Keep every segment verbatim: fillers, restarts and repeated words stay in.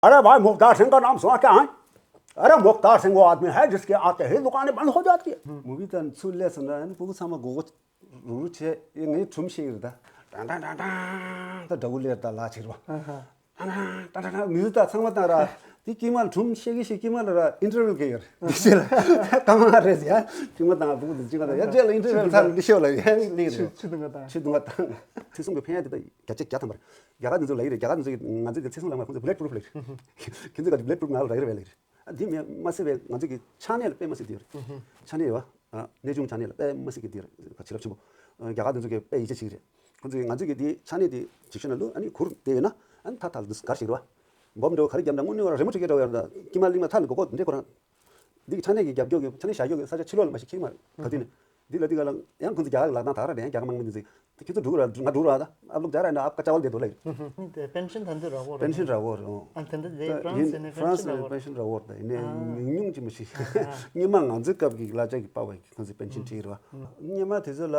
अरे भाई, मुख्तार सिंह का नाम सुना क्या है? अरे, मुख्तार सिंह वो आदमी है जिसके आते ही दुकानें बंद हो जाती है। མུ་བི་དང་ཚུར་སླེབས་སོང་ན་ཨ་ནི་སྤུ་གུ་ཚང་མ་མགོ་སྐོར་རུག་རུག་བྱས། ཨེ་ངས་སྒྲུང་བཤད་ཀྱི་རེད་ད། ཏང་ཏང་ཏང་ཏང་ད་དགྲ་བོ་སླེབས་ད་ལག་ཕྱིར་བ། ཏང་ཏང་ཏང་ཏང་མི་ཚོ་ད་ཚང་མ་བཏང་ར། དེ་དཀྱིལ་མ་ལ་སྒྲུང་བཤད་ཀྱི་བཤད། དཀྱིལ་མ་ལ་ར་ཨིན་ཊར་ཝིའུ་བཀལ་ཡོད་རེད། འདི་བཤད་ལ་སྐར་མ་ལྔ་རེད་ཡ། དཀྱིལ་མ་དང་སྤུ་གུ་འདི་གཅིག་ག་ད་ཡ་རྗེས་ལ་ཨིན་ཊར་ཝིའུ་ཚར་འདི་ཤོད་ལ་ཡ་ལིག་རེད། ཆུ་དུང་ག་དང་། ཆུ་དུང་ག་དང་། ཚེ་སྲོང་གི་ཕན་ཡ་དེ་ད་བརྒྱ་ཆ་བརྒྱ་ཐམ་པ་རེད། རྒྱ་གར་འདི་ཚོ་ལ་ཡི་རེད། རྒྱ་གར་འདི་ཚོ་གི་ང་ཚོ་གི་ཚེ་སྲོང་ལ་མ་ཁོང་ཚོ་བུ་ལེཊ་པུ་རུབ་ལ་ཡི་རེད། ཁྱེད་ཚོ་ག་ཅིག་བུ་ལེཊ་པུ་རུབ་ང་ལ་རག་གི་རེད་བས་ལ་ཡི་རེད། ཨ་འདི་མེད་མ་ཟད་པའི་ང་ཚོ་གི་ཕྱག་ནས་ལ་དཔེ་མ་སྲིད་འདི་ཡོད་རེད། ཕྱག་ནས་ཡོད་བ། གནས་ཆུང་ཕྱག་ནས་ལ་དཔེ་མ་སྲིད་གི་འདི་ཡོད་རེད། བྱིན་རླབས་ཆེན་པོ། རྒྱ་གར་འདི་ཚོ་གི་དཔེ་ཡིད་ཆེས་བྱེད་ཀྱི་རེད། ཁོང་ཚོ་གི་ང་ཚོ་གི་འདི་ཕྱག་ནས་འདི་ཇི་ཤོད་ན་ལུ་ཨ་ནི་གུར་དེ་ཡོད་ན་ཨ་ནི་ཐ་ཐ་ལ་འདི་གར་ཞིག་རེད་བ། འབོམ་འདྲ་བོ་ག་རེ་བརྒྱབ་འདྲ་དངོས་གནས་བ་རེ་མོ་ཁྲི་ཀའི་འདྲ་བོ་ཡོད་རེད། ད་དཀྱིལ་མ་གླིང་མ་ཐག་ནས་སྒོ་ཁོག་འདི་འདྲས་ཁོ་རང་། འདི་གི་ཕྱག་ནས་ཀྱི་རྒྱབ་སྐྱོར་གྱི་ཕྱག་ནས་བཞག་སྐྱོར་གྱི་ས་ཆ་ཕྱི་ལོགས་ལ་མ་ཤེས་ཁྱིམ་མ་རེད་ག་དུས་ནས། འདི་ལ་འདི་ག་ལ་ཡང་ཁོང་ཚོ་རྒྱ་གར་གྱི་ལག་གདང་དག་ར་རེད། ཡང་རྒྱ་གར་དམག་མི་འདི་ཚོས་དེ་ཁྱེད་ཚོ་འགྲོ་གི་ར་ང་འགྲོ་ར། ད་ཨབ་ལོག་རྒྱ་ར་ན་ཨབ་ཀ་ཅ་ཝལ་དེ་འགྲོ་ལ་ཡིན། འདི་པེན་ཤན་ད་འདི་རག་གོ་ར། པེན་ཤན་རག་གོ་ར། ཨ་ད་འདི་ད་ཧྥ་རན་སི་ནས་ཧྥ་རན་སི་པེན་ཤན་རག་གོ་ར། པེན་ཤན་རག་གོ་ར། ད་ཡིན་ནའི་ཉུང་ཉུང་ཅི་མ་ཤེས། སྔོན་མ་ང་ཚོའི་སྐབས་ཀྱི་གླ་ཆ་གི་པ་བ་ཁོང་ཚོས་པེན་ཤན་ཁྲིད་ར། སྔོན་མ་དེ་ཚོ་ལ།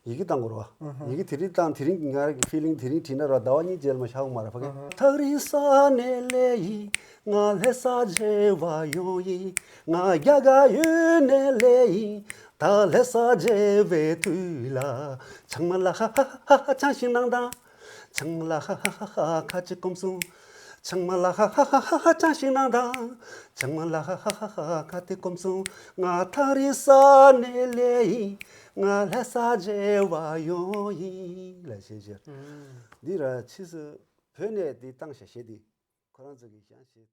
ཡི་གེ་བཏང་དགོས་རེད་བ། ཡི་གེ་དེ་རིང་བཏང་དེ་རིང་གི་ང་རང་གི་ཕི་ལིང་དེ་རིང་བྲིས་ན་ར་ཟླ་བ་གཉིས་རྗེས་ལ་མ་ཤར་གི་མ་རེད་ཕ་གི། ཐག་རིང་ས་ནས་སླེབས་ཡིན། ང་ལྷ་ས་མཇལ་བར་ཡོང་ཡིན། ང་རྒྱ་གར་ཡུལ་ནས་སླེབས་ཡིན། ད་ལྷ་ས་མཇལ་བའི་དུས་ལ། ཆང་མ་ལ་ཧ་ཧ་ཧ་ཧ་ཆང་ཞིག་གནང་དང་། ཆང་མ་ལ་ཧ་ཧ་ཧ་ཧ་ཁ་ཅིག་སྐོམ་སོང་། ཆང་མ་ལ་ཧ་ཧ་ཧ་ཧ་ཧ་ཆང་ཞིག་གནང་དང་། ཆང་མ་ལ་ཧ་ཧ་ཧ་ཧ་ཁ་དེ་སྐོམ་སོང་། ང་ཐག་རིང་ས་ནས་སླེབས་ཡིན། ང་ལྷ་ས་མཇལ་བར་ཡོང་ཡིན་ལ་ཞེས་ཞེས། འདི་ར་ཕྱིས་སུ་བོད་ནས་འདི་བཏང་ཤག་ཞེས་འདི་ཁོ་རང་ཚོ་གིས་ཀྱང་ཞེས།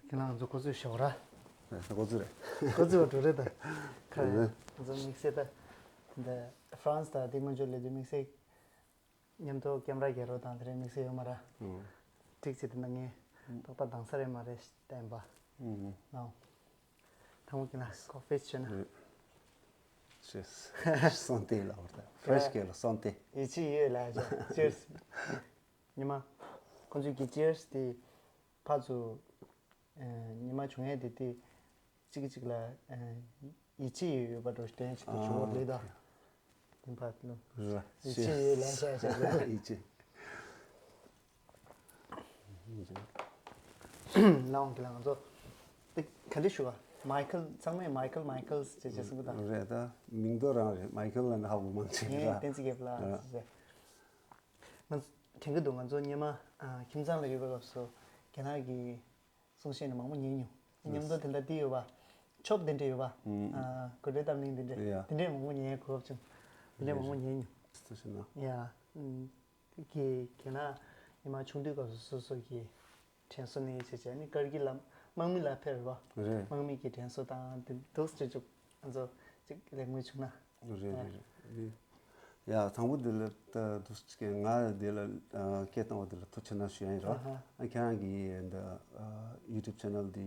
ཁྱེད་རང་ཚོ་འགོ་ཚུགས་ཤོག་ར། ཨ་འགོ་ཚུགས་རེད། འགོ་ཚུགས་པ་འགྲོ་རེད་ད། ཁ་ང་ཚོ་དམིགས་བསལ་ད། འདི་ཧྥ་རན་སི་དང་འདི་མ་འཇོག་ལས་དུས་དམིགས་བསལ། མཉམ་དུ་ཀེམ་ར་རྒྱག་རོགས་དང་དེ་རིང་དམིགས་བསལ་ཡོད་མ་ར། ཨང་། ཀྲིག་ཅིག་དེ་ན་ངས་ཨང་ཏོག་ཏག་དང་ས་རེད་མ་རེད་བསྟན་པ། ཨང་། ནའོ། དང་པོ་ཀི་ན་ཀོ་ཕི་བྱས་ན། རེད། ཅི་སོན་ཏེ་ལ་བར་ད་ཧྥ་རེཤ་སྐད་ལ་སོན་ཏེ། ཡིད་ཆེས་ཡོད་ལ་ཅི་ཆི་ཡར་སི། ཉི་མ། ཁོང་ཚོས་ཀྱི་ཆི་ཡར་སི་དེ་ཕར་ཚུར། ཉི་མ་བྱུང་ཡས་དེ་དེ། གཅིག་གིས་གཅིག་ལ་ཡིད་ཆེས་ཡོད་པ་འགྲོ་སྟེ་ཅིག་ཏུ་བྱུང་བ་ལས་ད། དེ་བར་ལོ། རེད། ཡིད་ཆེས་ཡོད་ལན་ཤ་ཤ་ལ། ཡིད་ཆེས། ལའང་གི་ལའང་ཚོ། དེ་ག་འདྲ་ཞུ་བ། མའི་ཁལ་ཚང་མས་མའི་ཁལ་མའི་ཁལ་ཟེར་ཅེས་གསུང་གི་དང་། རེད་ད། མིང་ཐོ་རང་རེད། མའི་ཁལ་ལ་ནི་ཧ་གོ་མང་ཆེ་ངས་ར། བསྟན་འཛིན་རྒྱལ་པོ་ལགས་ཟེར། ང་དྲན་གི་འདུག་ང་ཚོ་སྔོན་མ་ཁྱིམ་ཚང་ལ་ཡོད་པའི་སྐབས་སུ་རྒན་ལགས་ཀྱིས། གསུང་བཤད་ནི་མང་པོ་ཉན་མྱོང་། མཉམ་དུ་དེ་འདྲ་དེ་ཡོད་པ། ཆོབ་དེ་འདྲ་ཡོད་པ། ཨ་གོ་སྒྲིག་གཏམ་གླེང་དེ་འདྲ། ཡ། དེ་འདྲ་མང་པོ་ཉན་གོ་སྐབས་བྱུང་། དེ་འདྲ་མང་པོ་ཉན་མྱོང་། ཡ། གི་གི་ན་ཉི་མ་ཆུང་དུས་སྐབས་སུ་སོ་སོ་གི་དྲན་གསོ་ནི་བྱེད་བྱས་ནི་སྐར་གྱི་ལམ་དམག་མི་ལ་ཕེབས་པ། རེད། དམག་མི་གི་དྲན་གསོ་དང་དེ་འདུག་སེ་བྱེད་བཅུག་ང་ཚོ་ཅིག་ལེགས་མོས་བྱུང་ན། རེད་རེད་རེད། ཡ་དང་པོ་འདི་ལ་ད་དུས་ང་འདི་ལ་སྐད་བཏང་བ་འདི་ལ་ཐུགས་རྗེ་གནང་ཞུ་ཡ་ཡིན་རོ། ཨ་ཁྱེད་རང་གི་འདི་ཡུ་ཊུབ་ཆེ་ནལ་འདི་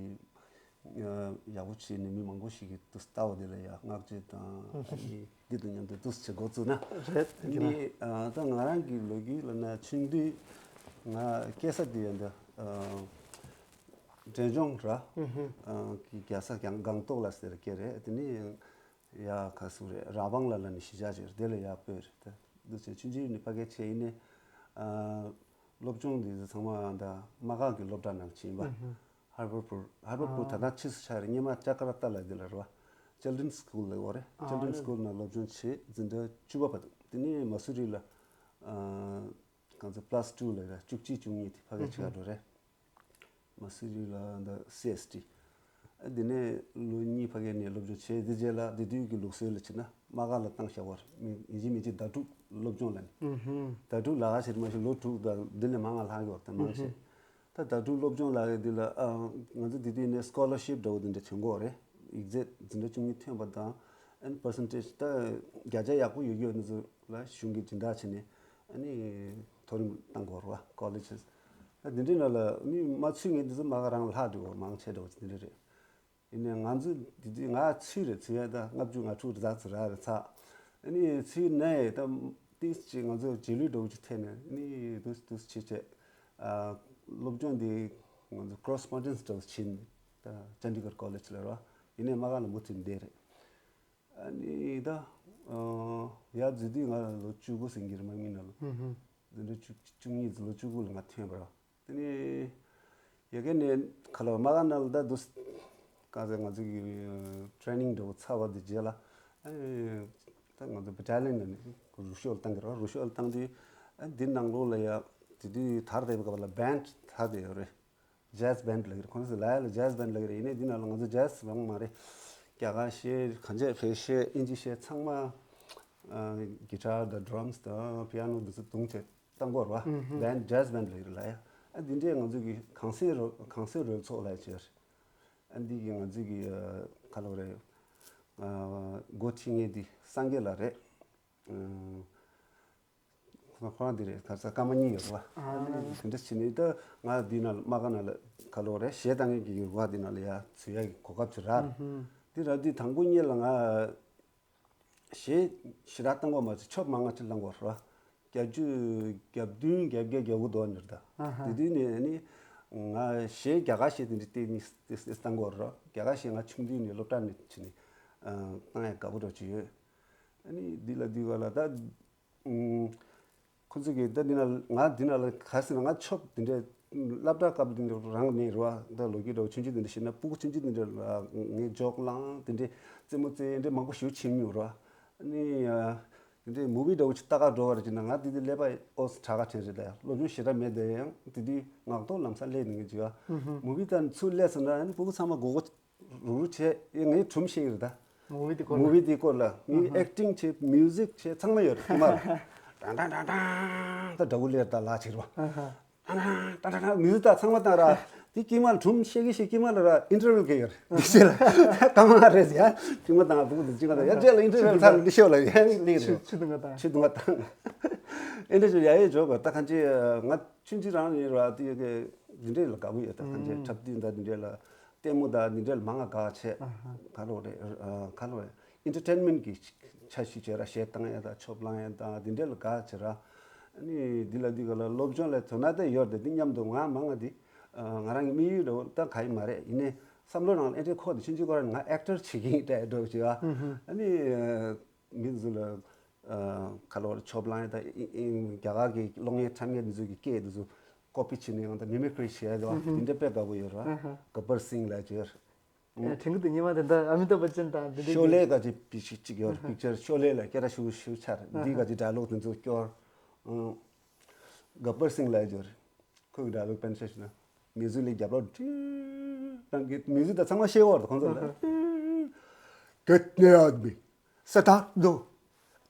ཡག་པོ་བྱས་ནས་མི་མང་པོ་ཞིག་གིས་དུས་ལྟ་བ་འདི་ལ་ཡ་བསྔགས་བརྗོད་དང་ཨ་ནི་འདི་དང་མཉམ་དུ་དུས་བྱེད་འགོ་བཙུགས་ན། རེད་ཨ་ནི་ད་ང་རང་གི་ལོ་རྒྱུས་ལ་ན་ཆུང་དུས་ང་སྐྱེས་ས་འདི་ཡ་འདི་འབྲས་ལྗོངས་ར་གི་རྒྱལ་ས་སྒང་ཏོག་ལ་ཟེར་སྐད་རེད། དེ་ནི། ཡ་ཁ་སུ་རེད། ར་བང་ལ་ལ་ནི་གཞིས་ཆགས་ཅིག་རེད། དེ་ལ་ཡ་སྤོས་རེད་དེ། འདུག་སེ་ཆུང་ཆུང་ནས་ཕ་གི་ཆེ་ཡིན་ནས། ཨ་སློབ་སྦྱོང་འདི་ཚོ་ཚང་མ་ད་དམག་ཁང་གི་སློབ་གྲྭ་ནང་ཕྱིན་པ། ཧར་བར་པུར་ཧར་བར་པུར་ད་ལྟ་ཕྱིས་སུ་ཆགས་རེད། སྔོན་མ་ཅ་ཀ་ར་ཏ་ལ་དེ་ལ་རེད་བ། ཅིལ་ཌྲན་སི་ཀུལ་ལ་ཡོད་རེད། ཅིལ་ཌྲན་སི་ཀུལ་ནང་སློབ་སྦྱོང་བྱས་འཛིན་གྲྭ་བཅུ་པ་བར་དུ། དེ་ནས་མ་སུ་རི་ལ་ཨ་གང་ཚེ་པ་ལ་སི་ཊུ་ལ་རེད། བཅུ་གཅིག་བཅུ་གཉིས་དེ་ཕ་གི་ཆེ་ག་འགྲོ་རེད། མ་སུ་རི་ལ་འདི་སི་ཨེས་ཊི། ཨ་འདི་ནས་ལོ་གཉིས་ཕ་གི་ནས་སློབ་སྦྱོང་བྱས། འདི་རྗེས་ལ་འདི་དུས་ཀྱི་ལུགས་སྲོལ་ལ་བྱས་ན་དམག་སྒར་ལ་བཏང་བཞག་པ་རེད། མི་ཡིན་གཅིག་མིན་གཅིག་ཟླ་དྲུག་སློབ་སྦྱོང་ལ་ནི། ཟླ་དྲུག་ལ་ཁ་ཕྱིར་མ་ཤི་ལོ་དྲུག་དང་འདི་ལས་མང་ང་ལྷག་གི་བར་དུ་མང་ཆེ། ད་ཟླ་དྲུག་སློབ་སྦྱོང་ལ་འདི་ལ་ཨ་ང་ཚོ་འདི་དུས་ནས་སི་ཀོ་ལར་ཤིབ་འདྲ་བོ་འདི་འདྲ་ཐོན་གོ་རེད། ཡིག་ཚད་འཛིན་གྲྭ་བཅུ་གཉིས་ཐོན་པ་དང་ཨན་པར་སེན་ཊེཇ་ད་བརྒྱ་ཆ་ཡག་པོ་ཡོད་ཡོད་ནི་ཚོ་ལ་གཞུང་གིས་སྦྱིན་བདག་བྱས་ནས་ཨ་ནི་མཐོ་རིམ་བཏང་དགོས་རེད་བ། ཀོ་ལེཇ། ད་འདི་འདྲའི་ནང་ལ་ནི་མ་ཚུད་ངས་འདི་ཚོ་མ་ག་རང་ལ་ལྷག་འགྲོ་བ་མང་ཆེ་འགྲོ་བ་འདི་འདྲ་རེད། ཡིན་ནའི་ང་ཚོ་འདི་དུས་ང་ཚུད་རེད། ཚུད་ཡ་ད་ལྔ་བཅུ་ང་དྲུག་རེ་ཙག་ཙི་ར་རེད་ཚ། ཨ་ནི་ཚུད་ནའི་ད་ཏིས་ཅིག་ང་ཚོ་རྗེས་ལུས་འགྲོ་བ་ཅིག་ཐེབས་ནས་ནི་དུས་དུས་ཕྱི་ཆད་སློབ་སྦྱོང་འདི་ང་ཚོ་ཀོ་རེ་སི་པོན་ཌེན་སི་འདྲ་བོ་ཕྱིན། ད་ཅན་ཌི་གར་ཀོ་ལེཇ་ལ་ར། ཡིན་ནའི་མ་ག་ལ་མུ་མཐུད་བསྡད་རེད། ཨ་ནི་ད་ཡ་འཛུལ་དུས་ང་ལོ་བཅུ་དགུ་ཟིན་གྱི་རེད། དམག་མི་ནང་ལ། འཛིན་གྲྭ་བཅུ་བཅུ་གཉིས་འཛིན་གྲྭ་བཅུ་དགུ་ལ་ང་ཐོན་པ་རེད། དེ་ནས་ཡ་གི་ནས་ཁ་ལོ་མ་ག་ན་ལ་ད་དུ་ག་ཚད་ང་ཚོ་གི་ཊེ་རེ་ནིང་འདྲ་བོ་ཚར་བ་དེ་རྗེས་ལ་ཨ་ནི་ད་ང་ཚོ་བི་ཊ་ལི་ཡན་ནས་རུ་ཤོག་བཏང་གི་རེད། རུ་ཤོག་བཏང་དུས་ཨ་འདི་ནང་ལོགས་ལ་ཡ་དེ་དུས་དར་བསྡད་པའི་སྐབས་ལ་བྷེན་ཌི་དར་བསྡད་ཡོད་རེད། ཇེ་ཛི་བྷེན་ཌི་ལབ་ཀྱི་རེད། ཁོང་ཚོ་ལ་ཡ་ལ་ཇེ་ཛི་བྷེན་ཌི་ལབ་ཀྱི་རེད། ཡིན་ནའི་འདི་ནང་ལ་ང་ཚོ་ཇེ་ཛི་རང་མ་རེད། རྒྱ་གར་གཞས་གངས་ཅན་བོད་གཞས་དབྱིན་ཇི་གཞས་ཚང་མ་གི་ཊར་དང་ཌི་རམ་སི་དང་པི་ཡ་ནོ་འདི་ཚོ་བརྡུངས་བྱས་བཏང་གི་ཡོད་རེད་བ། བྷེན་ཌི་ཇེ་ཛི་བྷེན་ཌི་ལབ་ཀྱི་རེད་ལ་ཡ། ཨ་འདི་འདྲས་ང་ཚོ་གི་གངས་སེང་རོལ་གངས་སེང་རོལ་ཚོགས་ལབ་ཀྱི་རེད། ཨ་འདི་གི་ང་ཚོ་གི་ཨ་ག་ལབ་རེད། ཨ་འགོ་ཁྲིད་མཁན་འདི་སངས་རྒྱས་ལགས་རེད། ཨ་ཁོ་རང་འདི་རེད། ག་ས་སྐར་མ་གཉིས་ཡོད་རེད་བ། ཨ་ནི་དེ་འདྲ་བྱས་ནས་ད་ང་འདི་ན་མ་ག་ན་ལ་ག་ལབ་རེད། གཞས་བཏང་མཁན་གྱི་ཡུལ་བ་འདི་ན་ལ་ཡ་འཛུལ་ཡ་གི་གོ་སྐབས་ཅིག་རག་འདི་ར་འདི་དང་པོ་ཉིད་ལ་ང་གཞས་ཞེ་དྲག་བཏང་གི་མ་ཚད་ཆོབ་མང་ང་ཅིག་བླངས་གི་ཡོད་རེད་བ། བརྒྱད་ཅུ་གྱ་བདུན་གྱ་བརྒྱད་གྱ་དགུ་དོ་ནི་རེད་ད། དེ་དུས་ནས་ནི་ང་གཞས་རྒྱ་གར་གཞས་དེ་འདྲ་བལྟས་ནི་བལྟས་བལྟས་བཏང་གི་ཡོད་རེད། རྒྱ་གར་གཞས་ང་ཆུང་དུས་ནས་སློབ་གྲྭ་ནས་བྱས་ནས་བཏང་ཡ་དགའ་པོ་འདྲ་ཅིག་ཡོད། ཨ་ནི་འདི་ལ་འདི་ག་ལ་ད། ཁོ་ཚོ་གིས་ད་འདི་ན་ང་འདི་ན་ལ་ག་ཟེར་ན་ང་ཆོབ་འདི་འདྲའི་སློབ་གྲྭ་སྐབས་འདི་འདྲ་རང་ནས་རེད་བ། ད་ལོ་རྒྱུས་འདྲ་བོ་ཆུང་ཆུང་འདི་འདྲ་བཤད་ན་སྤུ་གུ་ཆུང་ཆུང་འདི་འདྲ་ལ་ངས་འཇོག་བླངས་འདི་འདྲའི་རྩེད་མོ་རྩེ་འདྲ་མང་པོ་ཞིག་བྱེད་མྱོང་རེད་བ། ཨ་ནི་འདི་འདྲའི་མུ་བི་འདྲ་བོ་ཅིག་ལྟ་ག་འགྲོ་བ་རེད་ཅེ་ན་ང་འདི་འདི་ཀླད་པ་ཨོ་ཙི་དྲག་ག་དྲན་རེད། ད་ཡང་སློབ་སྦྱོང་ཞེ་དྲག་མེད་དེ་ཡང་འདི་འདྲའི་ངག་ཐོག་ལམ་སང་སླེབས་ནས་ཅིག་བ། མུ་བི་ལྟ་ཚུར་སླེབས་སོང་ན་ཨ་ནི་སྤུ་གུ་ཚང་མ་མགོ་སྐོར། རུག་རུག་བྱས། ཨེ་ངས་སྒྲུང་བཤད་ཀྱི་རེད་ད། མུ་བི་དེ་སྐོར་ལ། མུ་བི་དེ་སྐོར་ལ་ངས་ཨེག་ཊིང་བྱས་མིའུ་ཟིག་བྱས་ཚང་མ་ཡོད་རེད། དཀྱིལ་མ་ལ་ཏང་ཏང་ཏང་ཏང་ད་དགྲ་བོ་སླེབས་ད་ལག་བྱེད་རོགས། ཏང་ཏང་ཏང་ཏང་མིའུ་ཟིག་ད་ཚང་མ་བཏང་ར། དེ་དཀྱིལ་མ་ལ་སྒྲུང་བཤད་ཀྱི་བཤད། དཀྱིལ་མ་ལ་ར་ཨིན་ཊར་ཝིའུ་གི་ཡོད་རེད། འདི་བཤད་ལ་ཏང་མ་རེད་ཡ། དཀྱིལ་མ་བཏང་བུ་དེ་གཅིག་ག་ད་ཡ་རྗེས་ལ་ཨིན་ཊར་ཝིའུ་ཚར་འདི་ཤོད་ལ་ཡ་ལི་རེད། ཆུ་དུང་ག་ད། ཆུ་དུང་ག་ད། ཨེ་འདྲ་ཞིག་ཡ་ཡ་འཇོག་ག་ད་གང་ཅི་ང་ཆུང་ཆུང་རང་ཡིན་ར་དེ་གི་འདི་འདྲས་ལ་དགའ་པོ་ཡོད། ད་གང་ཅི་འཁྲབ་སྟོན་ད་འདི་འདྲས་ལ། ལྟད་མོ་དང་འདི་འདྲ་ལ་མང་ང་དགའ་བྱས། ཨ་ཧ། ག་ལོ་རེད། ཨ་ག་ལོ་རེད། ཨེན་ཊར་ཊེན་མེན་ཊི་གི་ཆ་ཤས་བྱས་ར། གཞས་བཏང་ཡ་དང་ཆོབ་བླངས་ཡ་དང་འདི་འདྲ་ལ་དགའ་བྱས་ར། ཨ་ནི་འདི་ལ་འདི་ག་ལ་སློབ་སྦྱོང་ལ་དོ་སྣང་ད་ཡོད་རེད། འདི་མཉམ་དུ་ང་མང་ང་འདི་ང་རང་གི་དམིགས་ཡུལ་འདྲ་བོ་ད་ག་ཡི་མ་རེད། ཡིན་ནའི་བསམ་བློ་ནང་ལ་ཨེ་འདྲའི་ཁོག་ཏུ་ཕྱིན་ཅི་ཁོ་རང་ང་ཨེག་ཊར་བྱེད་ཀྱི་ཡིན་འདྲ་འདྲ་བོ་ཞིག་ཨ། ཨ་ནི་མི་ཚོ་ལ། ཨ་ག་ལོ་རེད། ཆོབ་བླངས་ཡ་དང་ཨིན་ཨིན་རྒྱ་གར་གྱི་གློག་བརྙན་འཁྲབ་མཁན་འདི་ཚོ་གི་སྐད་འདི་ཚོ་ཀོ་པི་བྱས་ནས་ཡང་ད་མི་མི་ཀི་རི་བྱས་ཡ་དེ་བ་འདི་འདྲ་དཔེ་དགའ་པོ་ཡོད་ར། གབ་པར་སིང་ལབ་ཀྱི་ཡོད་ར། ཨ་དྲན་གི་འདུག་ཉི་མ་དེ་འདྲ་ཨ་མི་ཏཱབ་བཅན་དང་འདི་འདྲ་ཤོ་ལེ་ག་ཅིག་པི་ཅིག་ཅིག་ཡོད་ར། པིག་ཅར་ཤོ་ལེ་ལ་སྐད་གྲགས་ཞུ་ཞུ་ཆར་འདི་ག་ཅིག་ཌའི་ལོག་དེ་ཚོ་སྐྱོར། ཨ་གབ་པར་སིང་ལབ་ཀྱི་ཡོད་ར། ཁོ་གི་ཌའི་ལོག་དཔེར་ན་ཆ་བཞག་ན། མི་ཟུ་ལི་རྒྱབ་ལོག་ཀྲིག་རང་གི་མི་ཟུ་ད་ཚང་མ་ཤེས་བར་དུ་ཁོང་ཚོ་ལ། ཀེ་ཏི་ནེ་ཨ་དི་མི་སི་ཏཱར་ཏོ་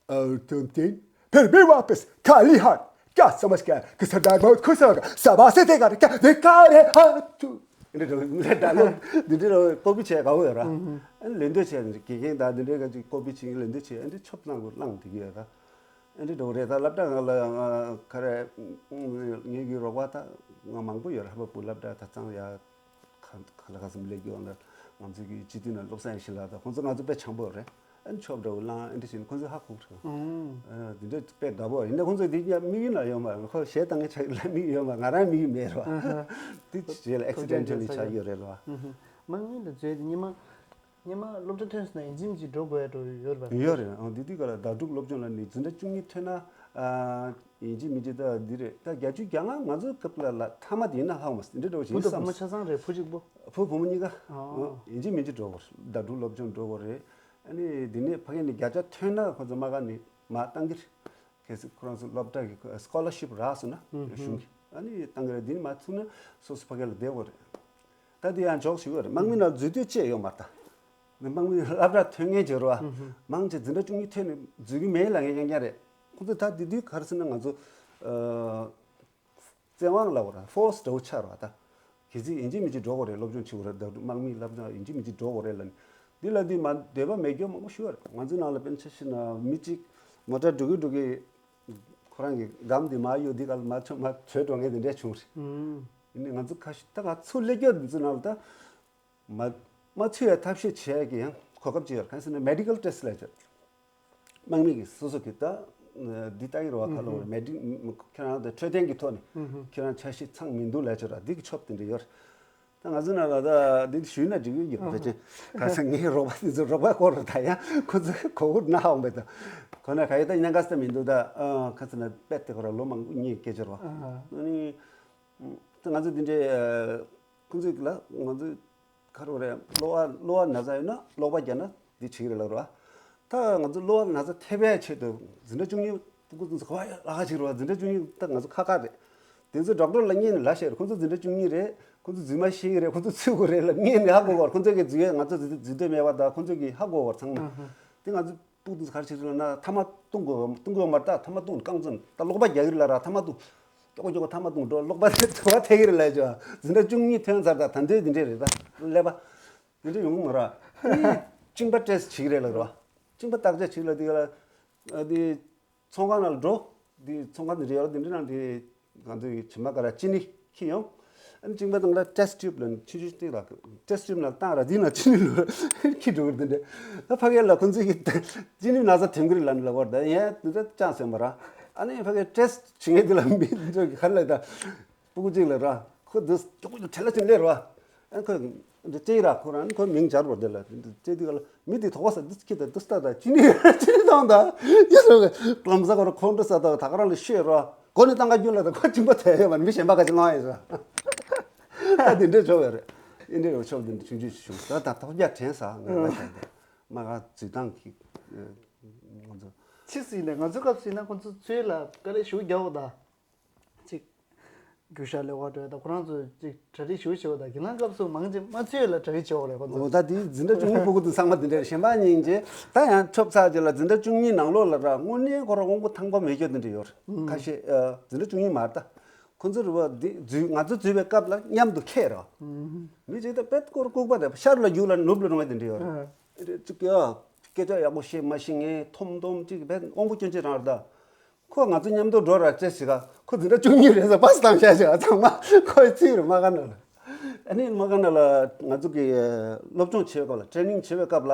ཨ་ཏུམ་ཏིན་ཕིར་བྷི་ཝ་པིས་ཁ་ལི་ཧར་ཀྱ་ས་མ་སི་ཀ་ཀི་ས་ད་མོ་ཁུ་ས་ག་ས་བ་སེ་ཏེ་ག་རེ་ཀ་རེ་ཀ་རེ་ཧ་ཏུ། འདི་འདྲ་འདི་འདྲ་ཀོ་པི་བྱས་དགའ་བོ་ཡོད་ར། ཨ་ནི་ལེན་འདོད་བྱས་ནས་དགེ་རྒན་དང་འདི་འདྲའི་ག་ཅིག་ཀོ་པི་བྱས་ལེན་འདོད་བྱས། ཨ་འདི་ཆོབ་གནང་དགོས་བླངས་བསྡད་ཀྱི་ཡོད་ད། ཨེ་འདྲ་འདྲ་བོ་རེད། ད་སློབ་གྲྭ་ནང་ལ་ང་ག་རེ་ངེད་ཀྱི་རོགས་པ་ད་ང་མང་པོ་ཡོད་རེད། ཧ་པ་བུ་སློབ་གྲྭ་ད་ཚང་ཡ་ག་ག་ལ་ག་ཙམ་སླེབས་ཀྱི་ཡོད་ན། ང་ཚོ་གི་སྤྱི་འཐུས་ནང་བློ་བཟང་ཡེ་ཤེས་ལགས་ད་ཁོང་ཚོ་ང་ཚོ་དཔེ་འཆམ་པོ་རེད། ཨ་ནི་ཆོབ་འདྲ་བོ་བླངས་ཨེ་འདྲ་བྱས་ནས་ཁོང་ཚོ་ཧ་གོ་གི་རེད། ཨ་འདི་འདྲ་དཔེ་དགའ་པོ་ཡིན་ན་ཁོང་ཚོ་འདི་ཡ་དམིགས་ཡུལ་ལ་ཡོད་མ་རེད། ཁོ་གཞས་བཏང་མཁན་ཆགས་ལ་དམིགས་ཡོད་མ། ང་རང་དམིགས་ཡུལ་མེད་རེད་བ། འདི་རྗེས་ལ་ཨེག་སི་ཌེན་ཊལ་ལི་ཆགས་ཡོད་རེད་བ། དམག་མི་ལ་བརྗོད་དེ་ཉི་མ། ཉི་མ་སློབ་གྲྭ་ཐོན་སོང་ན་ཡིན་གཅིག་མིན་གཅིག་འགྲོ་དགོས་ཡ་འགྲོ་ཡོད་རེད་པ། ཡོད་རེད། ཨང་དེ་དུས་ག་ལ་ཟླ་དྲུག་སློབ་སྦྱོང་ལ་ནི་འཛིན་གྲྭ་བཅུ་གཉིས་ཐོན་ན་ཨ་ཡིན་གཅིག་མིན་གཅིག་ད་འདི་རེད། ད་བརྒྱད་ཅུ་གྱ་ལྔ་ང་ཚོའི་སྐབས་ལ་ལ་མཐའ་མ་དེ་ཡིན་ན་ཧ་གོ་མ་སོང་། འདི་འདྲ་འདྲ་བོ་ཞིག་བུ་ཡིན་དང་བུ་མོ་ཆ་བསམ་སོང་། ཚང་རེད། བུ་གཅིག་པོ། བུ་བུ་མོ་གཉིས་ཀ། ཨ་ཡིན་གཅིག་མིན་གཅིག་འགྲོ་དགོས་རེད། ཟླ་དྲུག་སློབ་སྦྱོང་འགྲོ་དགོས་རེད། ཨ་ནི་འདི་ནས་ཕ་གི་ནས་བརྒྱ་ཆ་ཐོན་ན་ཁོ་ཚོ་མ་ག་ནས་མ་བཏང་གི་རེད། གལ་སྲིད་ཁོ་རང་ཚོ་སློབ་གྲྭ་གི་སི་ཀོ་ལར་ཤིབ་རག་སོང་ན་གཞུང་གི་ཨ་ནི་བཏང་གི་རེད། འདི་ནས་མ་ཚུགས་ན་སོ་སོ་ཕ་གི་ལ་བསྡད་དགོས་རེད། ད་དེ་ཡང་འཇོག་ཞིག་ཡོད་རེད། དམག་མི་ནང་འཛུལ་དུས་བཅད་ཡོད་མ་རེད་ད། དམག་མི་སློབ་གྲྭ་ཐོན་མཁན་བྱེད་རོགས། མང་ཆེ་འཛིན་གྲྭ་བཅུ་གཉིས་ཐོན་ནས་འཛུལ་གི་མེད་ལབ་མཁན་རྐྱང་རྐྱང་རེད། ཁོང་ཚོ་ད་དེ་དུས་ག་རེ་ཟེར་ན་ང་ཚོ་ཨ་བཙན་དབང་ལབ་དགོས་རེད། ཕོར་སི་འདྲ་བོ་ཆགས་རེད་བ་ད། གལ་སྲིད་ཡིན་གཅིག་མིན་གཅིག་འགྲོ་དགོས་རེད། སློབ་སྦྱོང་བྱེད་དགོས་རེད། ད་དམག་མི་སློབ་སྦྱོང་ཡིན་གཅིག་མིན་གཅིག་འགྲོ་དགོས་རེད་ལབ་ནས་འདི་ལ་འདི་མ་འདོད་པ་མེད་རྒྱུ་མང་པོ་ཞིག་ཡོད་རེད། ང་ཚོའི་ནང་ལ་དཔེར་ན་ཆ་བཞག་ན་མི་གཅིག་མོ་ཊ་འགྲོ་གི་འགྲོ་གི་ཁོ་རང་གི་སྒམ་འདི་མ་གཡུག་འདི་ག་ལ་མ་ཆོད་མ་བྲོས་འགྲོ་མཁན་དེ་འདྲས་བྱུང་རེད། ཡིན་ནའི་ང་ཚོ་ཁ་ཤས་ད་ང་ཚོ་སླེབས་རྒྱུ་འདི་ཚོའི་ནང་ལ་ད། མ་མ་ཚུད་ཡ་ཐབས་ཤེས་བྱེད་ཡ་གི་ཡང་གོ་སྐབས་ཅིག་ཡོད་རེད། གང་ཟེར་ན་མེ་ཌི་ཀལ་ཊེ་སི་ལབ་ཀྱི་ཡོད། དམག་མི་གི་སོ་སོ་གི་ད་འདི་ལྟ་གི་རེད་བ། ཁ་ལོ་མེ་ཌི་ཁྱེད་རང་ད་འཕྲོད་བསྟེན་གི་ཐོག་ནས་ཁྱེད་རང་འཆར་གཞི་ཚང་མི་འདུག་ལབ་ཀྱི་ཡོད་ར། འདི་གི་ཆོབ་དེ་འདྲ་ཡོད་རེད། ད་ང་ཚོ་ན་ལ་ད་འདི་ཞུས་ན་འགྲིག་གི་ཡོད་ཕལ་ཆེར། ག་ས་ངའི་རོགས་པ་དེ་ཚོ་རོགས་པ་སྐོར་ད་ཡང་ཁོ་ཚོ་གོ་བོ་ན་ཧ་འོང་པས་ད། ཁོ་ན་ག་ཡོད་ད་ཉན་ག་ས་མི་འདུག་ད། ཁ་ཚ་ན་པད་དེ་ཁོ་ར་ལོ་མང་པོ་ཉེ་སྐད་ཆ་རོ། ཨ་ནི་ད་ང་ཚོ་འདི་འདྲའི་ཁོ་ཚོ་ལ་ང་ཚོ་ག་རེ་རེད། གློ་བ་གློ་བ་ན་ཚ་ཡོད་ན་གློག་པ་རྒྱག་ན་འདི་བྱེད་ཀྱི་རེད་ལབ་རོ། ད་ང་ཚོ་གློ་བ་ན་ཚ་ཐེབས་པའི་ཆེད་དུ་འཛིན་གྲྭ་བཅུ་གཉིས་སྤུ་གུ་ཚོ་ག་བ་ལ་ཁ་ཅིག་རེད་བ། འཛིན་གྲྭ་བཅུ་གཉིས་ད་ང་ཚོ་ཁག་ཁག་རེད། དེ་ཚོ་ཌོག་ཊར་ལ་བརྙན་ལ་བཤད་རེད། ཁོ་ཚོ་འཛིན་གྲྭ་བཅུ་གཉིས་རེད། ཁོ་ཚོ་རྫུན་མ་བཤད་ཀྱི་རེད། ཁོ་ཚོ་ཚུད་དགོས་རེད་ལ་བརྙན་ནས་ཧ་གོ་བར་ཁོ་ཚོ་གི་རྫུན་ཡོད་ང་ཚོ་རྫུན་རྫུན་འདོད་མེད་པ་ད་ཁོ་ཚོ་གི་ཧ་གོ་བར་ཚང་མ། དེ་ང་ཚོ་སྤུ་གུ་ཚོ་ག་རེ་བྱེད་ཀྱི་ན་ཐ་མག་བཏུང་དགོས་བཏུང་དགོས་མ་རེད། ད་ཐ་མག་བཏུང་རྐང་བཙུན་ད་གློག་པ་རྒྱག་གི་རེད་ལ་ར་ཐ་མག་བཏུང་། ཀྱོག་ཀྱོག་ཐ་མག་བཏུང་འགྲོ་གློག་པ་དེ་དུ་བ་ཐེ་གི་རེད་ལ་ཅོ། འཛིན་གྲྭ་བཅུ་གཉིས་ཐོན་ཚར་ད་ད་འདྲེ་འདི་འདྲེ་རེད་ད་ཀླད་པ། དེ་འདྲ་ཡོང་གི་མ་རེད། ཨ་ནི་གཅིན་པ་ཊེ་སི་ཊི་བྱེད་ཀྱི་རེད་ལབ་རེད་བ། གཅིན་པ་བརྟག་དཔྱད་བྱེད་ཀྱི་ལབ་དེ་ལ་དེ་ཚོང་ཁང་ནང་ལ་འགྲོ། དེ་ཚོང་ཁང་དེ་རེད་ལ་དེ་འདྲ་ནང་དེ་ང་ཚོའི་བྱེ་མ་ཀ་ར་ཅི་ནི་འཁྱེར་ཡོང་། ཨ་ནི་གཅིན་པ་དང་ལ་ཊེ་སི་ཊི་ཊིའུབ་ལ་ཆུ་ཆུ་སྟེང་ལ་ཊེ་སི་ཊི་ཊིའུབ་ནང་བཏང་ར་དེ་ནང་ཅི་ནི་ལོ་འཁྱེར་འགྲོ་གི་རེད་དེ་འདྲ། ད་ཕ་གི་ལ་ཁོ་ཚོས་ཀྱི་ཅི་ནི་ན་ཚ་ཐེམ་གི་རེད་ལབ་ནི་ལབ་བར་ད་ཡན་དེ་འདྲ་ཅང་ཟེར་མ་ར། ཨ་ནི་ཕ་གི་ཊེ་སི་ཊི་བྱེད་མཁན་དེ་ལ་མི་འདྲ་གི་ཧ་ལས་ད། སྤུ་གུ་གཅིག་ལ་ར། ཁོ་འདི་ཅོག་ཅོག་བྲེལ་ལ་ཅིག་སླེབས་ར། ཨ་ཁོ་འདི་ལྕེ་ར་ཁོ་རང་ཁོ་མིང་སྦྱར་བར་དེ་ལ་ལྕེ་འདི་ག་ལ་མི་འདི་དོགས་པ་ས་འདི་ཁྱི་ད་འདི་ལྟ་ད་ཅི་ནི་ཅི་ནི་བཏང་ད་ཡིན་ཟེར་བའི་ལམ་ས་ཁོ་ར་ཁོང་ཁྲོ་ས་ད་ད་ག་རང་ལ་ཤོད་ར་གོ་ནི་བཏང་ག་རྒྱུ་ལ་ད་ཁོ་གཅིན་པ་དེ་ཡོད་མ་མི་གཞན་པ་ག་ཅི་ལང་ཡིན་ཟེར། ད་འདི་འདྲའི་ཆོག་ཡོད་རེད། ཨིན་འདྲའི་ཆོག་འདི་འདྲ་ཆུང་ཆུང་ཞིག་བྱུང་ད་ད་ཐོག་རྒྱ་དྲན་ས་ང་ང་ད་མ་ག་འཛུལ་སྟངས་ཀྱི་ང་ཚོ། ཕྱིས་སུ་ཡིན་ན་ང་ཚོའི་སྐབས་སུ་ཡིན་ན་ཁོ་ཚོ་ཚོའི་ལ་དཀའ་ལས་ཞུ་རྒྱག་འོ་ད། ཅིག་རྒྱུ་ཤ་ལེ་བ་འགྲོ་ཡ་ད་ཁོ་རང་ཚོ་ཅིག་གྲ་སྒྲིག་ཞུ་བྱེད་འོ་ད་ཁྱེད་རང་སྐབས་སུ་མང་ཆེ་མ་ཚོས་ལ་གྲ་སྒྲིག་བྱེད་འོ་རེད་ཁོ་ཚོ། འོ་ད་དེ་འཛིན་གྲྭ་བཅུ་གཉིས་སྤུ་གུ་དེ་ཚང་མ་དེ་འདྲ་གཞན་པ་སྙིང་རྗེ་ད་ཡང་ཁྱོབ་ཚར་རྗེས་ལ་འཛིན་གྲྭ་བཅུ་གཉིས་ནང་ལོགས་ལ་ར་དངོས་གནས་ཁོ་ར་དབང་པོ་ཐང་པ་མེད་རྒྱུ་དེ་འདྲ་ཡོད་རེད་ཁ་ཤས། འཛིན་གྲྭ་བཅུ་གཉིས་མ་རེད་ད། ཁོ་ཚོ་རུ་བ་འདི་འཛུལ་ང་ཚོ་འཛུལ་བའི་སྐབས་ལ་མཉམ་དུ་ཁེལ་ར། མི་གཅིག་ད་པད་སྐོར་ལྐུགས་པ་རེད་ཤར་ལ་རྒྱུག་ལ་ནུབ་ལ་རུང་བ་དེ་འདྲ་ཡོད་རེད། ཅིག་ཡ་སྐད་ཆ་ཡག་པོ་བཤད་མ་ཤེས་ངས་ཐོམ་ཐོམ་ཅིག་བས་དབང་པོ་སྐྱོན་ཅན་རང་རེད་ད། ཁོ་ང་ཚོ་མཉམ་དུ་འགྲོ་ར་ཅེས་ཞིག་ག་ཁོ་འཛིན་གྲྭ་བཅུ་གཉིས་རེད་ཟེར་པ་སི་བཏང་བྱས་ཞིག་ཚང་མ་ཁོའི་རྩིས་རུ་མ་ག་ན་ལ། ཨ་ནི་མ་ག་ན་ལ་ང་ཚོ་གི་སློབ་སྦྱོང་བྱེད་པའི་སྐབས་ལ་ཊེ་ནིང་བྱེད་པའི་སྐབས་ལ་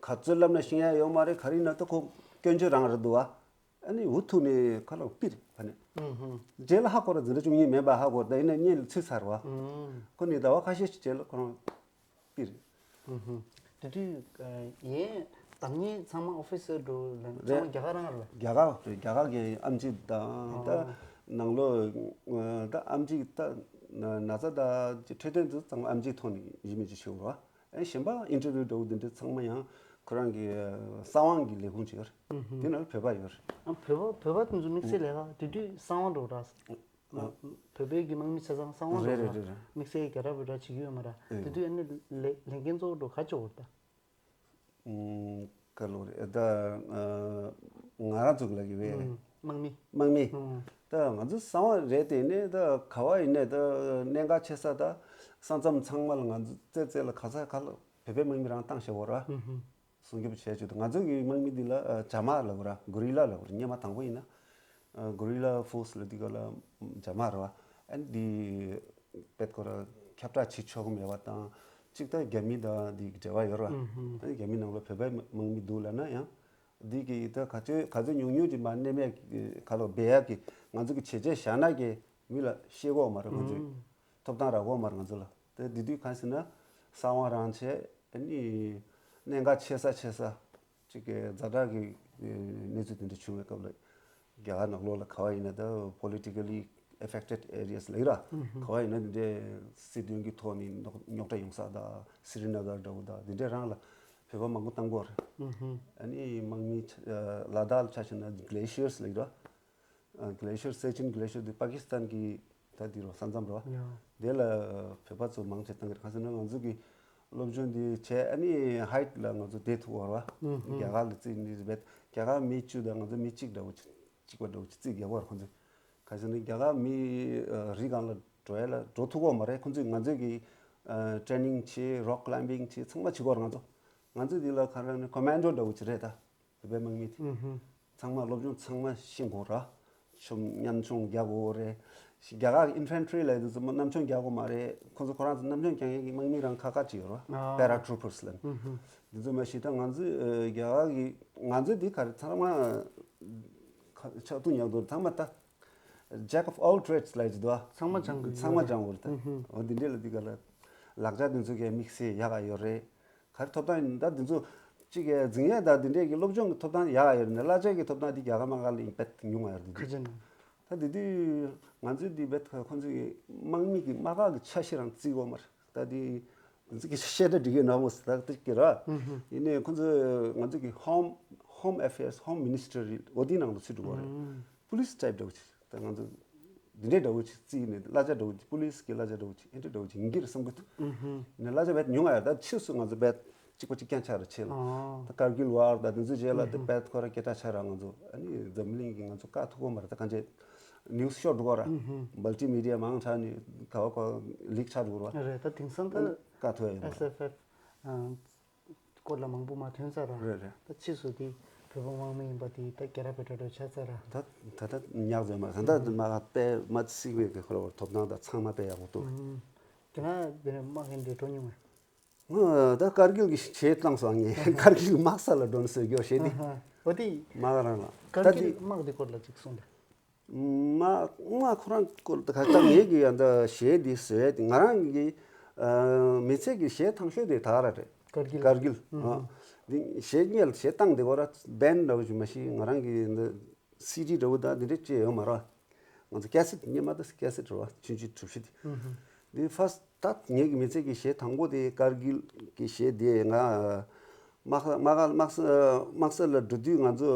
ག་ཚོད་བསླབ་ན་ཤེས་ཡ་ཡོད་མ་རེད། ག་རེ་ཡིན་ན་ད་ཁོ་སྐྱོན་བརྗོད་རང་རེད་འདུག་བ། ཨ་ནི་འུ་ཐུག་ནས་ཁ་ལོ་པིར་ཕ་ནས། རྗེས་ལ་ཧ་གོ་ར་འཛིན་གྲྭ་བཅུ་གཉིས་མིན་པ་ཧ་གོ་ར་ད་ཡིན་ན་བརྙན་ལ་ཚུད་ཚར་བ། ཁོ་ནི་ཟླ་བ་ཁ་ཤས་ཤིག་རྗེས་ལ་ཁོ་རང་པིར། དེ་དུས་ཡིན་བདག་ཉིད་ཚང་མ་ཨོ་ཕི་སར་འགྲོ་ལ་ཚང་མ་རྒྱ་གར་རང་རེད། རྒྱ་གར་རྒྱ་གར་གྱི་ཨམ་ཆི་དང་ད་ནང་ལོ་ད་ཨམ་ཆི་ད་ན་ཚ་ད་འཕྲོད་བསྟེན་དུ་ཚང་མ་ཨམ་ཆི་ཐོག་ནས་ཡིན་མིན་ཅི་ཤེས་རོགས། ཨེ་གཞན་པ་ཨིན་ཊར་བིའུ་འདྲ་བོ་འདི་འདྲ་ཚང་མ་ཡང་ཁོ་རང་གི་གསང་བའི་ལས་ཁུངས་ཅིག་ཡོད་རེད། དེ་ནང་ལ་བོད་པ་ཡོད་རེད། ཨ་བོད་པ་བོད་པ་དེ་ཚོ་དམིགས་བསལ་ལས་ཀ་དེ་དུས་གསང་བ་འགྲོ་ར། བོད་པའི་གི་དམག་མི་ཆ་ཚང་གསང་བ་རེད་འགྲོ་ར། རེད་རེད་རེད། དམིགས་བསལ་རྒྱ་ར་བོད་ར་བྱེད་ཀྱི་ཡོད་མ་ར། དེ་དུས་ཨ་ནི་ལས་ལས་འགན་གཙོ་བོ་འགྲོ་ག་ཅོ་བོར་ད། ཨུམ། ག་ལོ་རེད་ད། ང་རང་ཚོ་ལ་གི་བས། དམག་མི། དམག་མི། ད་ང་ཚོ་གསང་བ་རེད་དེ་ནས་ད་ག་བ་ཡིན་ནས་ད་གནད་འགག་ཆེ་ས་ད་ས་མཚམས་ཚང་མ་ལ་ང་ཚོ་རྩེ་རྩེ་ལ་ག་ས་ག་ལ་བོད་པའི་དམག་མི་རང་བཏང་བཞག་གོ་ར། སྲུང་སྐྱོབ་བྱས་བྱས་འདུག་ང་ཚོ་གི་དམག་མི་འདི་ལ་ཇ་མ་ལབ་དགོས་ར་གོ་རི་ལ་ལབ་དགོས་ར་སྙེ་མ་དང་པོ་ཡིན་ན། གོ་རི་ལ་ཕོར་སི་ལ་འདི་ག་ལ་ཇ་མ་ར་བ། ཨན་འདི་པད་ཁོ་ར་ཁྱབ་བསྒྲགས་བྱེད་ཆོག་གི་མེད་པ་དང་གཅིག་ད་རྒྱ་མི་དང་འདི་འབྲེལ་བ་ཡོད་ར་བ། ཨན་རྒྱ་མི་ནང་ལ་བོད་པའི་དམག་མི་འདུག་ལབ་ན་ཡང་འདི་གི་ད་ག་ཚོད་ག་ཚོད་ཉུང་ཉུང་ཅིག་མ་གནས་མེད་ག་ལོ་སྦས་ཡག་གི་ང་ཚོ་གི་བྱས་རྗེས་བཞག་ན་གི་མི་ལ་ཤེས་གོ་མ་རེད་ཁོང་ཚོས། ཐོབ་ཐང་རག་གོ་མ་རེད་ང་ཚོ་ལ། དེ་དེ་དུས་གང་ཟེར་ན་གསང་བ་རང་བྱས་ཨ་ནི་གནད་འགག་ཆེ་ས་ཆེ་ས་ཅིག་གི་ཛ་དྲག་གི་གནས་ཚུལ་དེ་འདྲ་བྱུང་བའི་སྐབས་ལ་རྒྱ་གར་ནག་ལོགས་ལ་ག་བ་ཡིན་ན་ད་politically affected areas ལ་ཡིན་ར་ག་བ་ཡིན་ན་དེ་འདྲའི་སྲིད་དོན་གྱི་ཐོག་ནས་རྙོག་དྲ་ཡོང་ས་དང་སི་རི་ན་གར་འདྲ་བོ་དང་དེ་འདྲའི་རང་ལ་བོད་པ་མང་པོ་བཏང་གོ་རེད། ཨ་ནི་དམག་མི་ལ་དྭགས་ལ་ཆ་བཞག་ན་གི་ལེ་ཤི་ཡར་ལ་ཡིན་ར། གི་ལེ་ཤི་ཡར་སེ་ཆེན་གི་ལེ་ཤི་ཡར་དེ་པ་ཀི་སི་ཐན་གི་ད་དེ་རོ་ས་མཚམས་རོ། དེ་ལ་བོད་པ་ཚོ་མང་ཆེ་བཏང་གི་རེད། གང་ཟེར་ན་ང་ཚོ་གི་སློབ་སྦྱོང་འདི་བྱས་ཨ་ནི་ཧའིཊ་ལ་ང་ཚོ་བསྡད་ཐུབ་པ་རེད་བ། རྒྱ་གར་ལ་རྩིས་ནི་རེད། རྒྱ་གར་མི་བཅུ་དང་ང་ཚོ་མི་གཅིག་འདྲ་བོ་གཅིག་པ་འདྲ་བོ་གཅིག་རྩིས་རྒྱག་པ་རེད་ཁོང་ཚོས། གང་ཟེར་ན་རྒྱ་གར་མི་རི་སྒང་ལ་འགྲོ་ཡ་ལ་འགྲོ་ཐུབ་ཀྱི་མ་རེད། ཁོང་ཚོས་ང་ཚོའི་གི་ཊེ་ནིང་བྱས་རོག་ཀི་ལའིམ་བིང་བྱས་ཚང་མ་བྱེད་ཀྱི་ཡོད་རེད། ང་ཚོ་ང་ཚོ་འདི་ལ་ག་རེ་ལབ་ན་ཀོ་མན་ཌོ་འདྲ་བོ་ཅིག་རེད་ད། བོད་པའི་དམག་མི་དེ། ཚང་མ་སློབ་སྦྱོང་ཚང་མ་ཤེས་དགོས་ར། ཆོམ་གཉན་ཆུང་རྒྱག་དགོས་རེད། རྒྱ་གར་གི་ཨིན་ཕན་ཊི་རི་ལབ་དུས་ཙམ་པ་གནམ་མཆོང་རྒྱག་དགོས་མ་རེད། ཁོ་ཚོ་ཁོ་རང་ཚོ་གནམ་མཆོང་རྒྱག་མཁན་གྱི་དམག་མི་རང་ཁག་ཁག་ཅིག་ཡོད་ར། པེ་ར་ཊུ་རུ་པར་སི་ལབ་ནས། འདི་ཚོ་མ་གཞི་ད་ང་ཚོས་རྒྱ་གར་གི་ང་ཚོས་འདི་ག་རེ་ཚང་མ་ཁ་ཆག་ཏུ་ཉག་ཏུ་ཚང་མ་ད། Jack of all trades ལབ་ཀྱི་འདུག་ཨ། ཚང་མ་སྦྱང་གི་ཡོད་ཚང་མ་རེད། སྦྱང་དགོས་རེད་ད། འོ་འདི་འདྲས་ལ་འདི་ག་ལ། ལག་ཆ་དེ་ཚོ་གས་དམིགས་བསལ་ཡག་ག་ཡོད་རེད། ག་རེ་ཐོབ་ཐང་ཡིན་ད་དེ་ཚོ་གཅིག་གས་འཛིན་ཡས་ད་དེ་འདྲས་ཀྱི་སློབ་སྦྱོང་གི་ཐོབ་ཐང་ཡག་ག་ཡོད་རེད་ནས་གླ་ཆ་གི་ཐོབ་ཐང་དེ་རྒྱ་གར་དམག་སྒར་ལ་ཡིན་དཔེ་ཉུང་བ་ཡོད་རེད་དེ་ཁ་ཅིག་ཅིག་ན། ད་དེ་དུས་ང་ཚོའི་དེ་དཔེ་ཁོ་ཚོ་གི་དམག་མི་གི་དམག་སྒར་གི་ཆ་ཤས་རང་བརྩི་དགོས་མ་རེད། ད་དེ་ང་ཚོ་གི་བཤད་ན་འགྲིག་གི་ནོ་མོ་ཟེར་ད་དེ་གི་ར། ཡིན་ནའི་ཁོ་ཚོས་ང་ཚོ་གི་Home Home Affairs Home Ministry འོ་དེའི་ནང་དུ་ཚུད་འགྲོ་གི་རེད། Police type འདྲ་བོ་ཅིག་ད་ང་ཚོ་འདི་འདྲའི་འདྲ་བོ་ཅིག་བརྩིས་ནས་གླ་ཆ་འདྲ་བོ་ཅིག་པུ་ལིས་ཀྱི་གླ་ཆ་འདྲ་བོ་ཅིག་ཨེ་འདྲ་འདྲ་བོ་ཅིག་ཡིན་གྱི་རེད་བསམ་གི་འདུག་ཡིན་ནའི་གླ་ཆ་བེད་ཉུང་ང་ཡོད་ད་ཕྱིས་སུ་ང་ཚོ་བེད་གཅིག་པ་གཅིག་རྐྱང་ཆགས་རེད་ཆེ་ལ། ད་ཀར་གིལ་ཝར་ད་དེ་ཚོའི་རྗེས་ལ་དེ་བེད་ཁོ་ར་སྐད་གྲགས་ཆགས་ར་ང་ཚོ་ཨ་ནི་འཛམ་གླིང་གི་ང་ཚོ་བཀག་ཐུབ་ཀྱི་མ་རེད་ད་གང་ཅི་ནིའུ་སི་ཤོར་འགྲོ་གོ་ར། མལ་ཊི་མི་ཌི་ཡ་མང་དྲགས་ནས་ག་བ་ག་ལིག་ཆགས་འགྲོ་གོ་ར། རེད་ད་དེང་སང་ད་བཀག་ཐུབ་ཡ་ཡོད་མ་རེད། S F F སྐོར་ལ་མང་པོ་མ་ཐོན་ས་ར། རེད་རེད། ད་ཕྱིས་སུ་དེ་བོད་པ་དམག་མི་ཡིན་པ་དེ་ད་རྒྱ་ར་བེ་ཏྲ་འགྲོ་ཆ་ཚ་ར། ད་ད་ད་ཉག་ཟེར་མ་ད་ད་མ་དཔེ་མ་སྲིད་པའི་གི་ཁོ་ལ་ཐོབ་ཐང་ད་ཚང་མ་དཔེ་ཡག་པོ་འདུག་དེ་ན་དེ་ནས་དམག་ཡིན་དེ་འགྲོ་མྱོང་ངས། ང་ད་ཀར་གིལ་གི་གཞས་བཏང་སོང་ངས་ཀར་གིལ་དམག་ས་ལ་འགྲོ་ནས་བཟོས་རྒྱུ་གཞས་དེ། འོ་དེ། དམག་རང་ལ་ཀར་ད་གིལ་དེ། དམག་དེ་སྐོར་ལ་ཅིག་གསུངས་ཏེ། མ་མ་ཁོ་རང་སྐོར་དུ་ཁ་ཏ་ངེད་ཀྱི་ཡང་ད་གཞས་འདི་བཟོས་ཏེ་ང་རང་གི་མི་ཚེ་གི་གཞས་ཐང་ཤོས་དེ་ད་ར་རེད། ཀར་གིལ། ཀར་གིལ་ཨ། འདི་གཞས་སྙན་གཞས་བཏང་དེ་གོ་ར་བན་འདྲ་བོ་ཞིག་མ་ཤི་ང་རང་གི་འདི་སི་ཌི་འདྲ་བོ་ད་འདི་འདྲ་ཅེས་ཡོད་མ་ར། ང་ཚོ་ཀེ་སེ་ཊི་སྙན་མ་ད་ཀེ་སེ་ཊི་རེད་བ་ཆུང་ཆུང་གྲུབ་ཤི་དེ། འདི་ཕ་སི་ཊི་ད་ངེད་ཀྱི་མི་ཚེ་གི་གཞས་དང་པོ་དེ་ཀར་གིལ་གི་གཞས་དེ་ང་དམག་དམག་དམག་དམག་ས་ལ་འགྲོ་དུས་ང་ཚོ།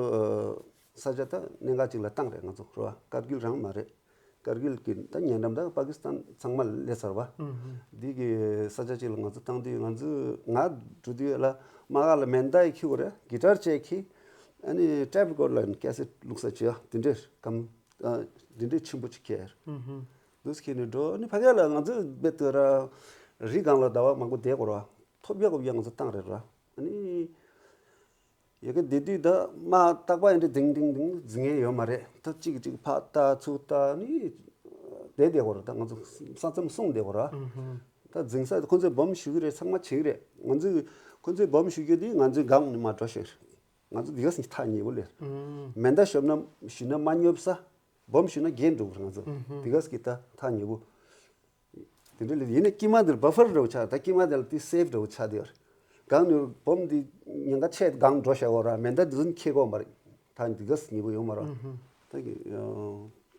ས་ཆ་ད་གནད་འགག་ཅིག་ལ་བཏང་རེད་ང་ཚོ་རེད་བ། ཀར་གིལ་རང་མ་རེད། ཀར་གིལ་གྱི་ད་ཉེ་འགྲམ་ད་པ་ཀི་སི་ཐན་ཚང་མ་ལས་ཚར་བ། འདི་གི་ས་ཆ་ཅིག་ལ་ང་ཚོ་བཏང་དུས་ང་ཚོ་ང་འགྲོ་དུས་ལ་དམག་སྒར་ལ་མེ་མདའ་ཡི་ཁྱེར་དགོས་རེད་གི་ཊར་བཅས་ཁྱེར། ཨ་ནི་ཊེབ་རི་ཀོར་ཌ་ལ་ཀེ་སེ་ཊི་བླུགས་ས་བྱས་དེ་འདྲས་སྐམ་དེ་འདྲས་ཆེན་པོ་ཅིག་ཁྱེར། འདུག་ཁྱེར་ནས་འགྲོ་ཨ་ནི་ཕ་གི་ལ་ང་ཚོ་རྦད་དེ་ར་རི་སྒང་ལ་ཟླ་བ་མང་པོ་བསྡད་དགོས་རེད་བ། ཐོབ་ཡག་གོ་ཡག་ང་ཚོ་བཏང་རེད་ར་ཨ་ནི། ཡ་གི་དེ་དུས་ད་མ་རྟག་པ་ཡིན་དུས་དིང་དིང་དིང་འཛིང་ངེས་ཡོད་མ་རེད་ད་གཅིག་གཅིག་ཕར་ལྟ་ཚུར་ལྟ་ནི་བསྡད་བསྡད་གོ་ར་ད་ང་ཚོ་ས་མཚམས་སྲུང་བསྡད་གོ་ར། ད་འཛིང་ས་ཁོ་ཚོས་སྦོམ་ཞུ་གི་རེད་ཚང་མ་བྱེད་གི་རེད་ང་ཚོས་ཁོ་ཚོས་སྦོམ་ཞུ་རྒྱུ་དེ་ང་ཚོའི་སྒང་ནས་མ་འགྲོ་ཤེས་རེད། ང་ཚོ་དེ་ག་སེ་ཐག་ཉེ་བོ་ལས། མེ་མདའ་ཞོབ་ན་ཞུ་ན་མ་སྙོབ་ས་སྦོམ་ཞུ་ན་རྒྱན་འགྲོ་གི་རེད་ང་ཚོ་དེ་ག་སེ་ད་ཐག་ཉེ་བོ། དེ་འདྲ་ལས་ཡིན་ན་དཀྱིལ་མ་འདིར་བྷ་ཕར་འདྲ་བོ་ཆགས་ད་དཀྱིལ་མ་འདི་ལ་དེ་སེབ་འདྲ་བོ་ཆགས་དེ་ཡོད་རེད། གང་ནས་སྦོམ་འདི་ཉེན་ཁ་ཆེ་གང་འགྲོ་བཞག་གོ་ར་མེ་མདའ་འདི་ཚོ་འཁྱེར་གོ་མ་རེད། ད་འདི་ག་སེ་ཉེ་བོ་ཡོད་མ་རེད། ད་གི་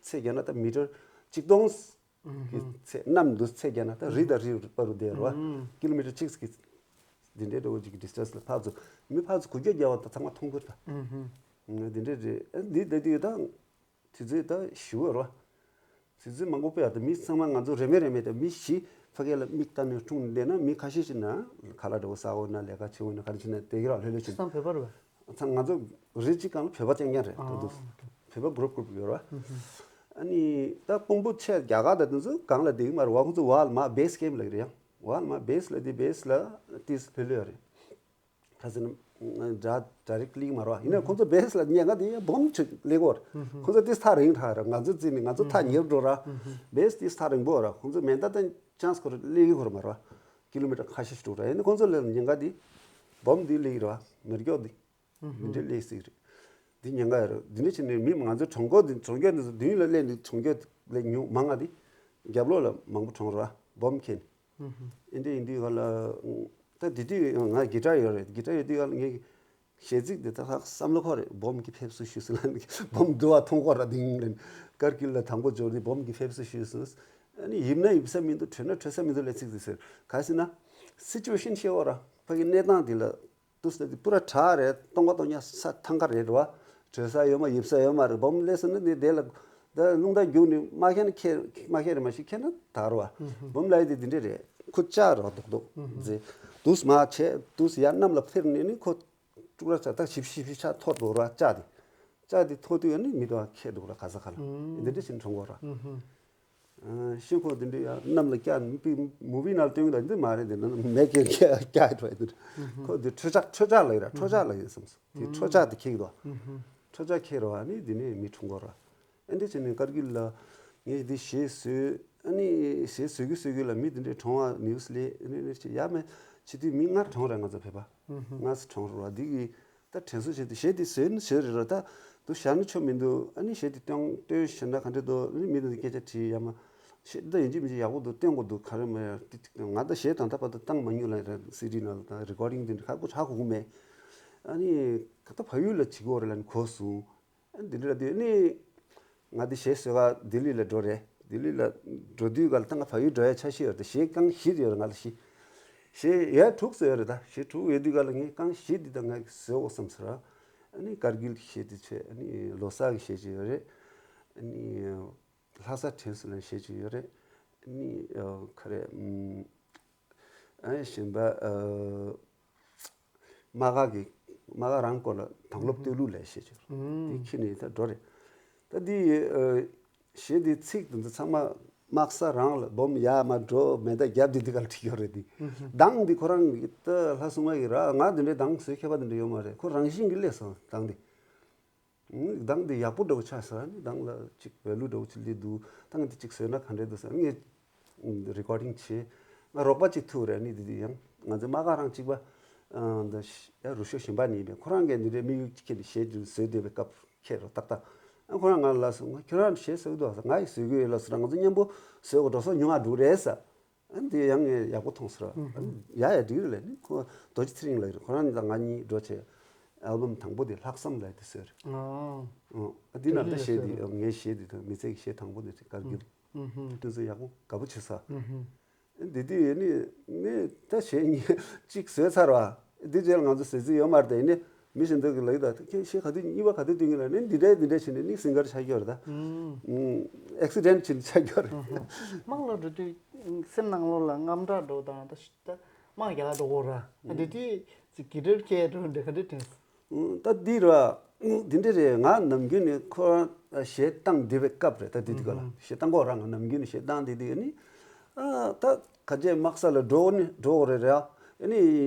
ཚད་བརྒྱབ་ན་ད་མི་ཊར་གཅིག་སྟོང་གི་ཚད་གནམ་འདི་ཚད་བརྒྱབ་ན་ད་རི་དང་རི་བར་དུ་བསྡད་རོ། ཀི་ལོ་མི་ཊར་གཅིག་གི་འདི་འདྲའི་འདྲ་བོ་ཅིག་གི་ཌི་སི་ཊན་སི་ལ་ཕར་ཚུར་མི་ཕར་ཚུར་གུ་རྒྱ་རྒྱག་པ་ད་ཚང་མ་མཐོང་གི་རེད་ད། འདི་འདྲའི་རེད་འདི་ད་དུས་ད། དུས་ཚོད་ད་ཞུ་བ་རོ། དུས་ཚོད་མང་པོ་སྤེལ་བ་དང་མི་ཚང་མ་ང་ཚོ་རེ་མེད་རེ་མེད་དང་མི་བཞི་ཕ་གི་ལ་མིག་ལྟ་ནས་འཁྲུངས་བསྡད་ན་མི་ཁ་ཤས་ཤིག་ན་ཁ་ལག་འདྲ་བོ་ཟ་འོ་ན་ལས་ཀ་བྱེད་འོ་ན་ག་རེ་བྱེད་ན་དེ་གི་ར་ལྷོད་ལྷོད་བྱེད། ཚང་བོད་པ་རེད་པས། ཚང་ང་ཚོ་རི་གཅིག་གང་ལ་བོད་པ་རྐྱང་རྐྱང་རེད་ད་འདུག་བོད་པ་གུ་རུབ་གུ་རུབ་ཡོད་ར། ཨ་ནི་ད་དཔོན་པོ་ཆེ་རྒྱ་གར་ད་དེ་ཚོ་གང་ལ་བསྡད་ཀྱི་མ་རེད་བ་ཁོང་ཚོ་བལ་མ་བེ་སི་ཀེམ་ལ་གི་རེད་ཡང་བལ་མ་བེ་སི་ལ་དེ་བེ་སི་ལ་ཏིས་ལྷོད་ལྷོད་རེད། ཁ་སང་ནི་ཌ་ཌའི་རེག་ལི་མ་རེད་བ། ཡིན་ན་ཁོང་ཚོ་བེ་སི་ལ་ཉེན་ཁ་དེ་ཡང་སྦོམ་ཆེ་ལེགས་གོ་ར། ཁོང་ཚོ་ཏིས་ཐག་རིང་དྲག་ར་ང་ཚོ་རྩིས་ནི་ང་ཚོ་ཐག་ཉེ་རུ་འགྲོ་ར། བེ་སི་ཏིས་ཐག་རིང་པོ་ར་ཁོང་ཚོ་མེ་མདའ་དང་ཅན་སི་ཁོ་ར་ལེགས་ཡིན་ཁོ་ར་མ་རེད་བ། ཀི་ལོ་མི་ཊར་ཁ་ཤས་ཤིག་འགྲོ་ར་ཡིན་ན་ཁོང་ཚོ་ལ་ཉེན་ཁ་དེ་སྦོམ་དེ་ལེགས་ར་བ་མེ་སྒྱོགས་དེ་མི་འདྲ་ལེགས་སྲིད་རེད། དེ་ཉེན་ཁ་ཡོད་ར་འདི་འདྲ་བྱས་ནས་མི་ང་ཚོ་གྲོང་སྐོར་འདི་གྲོང་ཁྱེར་འདི་ཚོ་མདུན་ལ་སླེབས་ནས་གྲོང་ཁྱེར་ལས་ཉུང་མང་ང་དེ་རྒྱབ་ལོགས་ལ་མང་པོ་གྲོངས་ར་བ་སྦོམ་ཁྱེར་ནས། ཨིན་དྲ་ཨིན་དྲའི་ག་ལ། ད་དེ་དུས་ང་གི་ཊར་ཡོད་རེད། གི་ཊར་ཡོད་དུས་ག་ལ་ངས་གཞས་ཚིག་འདི་ད་ཧ་བསམ་བློ་འཁོར་རེད། སྦོམ་གྱིས་ཕེབས་བསུ་ཞུས་སོང་ལ་སྦོམ་འདུ་བ་མཐོང་ཁོ་ར་དིང་ལན་ཀར་གིལ་ལ་དང་པོ་འབྱོར་དུས་སྦོམ་གྱིས་ཕེབས་བསུ་ཞུས་སོང་། ཨ་ནི་ཡིབ་ན་ཡིབ་ས་མི་འདུག་བྲོས་ན་བྲོས་ས་མི་འདུག་ལ་ཚིག་འདི་ཟེར་ག་ཟེར་ན། སི་ཅུ་ཝེ་ཤན་ཤེས་འོ་ར་ཕ་གི་གནས་སྟངས་འདི་ལ། དུས་ད་དེ་པུ་ར་དྲག་རེད། སྟོང་པ་སྟོང་ཉག་ས་ཐང་ཁ་རེད་རེད་བ། བྲོས་ས་ཡོད་མ་ཡིབ་ས་ཡོད་མ་རེད། སྦོམ་སླེབས་སོང་ན་ནི་དེ་ལ་ད་རླུང་རྟ་རྒྱུག་ནི་མ་ཁྱེར་ན་ཁྱེར་མ་ཁྱེར་མ་ཤི་ཁྱེར་ན་དར་བ། སྦོམ་ལ་ཡི་དེ་དེ་འདྲས་རེད། ཁོ་ལྕགས་རོ་རྡོག་རྡོག་མཛེས། དུས་མ་བྱས་དུས་ཡར་གནམ་ལ་འཕེར་ནས་ནི་ཁོ་ཀྲུག་ར་ཙ་ད་ཞིབ་ཞིབ་ཞིབ་ཆགས་ཐོར་འགྲོ་ར་ལྕགས་དེ། ལྕགས་དེ་ཐོར་དུས་ནི་མི་དུ་ཁྱེར་འགྲོ་ར་ག་ས་ག་ལ་འདི་འདྲས་ཕྱིན་གྲོང་གོ་ར། ཤིང་ཁོག་དེ་འདྲའི་ཡང་གནམ་ལ་བཀྱག་ནི་པི་མུ་བི་ནང་ལ་སྟོན་གྱི་ད་འདི་མ་རེད། འདི་ནང་མེ་ཀེར་བཀྱག་བཀྱག་འགྲོ་ཡ་འདི་ཁོ་འདི་ཁྲོ་ཆག་ཁྲོ་ཆག་ལ་ཡོད་ར། ཁྲོ་ཆག་ལ་ཡོད་བསམ་སོང་། དེ་ཁྲོ་ཆག་དེ་ཁེགས་འདུག་ཁྲོ་ཆག་ཁེགས་ར་བ་ནི་འདི་ནས་མི་འཁྲུངས་གོ་ར། ཨེ་འདི་བྱས་ནས་ཀར་གིལ་ལ་ངས་འདི་གཞས་བཟོས། ཨ་ནི་གཞས་བཟོས་གི་བཟོས་གི་ལ་མི་འདི་འདྲའི་གྲོངས་བ་ནིའུ་སི་ལས་ཨ་ནི་ནི་ཡ་མེད་ཕྱི་དུས་མི་ལྔ་གྲོངས་ར། ང་ཚོ་བོད་པ་ལྔ་ཙམ་གྲོངས་ར་བ། འདི་གི་ད་དྲན་གསོ་བྱས་ཏེ་གཞས་དེ་བཟོས་ནི་བཟོས་རེད་ར། ད་དུ་བཞག་ནི་ཆོ་མི་འདུག་ཨ་ནི་གཞས་དེ་སྟོན་སྟོན་བཞག་ན་ག་འདྲ་འདུག་ཨ་ནི་མི་འདི་སྐད་ཆ་དྲིས་ཡ་མ་ གཞས་འདི་ཡིན་གཅིག་མིན་གཅིག་ཡག་པོ་འདུག་སྟོན་དགོས་འདུག་ག་རེ་མེད། ཏི་ཏི་ང་ད་གཞས་དང་ད་བར་དུ་བཏང་མ་མྱོང་ལ་རེད། སི་ཌི་ནང་ལ་དང་རི་ཀོར་ཌིང་དེ་འདྲ་ཧ་གོ་ཧ་གོ་གི་མེད། ཨ་ནི་ད་ཕ་ཡུལ་ལ་བྱེད་དགོས་རེད་ལབ་ནས་གོ་སོང་། ཨ་ནི་འདི་འདྲ་དུས་ནི་ང་འདི་གཞས་བཟོ་ག་ལྡི་ལི་ལ་འགྲོ་རེད། ལྡི་ལི་ལ་འགྲོ་དུས་ག་ལ་ད་ང་ཕ་ཡུལ་འགྲོ་ཡ་འཆར་གཞི་ཡོད་རེད། གཞས་རྐང་བཞི་ཡོད་རེད་ང་ལ་བཞི། གཞས་ཡ་དྲུག་བཟོས་ཡོད་རེད། ད་གཞས་དྲུག་ཡོད་དུས་ག་ལ་ངས་རྐང་བཞི་འདི་ད་ང་བཟོ་དགོས་བསམ་ཟེར། ཨ་ནི་ཀར་གིལ་གྱི་གཞས་དེ་བྱས། ཨ་ནི་ལོ་གསར་གྱི་གཞས་ཅིག་ཡོད་རེད། ཨ་ནི། ལྷ་ས་དྲན་གསོ་ལ་བཤད་ཀྱི་ཡོད་རེད། ནི་ཨ་ག་རེ་ཨམ། ཨ་གཞན་པ་ཨ་མ་ག་གི་མ་ག་རང་སྐོར་ལ་དང་སློབ་བསྟོད་གླུ་ལ་བཤད་ཀྱི་ཡོད་རེད། དེ་ཁྱེད་ནི་ད་འགྲོ་རེད། ད་འདི་ཨ་གཞས་འདི་ཚིག་དེ་ཚོ་ཚང་མ་དམག་ས་རང་ལ་སྦོམ་ཡར་མར་འགྲོ་མེ་མདའ་རྒྱབ་འདི་འདི་ག་ལ་བྲིས་ཡོད་རེད། འདི་གདངས་འདི་ཁོ་རང་གི་ད་ལྷ་སྲུང་མ་ཡི་ར་ང་འདི་འདྲའི་གདངས་བཟོས་མཁས་པ་འདི་འདྲ་ཡོད་མ་རེད། ཁོ་རང་བཞིན་གྱི་སླེབས་སོང་གདངས་འདི། གདངས་འདི་ཡག་པོ་འདྲ་བོ་ཆགས་སོང་། ཨ་ནི་གདངས་ལ་ཅིག་བོད་ལུགས་འདྲ་བོ་ཅིག་སླེབས་འདུག་ད་ང་འདི་ཅིག་བཟོས་ན་ག་འདྲས་འདུག་ཟེར། ངས་རི་ཀོར་ཌིང་བྱས། ང་རོགས་པ་ཅིག་ཐུག་རེད། ཨ་ནི་འདི་འདི་ཡང་ང་ཚོ་མ་ག་རང་གཅིག་པ་འདི་ཡ་རུ་ཤོ་གཞན་པ་ནས་ཡིན་པས། ཁོ་རང་གིས་འདི་འདྲའི་དམིགས་ཡུལ་ཅིག་ཁྱེར་ནས་གཞས་ཅིག་བཟོས་བསྡད་པའི་སྐབས་ཁྱེད་རོ་ཏག་ཏག་ཨ་ཁོ་རང་ང་ལ་ལབ་སོང་། ཁྱོད་རང་གཞས་བཟོ་གི་འདུག་ཟེར། ང་ཡིས་བཟོ་གི་ཡོད་ལབ་ཟེར། ང་ཚོ་མཉམ་པོ་བཟོས་གོ་འགྲོ་སོང་ཉུང་ང་འགྲོ་རེད་ཟེར། ཨ་འདི་ཡང་ངས་ཡག་པོ་མཐོང་ཟེར། ཨ་ཡ་ཡ་འགྲིག་རེད་ལབ་ནི་ཁོ་རྡོ་རྗེ་ཚེ་རིང་ལགས་རེད། ཁོ་རང་གཉིས་དང་ང་གཉིས་འགྲོ་བྱས་ཨལ་བམ་དང་པོ་དེ་ལྷག་བསམ་ལབ་དེ་བཟོས་རེད། ཨ་འདི་ནང་ད་གཞས་འདི་ངའི་གཞས་འདི་དང་མི་ཚེ་གི་གཞས་དང་པོ་འདི་རེད། དཀར་རྒྱུན་དེ་ཚོ་ཡག་པོ་དགའ་པོ་བྱེད་ས། འདི་དུས་ནི་ནི་ད་གཞས་གཉིས་གཅིག་བཟོས་ཚར་བ། འདི་རྗེས་ལ་ང་ཚོ་ཟེར་རྩིས་ཡོད་མ་རེད། དེ་ནི་མི་གཞན་དག་གི་ལག་ད་ཁྱེད་གཞས་ག་དུས་གཉིས་པ་ག་དུས་སྟོན་གི་ལ་ནི་འདི་འདྲའི་འདི་འདྲའི་བྱས་ནས་ནི་སིང་གར་ཆགས་ཀྱི་ཡོད་རེད་ད། ཨེག་སི་ཌེན་ཊི་བྱས་ནས་ཆགས་ཀྱི་ཡོད་རེད། དམག་ལ་འགྲོ་དུས་སེམས་ནང་ལོགས་ལ་དངངས་སྐྲག་འགྲོ་དང་ད་ད་དམག་རྒྱག་འགྲོ་གོ་ར་འདི་དུས་ཅིག་གི་ཌར་སྐྱེལ་འགྲོ་འདི་ག་འདྲ་དྲན། ད་འདི་ར་འདི་འདྲ་རེད། ང་ནམ་རྒྱུན་ནས་ཁོ་གཞས་བཏང་བསྡད་པའི་སྐབས་རེད། ད་འདི་དུས་ག་ལ་གཞས་བཏང་གོ་ར། ང་ནམ་རྒྱུན་ནས་གཞས་བཏང་བསྡད་དུས་ནི། ཨ་ད་ག་ཅེ་དམག་ས་ལ་འགྲོ་ནི་འགྲོ་རེད་ར། ཨ་ནི་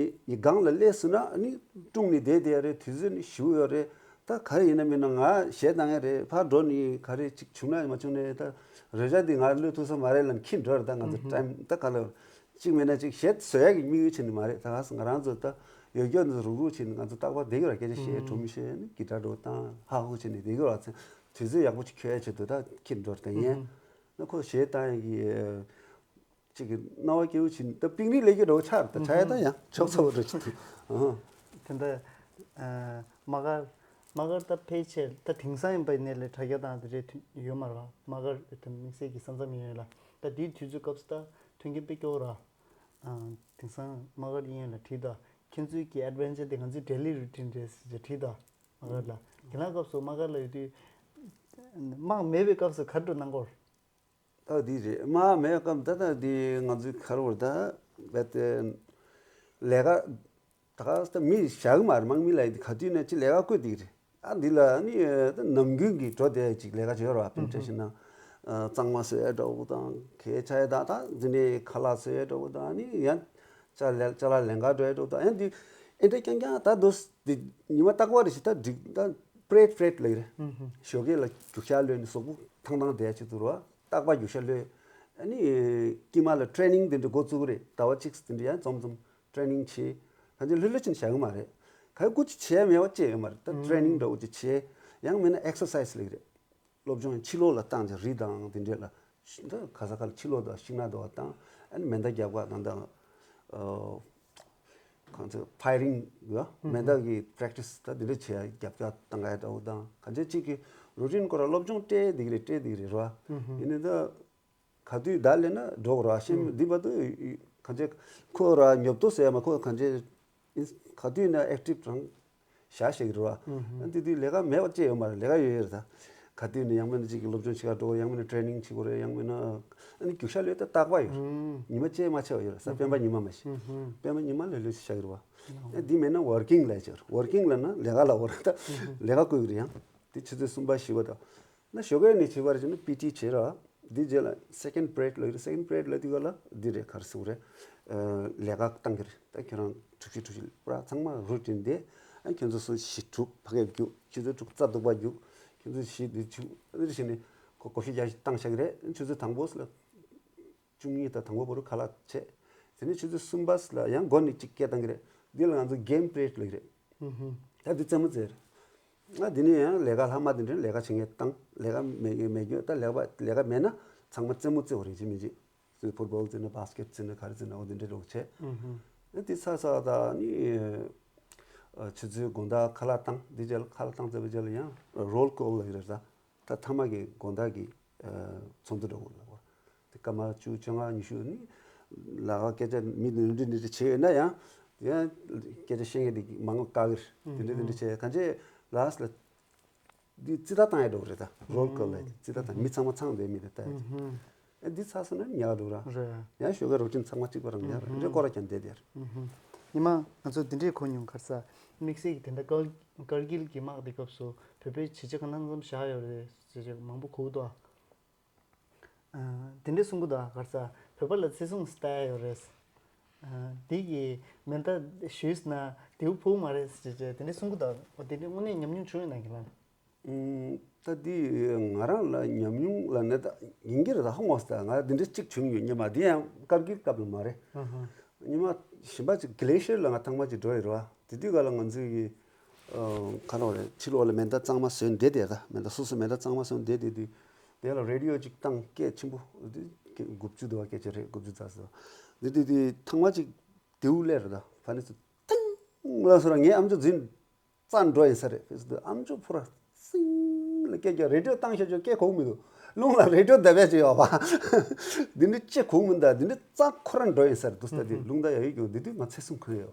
ཡི་སྒང་ལ་སླེབས་སོང་ན་ཨ་ནི་ཀྲུང་ནི་བསྡད་བསྡད་རེད། དུས་ཚོད་ནི་ཞུ་ཡོད་རེད། ད་ག་རེ་ཡིན་ན་མིན་ན་ང་གཞས་བཏང་ཡ་རེད། ཕར་འགྲོ་ནི་ག་རེ་ཅིག་བྱུང་ན་མ་བྱུང་ནས་ད་རེ་ཆ་འདི་ང་གློད་ཐུབ་ས་མ་རེད་ལབ་ཁྱི་འགྲོ་རེད། ད་ང་ཚོ་ཊེམ་ད་ག་ལ་ཅིག་མིན་ན་ཅིག་གཞས་བཟོ་ཡ་གི་དམིགས་ཡུལ་བྱས་ནི་མ་རེད། ད་ག་ས་ང་རང་ཚོ་ད་ཡོད་རྒྱུ་ནི་རུག་རུག་བྱས་ནི་ང་ཚོ་རྟག་པར་བསྡད་ཡོད་ར། སྐད་ཆ་བཤད་སྒྲུང་བཤད་ནི་གི་ཌར་འགྲོ་བཏང་ཧ་ཧུ་བྱས་ནི་བསྡད་ཡོད་ར། དུས་ཚོད་ཡག་པོ་ཅིག་འཁྱོལ་ཡ་ཆེད་དུ་ད་ཁྱི་འགྲོ་རེད། ད་ཡིན་ན་ཁོ་གཞས་བཏང་ཡ་གི་ཅིག་གི་སྣང་བ་སྐྱེ་བོ་ཕྱིན་ད་པིག་ནིག་ལས་ཀྱི་འགྲོ་ཆགས་ད་ཆ་ཡ་ད་ཡང་ཆོག་ཚ་བོ་འགྲོ་ཆེད་དུ། ཨ་དེ་འདྲ་མ་གར་མ་གར་ད་ཕལ་ཆེར་ད་དེང་སང་ཡིན་པ་ཡིན་ནའི་ལས་དྲ་རྒྱ་དང་དེ་འདྲའི་ཐོན་ཡོད་མ་རེད་པ། མ་གར་དེ་དམིགས་བསལ་གྱི་ས་མཚམས་ཡིན་ཡོད་ལ་ད་དེའི་དུས་ཚོད་སྐབས་སུ་ད་མཐུན་རྐྱེན་དཔེ་སྐྱོ་བོ་ར། དེང་སང་མ་གར་ཡིན་ཡོད་ལ་བྲིས་ད་ཁྱེད་ཚོའི་གི་ཨེཌ་ཝེན་ཅར་དེ་ང་ཚོའི་ཌེ་ལི་རུ་ཊིན་རེད་ཟེར་བྲིས་ད་མ་གར་ལ་དེ་ལ་སྐབས་སུ་མ་གར་ལ་ཡོད་དུས་དམག་མེད་པའི་སྐབས་སུ་ག་རེ་འགྲོ་གནང་གོ། ད་འདི་རེད། དམག་མེད་སྐབས་ད་ལྟ་འདི་ང་ཚོའི་ཁ་རོར་ད་རྦད་དེ་ལས་ཀ་ད་ག་ད་མི་བཞག་གི་མ་རེད། དམག་མི་ལ་ཡི་ག་དུས་ནས་ཅི་ལས་ཀ་བསྐོས་འདི་རེད། ཨ་འདི་ལ་ནི་ད་ནམ་རྒྱུན་གྱི་འགྲོ་བསྡད་ཅིག་ལས་ཀ་བྱེད་རོགས་ཨ་པིན་ཏྲེ་ཤིན་ན་གཙང་མ་བཟོ་ཡ་འདྲ་བོ་དང་གས་ཆ་ཡ་ད་ད་འདི་ནས་ཁ་ལག་བཟོ་ཡ་འདྲ་བོ་དང་ནི་ཡང་ཅ་ལག་ཅ་ལག་ལེན་ག་འགྲོ་ཡ་འདྲ་བོ་དང་ཡང་འདི་ཨེ་འདྲ་རྐྱང་རྐྱང་ད་དོ་འདི་ཉི་མ་རྟག་པ་རེ་ཞིག་ད་འགྲིག་ད་པྲེད་པྲེད་ལ་ཡི་རེད། ཞོགས་ཀས་ལ་རྒྱུག་ཤར་གློད་ནི་གཟུགས་པོ་ཐང་ཐང་བསྡད་ཅིག་འདུག་རོགས། རྟག་པར་རྒྱུག་ཤར་གློད། ཨ་ནི་དཀྱིལ་མ་ལ་ཊེ་རེ་ནིང་དེ་འདྲ་འགོ་བཙུགས་རེད། ཟླ་བ་གཅིག་དེ་འདྲ་ཡང་འཛོམས་འཛོམས་ཊེ་རེ་ནིང་བྱེད། གང་ཅི་ལྷོད་ལྷོད་ཅིག་བྱ་གི་མ་རེད། ག་རེ་སྐུ་ཅི་བྱས་མེད་པ་ཅི་ཡོད་མ་རེད། ད་ཊེ་རེ་ནིང་འདྲ་བོ་ཅིག་བྱས། ཡང་མིན་ན་ཨེག་སར་སའི་ཛི་ལེགས་རེད། སློབ་སྦྱོང་ཕྱི་ལོགས་ལ་བཏང་ཅིག་རི་དང་དེ་འདྲས་ལ་ད་ག་ས་ག་ལ་ཕྱི་ལོགས་དང་ཤིང་ནགས་དུ་བ་བཏང་། ཨ་ནི་མེ་མདའ་རྒྱབ་ག་དང་དང་། གང་ཚེ་ཕ་ཡི་རིང་ཡོད་མེ་མདའ་གི་པྲེག་ཊི་སི་ད་འདི་འདྲ་བྱེད་ཡ་རྒྱབ་སྐྱོར་བཏང་ག་ཡ་འདྲ་བོ་དང་གང་ཅི་གཅིག་གི་རུ་ཊིན་སྐོར་ལ་སློབ་སྦྱོང་སྤྲད་བསྡད་ཀྱི་རེད། སྤྲད་བསྡད་ཀྱི་རེད་རོ། ཡིན་ནའི་ད་ག་དུས་བརྡ་ལེན་ན་འགྲོ་གི་རོ། ཤེས་འདི་བར་དུ་གང་ཅི་ཁོ་ར་ཉོབ་ཏོ་ཟེར་ཡ་མ་ཁོ་གང་ཅི་ག་དུས་ན་ཨེག་ཊིབ་རང་བཞག་ཤེས་ཀྱི་རོ། ཨ་འདི་དུས་ལས་ཀ་མེད་པ་ཅི་ཡོད་མ་རེད། ལས་ཀ་ཡོད་ཡོད་རེད་ད། ག་དུས་ནས་ཡང་མིན་ན་གཅིག་གི་སློབ་སྦྱོང་བྱེད་ག་འགྲོ་ཡང་མིན་ན་ཊེ་རེ་ནིང་བྱེད་དགོས་རེད། ཡང་མིན་ན་ཨ་ནི་རྒྱུག་ཤར་ལོས་ད་རྟག་པ་ཡོད། ཉི་མ་གཅིག་མ་ཆད་པ་ཡོད་རེད་ས། སྤེན་པ་ཉི་མ་མ་ཤི། སྤེན་པ་ཉི་མ་ལས་ལོས་ཤི་བྱ་གི་རེད་བ། ཨ་འདི་མེད་ན་ཝར་ཀིང་ལས་བྱ་གི་རེད། ཝར་ཀིང་ལ་ན་ལས་ཀ་ལ་བོར་ད་ལས་ཀ་བསྐོས་གི་རེད། ཡང་འདི་ཆུ་ཚོད་གསུམ་པ་བཞི་པ་ད་ན་ཞོགས་ཀས་ནས་བྱེད་པ་རེད་ཅེ་ན་པི་ཊི་བྱེད་ར། འདི་རྗེས་ལ་སེ་ཀེན་པི་རེཌ་ལ་ཡོད་རེད། སེ་ཀེན་པི་རེཌ་ལ་དུས་ག་ལ་འདི་རེད། ག་རེ་ཟེར་དགོས་རེད། ལས་ཀ་བཏང་གི་རེད། ད་ཁྱོད་རང་གྲུ་བཞི་གྲུ་བཞི་པུ་ར་ཚང་མ་རུ་ཊིན་དེ། ཨ་ཁྱོད་ཚོ་སུ་བཞི་དྲུག་ཕ་གིར་རྒྱུག་ཆུ་ཚོད་དྲུག་རྩ་གཏུག་པ་རྒྱུག་ཁྱོད་ཚོ་བཞི་འདི་ཆུ་འདི་བཞི་ནས་ཁོ་ཀོ་ཧྥི་རྒྱག་བཏང་བཞག་གི་རེད། ཆུ་ཚོད་དང་པོ་ལ་བཅུ་གཉིས་དང་དང་པོ་བོ་རུ་ཁ་ལག་བྱས། དེ་ནས་ཆུ་ཚོད་གསུམ་པ་ལ་ཡང་མགོ་ནས་གཅིག་སྐད་བཏང་གི་རེད། འདི་ལ་ང་ཚོ་གེམ་པི་རེཌ་ལབ་ཀྱི་རེད། ད་འདི་རྩེད་མོ་རྩེ་རེད། ང་འདི་ནས་ཡང་ལས་ཀ་ལྷག་མ་དེ་འདྲ་ལས་ཀ་བྱེད་མཁན་བཏང་། ལས་ཀ་མེད་མེད་རྒྱུ་ད་ལས་ཀ་ལས་ཀ་མེད་ན་ ཚང་མ་རྩེད་མོ་རྩེ་བ་རེད་ཅི་མིན་ཅི། ཕུཊ་བོལ་རྩེ་ན་བྷ་སི་ཀེཊ་རྩེ་ན་ག་རེ་རྩེ་ན་འོ་དེ་འདྲའི་ལོག་བྱས། ཨ་དེ་ཚར་ཚར་ད་ནི་ཨ་ཆུ་ཚོད་དགོང་དག་ཁ་ལག་བཏང་དེ་རྗེས་ལ་ཁ་ལག་བཏང་ཚར་བའི་རྗེས་ལ་ཡང་རོལ་ཀོལ་ལ་ཡོད་རེད་ད། ད་མཐའ་མ་གི་དགོང་དག་གི་ཨ་ཚོགས་འདུ་འགྲོ་དགོས་ལབ་པ། དེ་སྐར་མ་བཅུ་བཅོ་ལྔ་ཉི་ཤུ་ནི་ལ་ག་སྐད་ཆ་མི་འདི་འདྲ་འདི་འདྲ་བྱས་ཡོད་ན་ཡང་ཡང་སྐད་ཆ་བཤད་མཁན་དེ་མང་བ་བཀག་གི་རེད། དེ་འདྲ་དེ་འདྲ་བྱས་གང་བྱས་ལ་སི་ལ་འདི་རྩིས་རྟགས་བཏང་ཡ་འགྲོ་གི་རེད་ད། རོལ་ཀོལ་ལ་རྩིས་རྟགས་བཏང་མི་ཚང་མ་ཚང་བསྡད་མི་རེད་ད། ཨེ་འདི་ཚར་སོང་ན་ཉག་འགྲོ་ར། རེད། ཡང་ཞོགས་ཀ་རོ་ཊིན་ཚང་མ་གཅིག་པ་རང་ཉག་ར་འདྲ་སྐོར་ར་ཀྱང་བསྡད་དེར། ཉི་མ་ང་ཚོ་འདི་འདྲས་གོ་མྱོང་གར་ས་དམིགས་བསལ་གྱི་དེ་འདྲ་ཀར་ཀར་གིལ་གྱི་དམག་དེ་སྐབས་སུ་བོད་པའི་བྱེད་ཆས་ག་ནང་ཙམ་བཞག་ཡོད་རེད་ཟེར་ཅིག་མང་པོ་གོ་གི་འདུག་ཨ། དེ་འདྲས་གསུང་གི་འདུག་ཨ། གར་ས་བོད་པ་ལ་བརྩི་སྲུང་ལྟ་ཡ་ཡོད་རེད། འདི་གི་མེ་མདའ་གཞུས་ན་དེའུ་ཕུག་མ་རེད་ཟེར་ཅིག་དེ་འདྲས་གསུང་གི་འདུག་ཨ། དེ་འདྲས་དངོས་གནས་ཉམས་མྱོང་བྱུང་ཡོད་ན་ཁྱེད་རང་། ཨུམ། ད་འདི་ང་རང་ལ་ཉམས་མྱོང་ལ་ནི་ད་ཡིན་གྱི་རེད་ད། ཧ་ངོ་ས་ད་ང་འདི་འདྲ་གཅིག་བྱུང་ཡོད་ཉི་མ་འདི་ཡང་ཀར་གིལ་སྐབས་ལ་མ་རེད། ཉི་མ་གཞན་པ་ཅིག་གི་ལེ་ཤི་ཡར་ལ་ང་ཐེངས་མ་གཅིག་འགྲོ་ཡི་རེད་བ། དེ་དུས་ག་ལ་ང་ཚོའི་གི་ཁ་ནོ་རེད་ཕྱི་ལོགས་ལ་མེ་མདའ་གཙང་མ་བཟོས་འདེད་དེ་ད་མེ་མདའ་སོ་སོ་མེ་མདའ་གཙང་མ་བཟོས་འདེད་དེ་དུས་དེ་ལ་རེ་ཌི་ཡོ་ཅིག་བཏང་སྐད་ཆེན་པོ་དེ་དགུ་བཅུ་དུ་བ་སྐད་ཆ་རེད་དགུ་བཅུ་རྩ་ཟེར་བ་འདི་དུས་དུས་ཐེངས་མ་གཅིག་དེའུ་ལས་རེད་ད་ཕ་ནི་ཚོ་ཏིང་ལ་སོ་ར་ངའི་ཨམ་ཅོག་འཛིན། རྩ་འགྲོ་ཡིན་ས་རེད། ཨམ་ཅོག་ཕུ་ར་སིང་ལ་སྐད་རྒྱག་རེ་ཌི་ཡོ་བཏང་ཤ་ཅོག་སྐད་གོ་མི་འདུག་རླུང་ལ་རེ་ཌི་ཡོ་བརྡབ་ཡ་ཅིག་ཡོད་པ། འདི་འདྲ་ཅི་གོ་མི་འདུག་འདི་འདྲ་རྩ་ཁོ་རང་འགྲོ་ཡིན་ས་རེད་འདུག་ས་འདི་རླུང་རྟ་ཡ་ཡོད་ཀྱང་འདི་དུས་ང་ཚེ་སྲུང་གོན་ཡོད།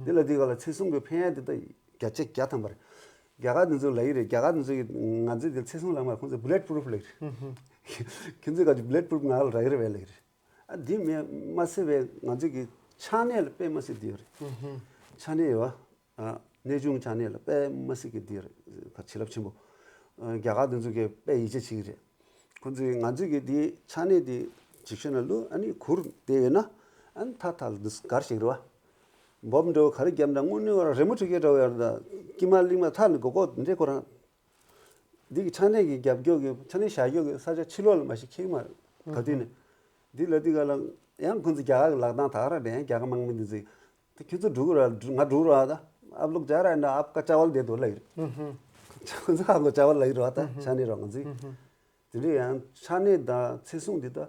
འདི་ལ་འདི་ག་ལ་ཚེ་སྲུང་གི་ཕན་ཡ་འདི་ད་བརྒྱ་ཆ་བརྒྱ་ཐམ་པ་རེད། རྒྱ་གར་འདི་ཚོ་ལ་ཡི་རེད། རྒྱ་གར་འདི་ཚོ་གི་ང་ཚོའི་འདི་ཚེ་སྲུང་ལ་མ་ཁོང་ཚོ་བུ་ལེཊ་པུ་རུབ་ལ་ཡི་རེད། ཁྱོད་ཚོས་ག་ཅིག་བུ་ལེཊ་པུ་རུབ་ང་ལ་རག་གི་རེད་བས་ལ་ཡི་རེད། ཨ་འདི་མེད་མ་ཟེར་བས་ང་ཚོས་ཀྱི་ཆགས་གནས་ལ་དཔེ་མ་སྲིད་འདི་ཡོད་རེད། ཆགས་གནས་ཡོད་བ། ཨ་གནས་ཆུང་ཆགས་གནས་ལ་དཔེ་མ་སྲིད་ཀྱི་འདི་ཡོད་རེད། ཁ་བྱིན་རླབས་ཆེན་པོ། ཨ་རྒྱ་གར་འདི་ཚོ་གིས་དཔེ་ཡིད་ཆེས་བྱེད་ཀྱི་རེད། ཁོ་ཚོས་ང་ཚོས་ཀྱི་འདི་ཆགས་གནས་འདི་འཇིགས་ཤོག་ན་ལུ་ཨ་ནི་གུར་དེ་ཡོད་ན་ཨ་ནི་ཐ་ཐ་ལ་འདི་གར་ཞིག་རེད་བ། འབོབ་འདྲ་བོ་ག་རེ་བརྒྱབ་འདྲ་དངོས་གནས་བ་རི་མོ་བྲིས་ཀྱི་འདྲ་བོ་ཡོད་རེད་ད། དཀྱིལ་མ་གླིང་མ་ཐ་ནི་གོ་གོ་འདྲེ་ཁོ་རང་། འདི་གི་ཆགས་གནས་ཀྱི་རྒྱབ་སྐྱོར་གྱི་ཆགས་གནས་བཞག་སྐྱོར་གྱི་ས་ཆ་ཕྱི་ལོགས་ལ་མ་ཤི་ཁེག་མ་རེད་ག་དུས་ནས། འདི་ལ་འདི་ག་ལ་ཡང་ཁོང་ཚོ་རྒྱ་གར་གྱི་ལག་གདང་དག་ར་འདྲ་ཡང་རྒྱ་གར་དམག་མི་འདི་ཚོས་དེ་ཁྱོད་ཚོ་འགྲོ་གི་ར་ང་འགྲོ་ར་ད་ཨབ་ལོག་རྒྱ་ར་ན་ཨབ་ཀ་ཅ་བལ་དེ་དོ་ལ་ཡིར། ཁོང་ཚོ་ཨབ་ལོག་ཅ་བལ་ལ་ཡིར་བ་ད་ཆགས་གནས་ར་ང་ཚོས། དེ་འདྲ་ཡང་ཆགས་གནས་དང་ཚེ་སྲུང་འདི་ད་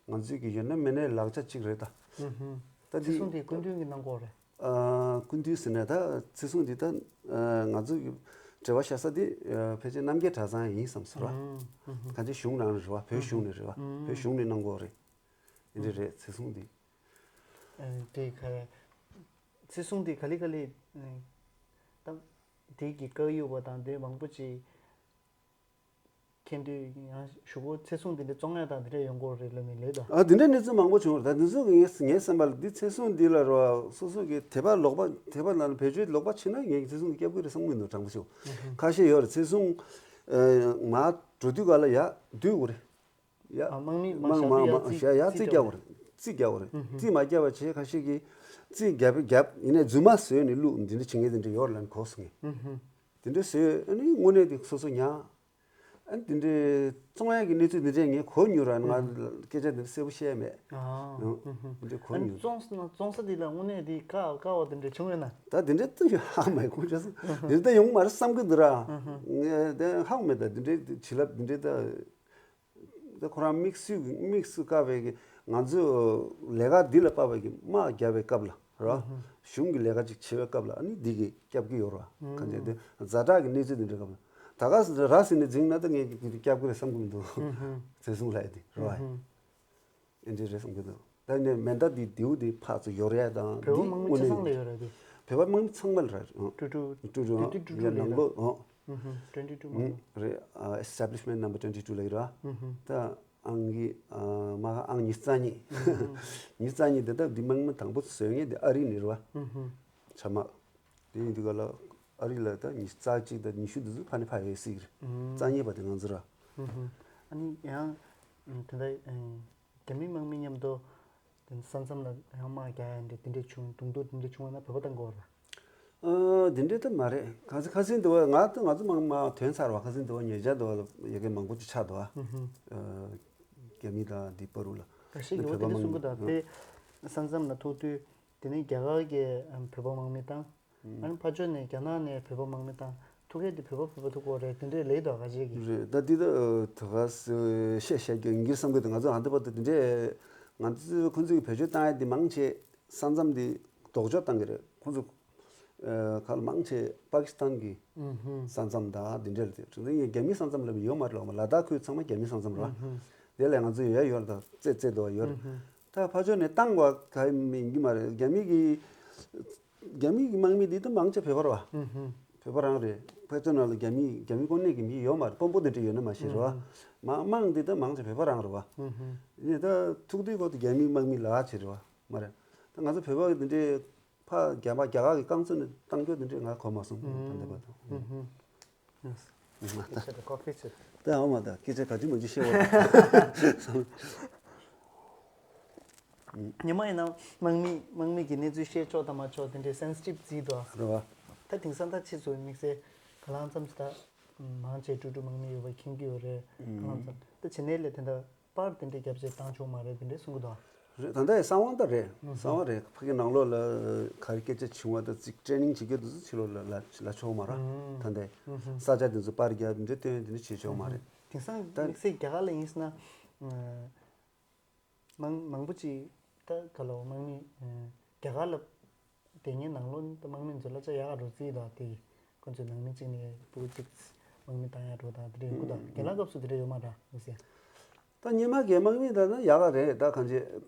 ང་ཚོས་ཀྱི་ཡོད་ན་མེད་ནའི་ལག་ཆ་གཅིག་རེད་ད། ད་ཚེ་འདི་སྲུང་དེ་སྐུ་མདུན་གྱི་གནང་སྐོར་རེད། ཨ་སྐུ་མདུན་ཟེར་ནས་ད་ཚེ་སྲུང་འདི་ད་ཨ་ང་ཚོ་གི་འབྲེལ་བ་བཞག་ས་འདི་ཨ་ཕལ་ཆེར་རྣམ་རྒྱལ་གྲྭ་ཚང་ཡིན་བསམ་ཟེར་བ། གང་ཅི་གཞུང་ནང་རེད་བ་བོད་གཞུང་ནས་རེད་བ་བོད་གཞུང་ནས་གནང་དགོས་རེད། འདི་འདྲ་རེད་ཚེ་སྲུང་འདི། ཨ་དེ་ག་རེད། ཚེ་སྲུང་འདི་ག་ལེ་ག་ལེ་ཨ་ད་དེ་གི་བཀའ་ཡོད་པ་དང་དེ་མང་པོ་ཅིག་མཁྱེན་དུས་ཡང་གཞུག་གུ་ཚེ་སྲུང་དེ་འདྲ་བཙོང་ཡ་དང་དེ་འདྲ་ཡོང་གི་རེད་ལབ་ནི་ལོས་དང་། ཨ་དེ་འདྲ་གནས་ཚུལ་མང་པོ་བྱུང་བ་རེད་ད། དེ་ཚོ་གི་ངའི་ངའི་བསམ་པ་ལ་འདི་ཚེ་སྲུང་འདི་ལ་རོ་སོ་སོ་གི་དད་པ་ལོག་པ་དད་པ་ལ་བེད་སྤྱོད་ལོག་པ་བྱེད་ན་ངས་ཚེ་སྲུང་གི་སྐྱབས་མགོན་རེད་བསམ་གི་མི་འདུག་དྲང་པོ་ཞུ། ཁ་ཤས་ཡོད་རེད་ཚེ་སྲུང་ཨ་མར་འགྲོ་དུས་ག་ལ་ཡ་སྡོད་དགོས་རེད། ཡ་ཨ་དམག་མི་མ་མང་བཞག་མང་དུས་ཡ་མང་རྩིས་ཡ་ཡ་རྩིས་རྩིས་རྒྱག་རྒྱག་དགོས་རེད། རྩིས་རྒྱག་དགོས་རེད། རྩིས་མ་རྒྱག་པ་བྱས་ཁ་ཤས་ཀྱིས་རྩིས་རྒྱབ་རྒྱབ་ཡིན་ནའི་རྫུན་མ་བཟོས་ནས་བླུགས་འདི་འདྲ་བྱེད་མཁན་དེ་འདྲ་ཡོད་རེད་ལབ་ནས་གོ་སོང་ངས། དེ་འདྲ་བཟོས་ཨ་ནི་དངོས་གནས་དེ་སོ་སོ་ཉག་ཨ་ནི་དེ་འདྲའི་བཙོང་ཡག་གི་གནས་ཚུལ་འདི་འདྲས་ངས་གོ་མྱོང་ར་ང་སྐད་ཆ་འདི་འདྲ་གསལ་པོ་བཤད་མེད། ཨ་ཨ་དེ་འདྲས་གོ་ཨ་ནི་མྱོང་། བཙོང་ས་ན་བཙོང་ས་འདི་ལ་དངོས་གནས་འདི་དཀའ་དཀའ་བ་དེ་འདྲས་བྱུང་ཡོད་ན། ད་དེ་འདྲས་ད་ཡོད་ཧ་མ་གོ་ཆ་སོང་འདི་ལྟ་ཡོང་མ་རེད་བསམ་གི་འདུག་ར། ངས་དེ་ཧ་གོ་མེད་ད་དེ་འདྲས་བྱིན་རླབས་འདི་འདྲས་ད། ད་ཁོ་རང་དམིགས་བསལ་གྱི་དམིགས་སུ་བཀར་བའི་གི་ང་ཚོས་ལས་ཀ་འདི་ལ་དཔག་པའི་གི་དམག་རྒྱག་པའི་སྐབས་ལ་ར། གཞུང་གི་ལས་ཀ་ཅིག་བྱེད་པའི་སྐབས་ལ་ཨ་ནི་འདི་གི་སྐྱབས་ཀྱི་ཡོད་ར། གང་ཅི་དེ་ཛ་དྲག་གི་གནས་ཚུལ་འདི་འདྲ་སྐབས་ལ་ད་ག་སེ་ར་ཟིན་ནས་འཛིང་ན་ད་ངས་གི་སྐྱབས་ཀྱི་རེད་བསམ་གི་མི་འདུག་ཚེ་སྲུང་ལགས་འདི་ར། ཨེ་འདྲ་རེད་བསམ་གི་འདུག་ད་ནས་མེ་མདའ་འདི་མདེའུ་འདི་ཕར་ཚུར་ཡོར་ཡ་དང་བོད་པ་དམག་མི་ཆ་ཚང་ལ་ཡོད་ར་དེ། བོད་པ་དམག་མི་ཚང་མ་ལ་ར། ཀྲུ་ཀྲུ་ཀྲུ་ཀྲུ་ཀྲུ་ཀྲུ་ཀྲུ་ཡ་ནང་ལོགས་ཨོ། ཨུ་ཧུ། ཊུ་ཝེན་ཊི་ཊུ་མང་རེད། ཨ་ཨེ་སི་ཊེབ་ལི་ཤི་མེན་ཊི་ནམ་བར་ཊུ་ཝེན་ཊི་ཊུ་ལ་ཡོད་ར། ཨུ་ཧུ། ད་ཨང་གི་ཨ་མ་ག་ཨང་ཉི་ཤུ་རྩ་གཉིས། ཉི་ཤུ་རྩ་གཉིས་དེ་ད་འདི་དམག་མི་དང་པོ་བཟོས་མཁན་དེ་ཨ་རི་ནས་རེད་བ། ཨུ་ཧུ། ཆ་མ། དེ་ཡིན་དུས་ག་ལ་ཨ་རི་ལ་ད་ཉི་ཤུ་རྩ་གཅིག་དང་ཉི་ཤུ་དེ་ཚོ་ཕ་ནས་ཕ་ཡོད་སྲིད་གི་རེད། ཨུ་ཧུ། རྩ་གཉིས་པ་དེ་ང་ཚོ་ར། ཨུ་ཧུ། ཨ་ནི་ཡང་དེ་འདྲ་རྒྱ་མི་དམག་མི་མཉམ་དུ་དེ་ས་མཚམས་ལ་ཡང་དམག་རྒྱག་ཡ་འདྲ་དེ་འདྲ་བྱུང་གདོང་ཐུག་དེ་འདྲ་བྱུང་བ་ན་བོད་པ་དང་འགོར་བ། ཨ་དེ་འདྲ་ད་མ་རེད། ཁ་སང་ཁ་སང་དུ་བ་ང་ད་ང་ཚོ་མང་མང་ཐོན་ཚར་བ། ཁ་སང་དུ་བ་ཉེ་ཆར་དུ་བ་ཡ་གི་མང་པོ་ཅིག་ཆགས་འདུག་ཨ། ཨུ་ཧུ། རྒྱ་མི་དང་འདི་བར་དུ་ལ་ད་ཤེས་ཀྱི་བོད་པ་དེ་འདྲ་གསུང་གི་འདུག་དེ་ས་མཚམས་ལ་ཐུག་དུས་དེ་ནས་རྒྱ་གར་གྱི་བོད་པ་དམག་མི་དང་། ཨ་ནི་ཕར་ཕྱོགས་ནས་རྒྱ་ནག་ནས་བོད་པ་དམག་མི་དང་། ཕྲུ་གུ་དེ་བོད་པ་བོད་པ་ཐུག་གོ་རེད། དེ་འདྲའི་ལས་དོ་ག་ཅིག་གི། རེད། ད་འདི་ད་ད་ག་བཤད་བཤད་རྒྱུ་ཡིན་གྱི་བསམ་གྱི་འདུག་ང་ཚོ་ཨ་འདི་བར་དུ་དེ་འདྲའི་ང་ཚོ་ཁོང་ཚོས་བེད་སྤྱོད་བཏང་ཡ་དེ་མང་ཆེ་ས་མཚམས་དེ་ལྡོག་ཕྱོགས་བཏང་གི་རེད། ཁོང་ཚོ་ཁ་ལ་མང་ཆེ་པ་ཀི་སི་ཐན་གྱི་ས་མཚམས་དང་དེ་འདྲ་རེད། དེ་རྒྱ་མིའི་ས་མཚམས་ལ་ཡོད་མ་རེད་ལ། ལ་དྭགས་ཁུལ་ཚང་མ་རྒྱ་མིའི་ས་མཚམས་རེད། དེ་ལས་ང་ཚོ་ཡོད་ཡོད་ད་རྩེ་རྩེ་དོ་ཡོད་རེད། ད་ཕར་ཕྱོགས་ནས་བཏང་བ་ག་ཡིན་གྱི་མ་རེད། རྒྱ་མི་གི་རྒྱ་མི་གི་དམག་མི་འདི་ད་མང་ཆེ་བོད་པ་རེད་བ། བོད་པ་རང་རེད། ཕལ་ཆེར་ནང་ལ་རྒྱ་མི་རྒྱ་མི་ཁོ་ནས་ཀྱི་མི་ཡོད་མ་རེད། དཔོན་པོ་འདི་འདྲ་ཡོད་ན་མ་ཤེས་རེད་བ། མང་མང་འདི་ད་མང་ཆེ་བོད་པ་རང་རེད་བ། ཡིན་ད་ཐུག་དུས་ཁོ་ད་རྒྱ་མི་དམག་མི་ལ་ཆེ་རེད་བ། མ་རེད། ད་ང་ཚོ་བོད་པ་འདི་འདྲའི་ཕ་རྒྱ་མ་རྒྱ་གར་གྱི་རྐང་བཙུགས་ནས་བཏང་རྒྱུ་འདི་འདྲའི་ང་གོ་མ་སོང་ད་ལྟ་བར་དུ། ད་ཨ་མ་ད་སྐད་ཆ་ག་ཅི་མ་ཅི་བཤད་བ། ཉི་མ་ཡིན་ན་དམག་མི་དམག་མི་གི་གནས་ཚུལ་བཤད་ཆོག་དང་མ་ཆོག་དེ་འདྲའི་སེན་སི་ཊིབ་བརྩིས་འདུག་རེད་བ། ད་དེང་སང་ད་ཕྱིས་སུ་དམིགས་བསལ་ག་ལ་ཙམ་ཞིག་ད་མང་ཆེ་ཀྲུ་ཀྲུ་དམག་མི་ཡོད་པ་མཁྱེན་གྱི་ཡོད་རེད། ག་ལ་ཙམ་ད་བྱེད་གནས་ལས་དེ་འདྲ་པར་དེ་འདྲའི་རྒྱབ་བྱེད་བཏང་ཆོག་མ་རེད་དེ་འདྲའི་གསུང་གི་འདུག་རེད། ད་ལྟ་གསང་བ་ད་རེད། གསང་བ་རེད། ཕ་གི་ནང་ལོགས་ལ་ག་རེ་སྐད་ཆ་བྱུང་བ་ད་ཅིག་ཊེ་ནིང་བྱེད་རྒྱུ་དེ་ཚོ་ཕྱི་ལོགས་ལ་ལ་ལ་ཆོག་མ་རེད། ད་ལྟའི་ས་ཆ་དེ་ཚོ་པར་རྒྱབ་འདྲ་སྟོན་དེ་འདྲ་བྱེད་ཆོག་མ་རེད། དེང་སང་དམིགས་བསལ་རྒྱ་གར་ལ་ཡིན་ཟེར་ན། མང་མང་པོ་ཅིག་ད་ག་ལ་བ་དམག་མི་རྒྱ་གར་ལ་དེ་ངའི་ནང་ལོགས་ནི་ད་དམག་མི་ཚོ་གླ་ཆ་ཡག་ག་འགྲོ་རྩིས་དང་དེ་ཁོ་ཚོའི་ནང་མི་གཅིག་ནས་ཕྲུ་གུ་གཅིག་དམག་མི་བཏང་ཡག་འགྲོ་དང་དེ་འདྲ་ཡོང་གི་འདུག་རྒན་ལགས་སྐབས་སུ་དེ་འདྲ་ཡོད་མ་རེད་མི་ཟེར། ད་སྔོན་མ་གི་དམག་མི་ད་ན་ཡག་ག་རེད། ད་གང་ཅི་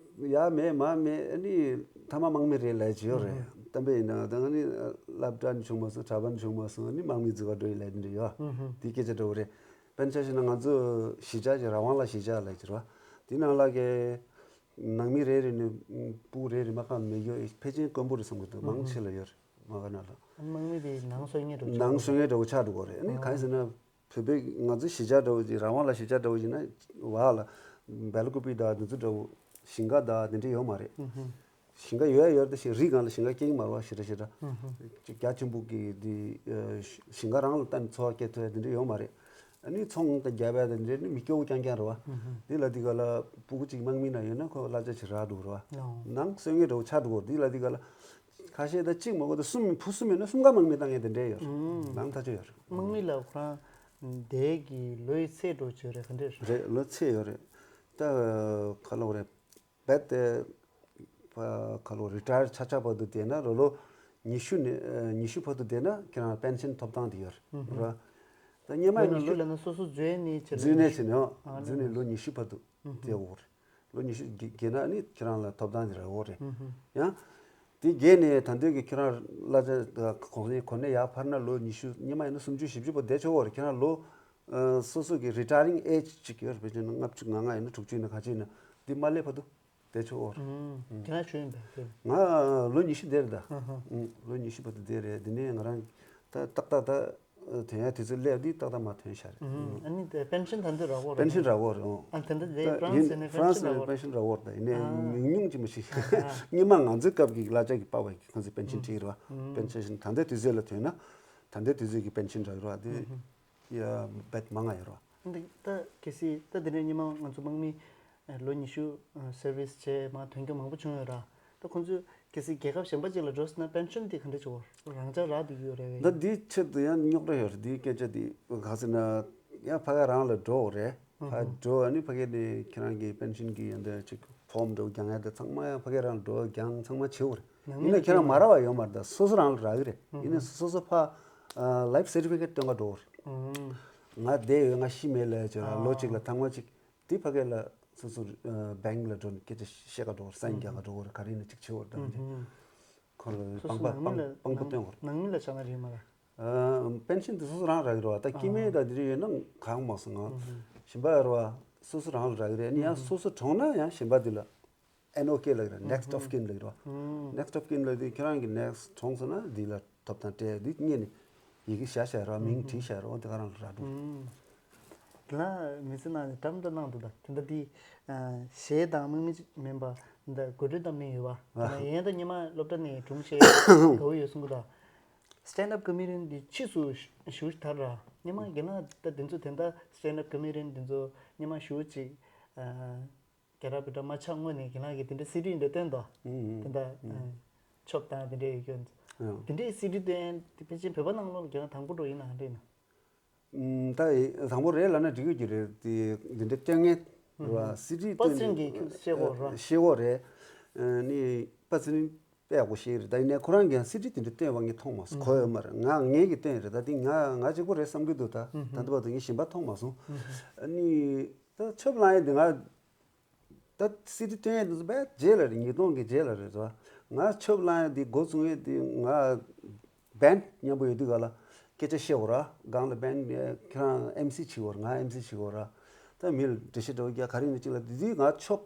ཡག་མེད་མ་མེད་ཨ་ནི་མཐའ་མ་དམག་མི་རེད་ལབ་ཀྱི་ཡོད་རེད། གཏམ་དཔེ་ཡིན་ན་ད་ཨ་ནི་སློབ་གྲྭ་ནས་བྱུང་མ་སོང་། གྲྭ་པ་ནས་བྱུང་མ་སོང་། ཨ་ནི་དམག་མི་འཛུལ་བ་འགྲོ་ཡི་ལབ་འདྲ་ཡོད། དེ་སྐད་ཆ་འདྲ་བོ་རེད། དཔེར་ན་ཆ་བཞག་ན་ང་ཚོ་གཞིས་ཆགས་ཀྱི་རང་དབང་ལ་གཞིས་ཆགས་ལ་གྱུར་བ། དེ་ནང་ལ་གི་ནང་མི་རེ་རེ་ནས་སྤུ་གུ་རེ་རེ་མ་གང་མེད་ཡོད་ཕལ་ཆེར་དཀོན་པོ་རེད་བསམ་གྱི་འདུག་མང་ཆེ་ལ་ཡོད་རེད་མ་ག་ན་ལ། དམག་མི་དེ་ནང་སོ་ངེས་འགྲོ་ཆགས། ནང་སོ་ངེས་འདྲ་བོ་ཆགས་འགྲོ་གི་རེད། ཨ་ནི་གང་ཡིན་ཟེར་ན་བོད་པའི་ང་ཚོ་གཞིས་ཆགས་འདྲ་བོ་ཅིག་རང་དབང་ལ་གཞིས་ཆགས་འདྲ་བོ་ཅིག་ན་བ་ལ་སྦེལ་ཀོ་པི་དང་དེ་ཚོ་འདྲ་བོ་ཞིང་ཁ་དང་དེ་འདྲ་ཡོད་མ་རེད། ཞིང་ཁ་ཡོད་ཡ་ཡོད་ད་ཞིག་རི་སྒང་ལ་ཞིང་ཁ་སྐྱེ་གི་མ་རེད་བ། ཞེ་དྲག་ཞེ་དྲག་ཅིག་རྒྱ་ཆེན་པོ་གི་འདི་ཞིང་ཁ་རང་ལ་བཏང་ནས་འཚོ་བ་སྐྱེལ་ཐུབ་ཡ་དེ་འདྲ་ཡོད་མ་རེད། ཨ་ནི་ཚོང་དང་རྒྱབ་ཡ་དེ་འདྲ་ནི་མི་སྐྱོ་བོ་རྐྱང་རྐྱང་རེད་བ། འདི་ལ་འདི་ག་ལ་སྤུ་གུ་གཅིག་དམག་མི་ན་ཡོད་ན་ཁོ་གླ་ཆ་ཞིག་རག་འགྲོ་རེད་བ། ནང་སོ་ངེས་འདྲ་བོ་ཆགས་འགྲོ་གོ་འདི་ལ་འདི་ག་ལ་ཁ་ཤས་ད་གཅིག་མ་གོ་ད་གསུམ་བུ་གསུམ་ཡོད་ན་གསུམ་ཀ་དམག་མི་བཏང་ཡ་དེ་འདྲ་ཡོད་རེད། ནང་ཐག་ཆོད་ཡོད་རེད། དམག་མི་ལ་ཁོ་རང་དེ་གི་ལོའི་ཚད་འགྲོ་ཆོད་རེད་ག་འདྲ་རེད། རེད་ལོ་ཚད་ཡོད་རེད། ད་ག་ལ་བ་རེད། རྦད་དེ་ཁ་ལོ་རི་ཊ་ཡར་ཆགས་ཆགས་བར་དུ་བསྡད་ན་རོ་ལོ་ཉི་ཤུ་ནས་ཉི་ཤུ་བར་དུ་བསྡད་ན་ཁྱེད་རང་པེན་ཤན་ཐོབ་ཐང་དེ་ཡོད་རེད། ད་སྔོན་མ་ལོ་ཉི་ཤུ་ལ་ལབ་ན་སོ་སོ་འཛུལ་ནས་ཆེ་འཛུལ་ནས་ཆེ་ནས་འཛུལ་ནས་ལོ་ཉི་ཤུ་བར་དུ་བསྡད་དགོས་རེད། ལོ་ཉི་ཤུ་བརྒལ་ན་ནི་ཁྱེད་རང་ལ་ཐོབ་ཐང་དེ་རག་གོ་རེད། ཡང་དེ་བརྒལ་ནས་ད་འདོད་ཀྱི་ཁྱེད་རང་གླ་ཆ་གོང་ནས་གོ་གནས་ཡར་འཕར་ན་ལོ་ཉི་ཤུ་སྔོན་མ་ཡིན་ན་སུམ་ཅུ་བཞི་བཅུ་བར་བསྡད་ཆོག་གོ་རེད། ཁྱེད་རང་ལོ་སོ་སོ་གི་རི་ཊ་ཡར་རིང་ཨེ་ཇི་ཅིག་ཡོད་རེད། ཕལ་ཆེར་ན་ལྔ་བཅུ་ང་ལྔ་ཡིན་ན་དྲུག་ཅུ་ཡིན་ན་ག་ཅི་ཡིན་ན་འདི་མ་སླེབས་བར་དུ་བསྡད་ཆོག་གོ་རེད། ཁྱེད་རང་ཞུ་ཡིན་པས་དེ། ང་ལོ་ཉི་ཤུ་བསྡད་རེད་ད། ལོ་ཉི་ཤུ་བར་དུ་བསྡད་རེད། འདི་ནས་ང་རང་ད་ཏག་ཏག་ད་ཐོན་ཡ་དུས་ཚོད་སླེབས་དུས་ཏག་ཏག་མ་ཐོན་ཤག་རེད། ཨ་ནི་དེ་པེན་ཤན་ད་འདི་རག་གོ་རེད། པེན་ཤན་རག་གོ་རེད། ཨ་ད་འདི་དེ་ཧྥ་རན་སི་ནས་པེན་ཤན་རག་གོ་རེད། པེན་ཤན་རག་གོ་རེད། ད་ཡིན་ནའི་ཉུང་ཉུང་ཅིག་མ་ཞིག་སྔོན་མ་ང་ཚོའི་སྐབས་ཀྱི་གླ་ཆ་གི་པ་བ་གི་ཁོང་ཚོས་པེན་ཤན་ཁྲིད་རེད་བ། པེན་ཤན་ད་འདི་དུས་ཚོད་ལ་ཐོན་ན་ད་འདི་དུས་ཚོད་ཀྱི་པེན་ཤན་རག་རེད་བ། དེ་ཡ་བེད་མང་ང་ཡོད་རེད་བ། འདི་ད་གལ་སྲིད་ད་འདི་ནས་སྔོན་མ་ང་ཚོ་དམག་མི་ལོ་ཉི་ཤུ་སར་བིས་བྱས་མ་ཐོན་རྒྱུ་མང་པོ་བྱུང་ཡོད་ར། ད་ཁོང་ཚོས་གལ་སྲིད་རྒྱལ་ཁབ་གཞན་པ་ཅིག་ལ་འགྲོ་ཟེར་ན་པེན་ཤན་དེ་ག་འདྲ་བྱེད་དགོས་རང་འཇགས་རག་བསྡད་ཀྱི་ཡོད་རེད་པས། ད་འདིའི་ཆེད་དུ་ཡང་རྙོག་དྲ་ཡོད་རེད། འདིའི་སྐད་ཆ་འདི་ག་ཟེར་ན་ཡང་ཕ་གི་རང་ལ་འགྲོ་དགོས་རེད། ཕ་གི་འགྲོ་ཨ་ནི་ཕ་གི་ནས་ཁྱེད་རང་གི་པེན་ཤན་གི་ཡོན་ཏན་ཅིག་ཕོམ་འདྲ་བོ་རྒྱག་ཡ་དེ་ཚང་མ་ཡང་ཕ་གི་རང་ལ་འགྲོ་རྒྱག་ཚང་མ་བྱེད་དགོས་རེད། ཡིན་ན་ཁྱེད་རང་མ་རག་པ་ཡོད་མ་རེད། ད་སོ་སོ་རང་ལ་རག་གི་རེད། ཡིན་ན་སོ་སོ་ཕ་ལའིཕ་སར་ཊི་ཕི་ཀེཊ་སྟོན་ག་འགྲོ་དགོས་རེད། ང་བསྡད་ཡོད། ང་ཤི་མེད་ལབ་ཡ་ཅིག་ར་ལོ་གཅིག་ལ་ཐེངས་མ་གཅིག་དེ་ཕ་གི་ལ་སོ་སོ་བེང་ལ་འགྲོ་ནས་སྐད་ཆ་བཤད་ག་འགྲོ་དགོས་རེད། སའིན་རྒྱག་ག་འགྲོ་དགོས་རེད། ག་རེ་ཡིན་ན་གཅིག་བྱེད་དགོས་རེད། ད་ང་ཚོས་ཁོ་ལ་སྤང་པ་སྤང་སྤང་པོ་སྟོན་དགོས་རེད། ནང་མི་ལ་ཆགས་ན་རེད་མ་རེད། ཨ། པེན་ཤན་དེ་སོ་སོ་རང་རག་གི་རེད་བ། ད་སྐྱེ་དམན་དང་དེ་འདྲ་ཡོད་ན་གང་མ་སོང་ང་། གཞན་པ་རེད་བ། སོ་སོ་རང་ལ་རག་གི་རེད། ཨ་ནི་ཡང་སོ་སོ་གྲོངས་ན་ཡང་གཞན་པ་དེ་ལ་ཨེན་ཨོ་ཀེ་ལབ་ཀྱི་རེད། ནེག་སི་ཊི་ཨོ་ཀིན་ལབ་ཀྱི་རེད་བ། ནེག་སི་ཊི་ཨོ་ཀིན་ལབ་དུས་ཁྱེད་རང་གི་ནེག་སི་ཊི་གྲོངས་སོང་ན་དེ་ལ་ཐོབ་ཐང་སྤྲད་དུས་སྔོན་ནས་ཡི་གེ་བཞག་བཞག་རེད་བ། མིང་བྲིས་བཞག་རེད་བ། དེ་ག་རང་ལ་རག་འགྲོ། དེ་ལ་མི་ཚེ་ནང་ནས་འགྲམ་དུ་གནང་འདུག་ད་དེ་འདྲ་དེ་གཞས་དང་དམག་མི་མིན་པ་འདི་དགོད་བྲོའི་གཏམ་གླེང་ཡོད་པ། དེ་ན་ཡན་ད་སྔོན་མ་སློབ་གྲྭ་ནས་སྒྲུང་བཤད་དགའ་བོ་ཡོད་གསུང་གི་འདུག་སི་ཊེན་ཌི་ཨབ་ཀོ་མེ་ཌི་ཡན་འདི་ཕྱིས་སུ་ཞུ་ཞུ་དར་ར། སྔོན་མ་རྒན་ལགས་ད་དེ་ཚོ་དེ་འདྲ་སི་ཊེན་ཌི་ཨབ་ཀོ་མེ་ཌི་ཡན་འདི་ཚོ་སྔོན་མ་ཞུ་ཅིག་རྒྱ་ར་བི་ཏྲ་མ་ཆགས་སྔོན་ནས་རྒན་ལགས་ཀྱིས་དེ་འདྲ་སི་ཌི་འདྲ་བཏོན་འདུག་དེ་འདྲ་ཨ། ཆོབ་དང་དེ་འདྲའི་ཡོད་ཀྱང་། དེ་འདྲའི་སི་ཌི་སྟོན་དེ་ཕལ་ཆེར་བོད་པ་ནང་ལོགས་ལ་རྒྱ་ནག་དང་པོ་འགྲོ་ཡིན་ན་འདྲ་ཡིན་ན། ད་དང་པོ་རེད་ལབ་ན་འགྲིག་གི་རེད། དེ་འདི་འདྲའི་སྟོན་མཁན་རེད་བ། སི་ཌི་པ་སི་རིན་གྱིས་ཤེས་གོ་ར། ཤེས་གོ་རེད། ནི་པ་སི་རིན་དཔེ་ཡག་པོ་ཤེས་རེད། ད་ཡིན་ནའི་ཁོ་རང་གིས་སི་ཌི་དེ་འདྲ་སྟོན་པ་ངས་མཐོང་མ་སོང་། གོ་ཡོད་མ་རེད། ང་ངས་ཀྱིས་སྟོན་རེད། ད་དེ་ང་ང་གཅིག་པོ་རེད་བསམ་གྱི་འདུག་ད་ད་ལྟ་བར་དུ་ངས་གཞན་པ་མཐོང་མ་སོང་། ནི་ད་ཆོབ་ལངས་ཡས་དེ་ང་ད་སི་ཌི་སྟོན་ཡས་དེ་ཚོ་དཔེ་རྗེས་ལ་རེད། ཉིས་སྟོང་གི་རྗེས་ལ་རེད་བ། ང་ཆོབ་ལངས་ཡས་དེ་འགོ་བཙུགས་ཡས་དེ་ང་བེན་མཉམ་པོ་ཡོད་དུས་ག་ལ་སྐད་ཆ་བཤད་དགོས་ར། སྒང་ལ་བེན་ཁྱེད་རང་ཨེམ་སི་བྱེད་དགོས་ར། ང་ཨེམ་སི་བྱེད་དགོས་ར། ད་མི་ལ་འགྲེལ་བཤད་འདྲ་བོ་རྒྱག་ག་རེ་ཡིན་ན་གཅིག་ལ་དེ་དུས་ང་ཆོབ་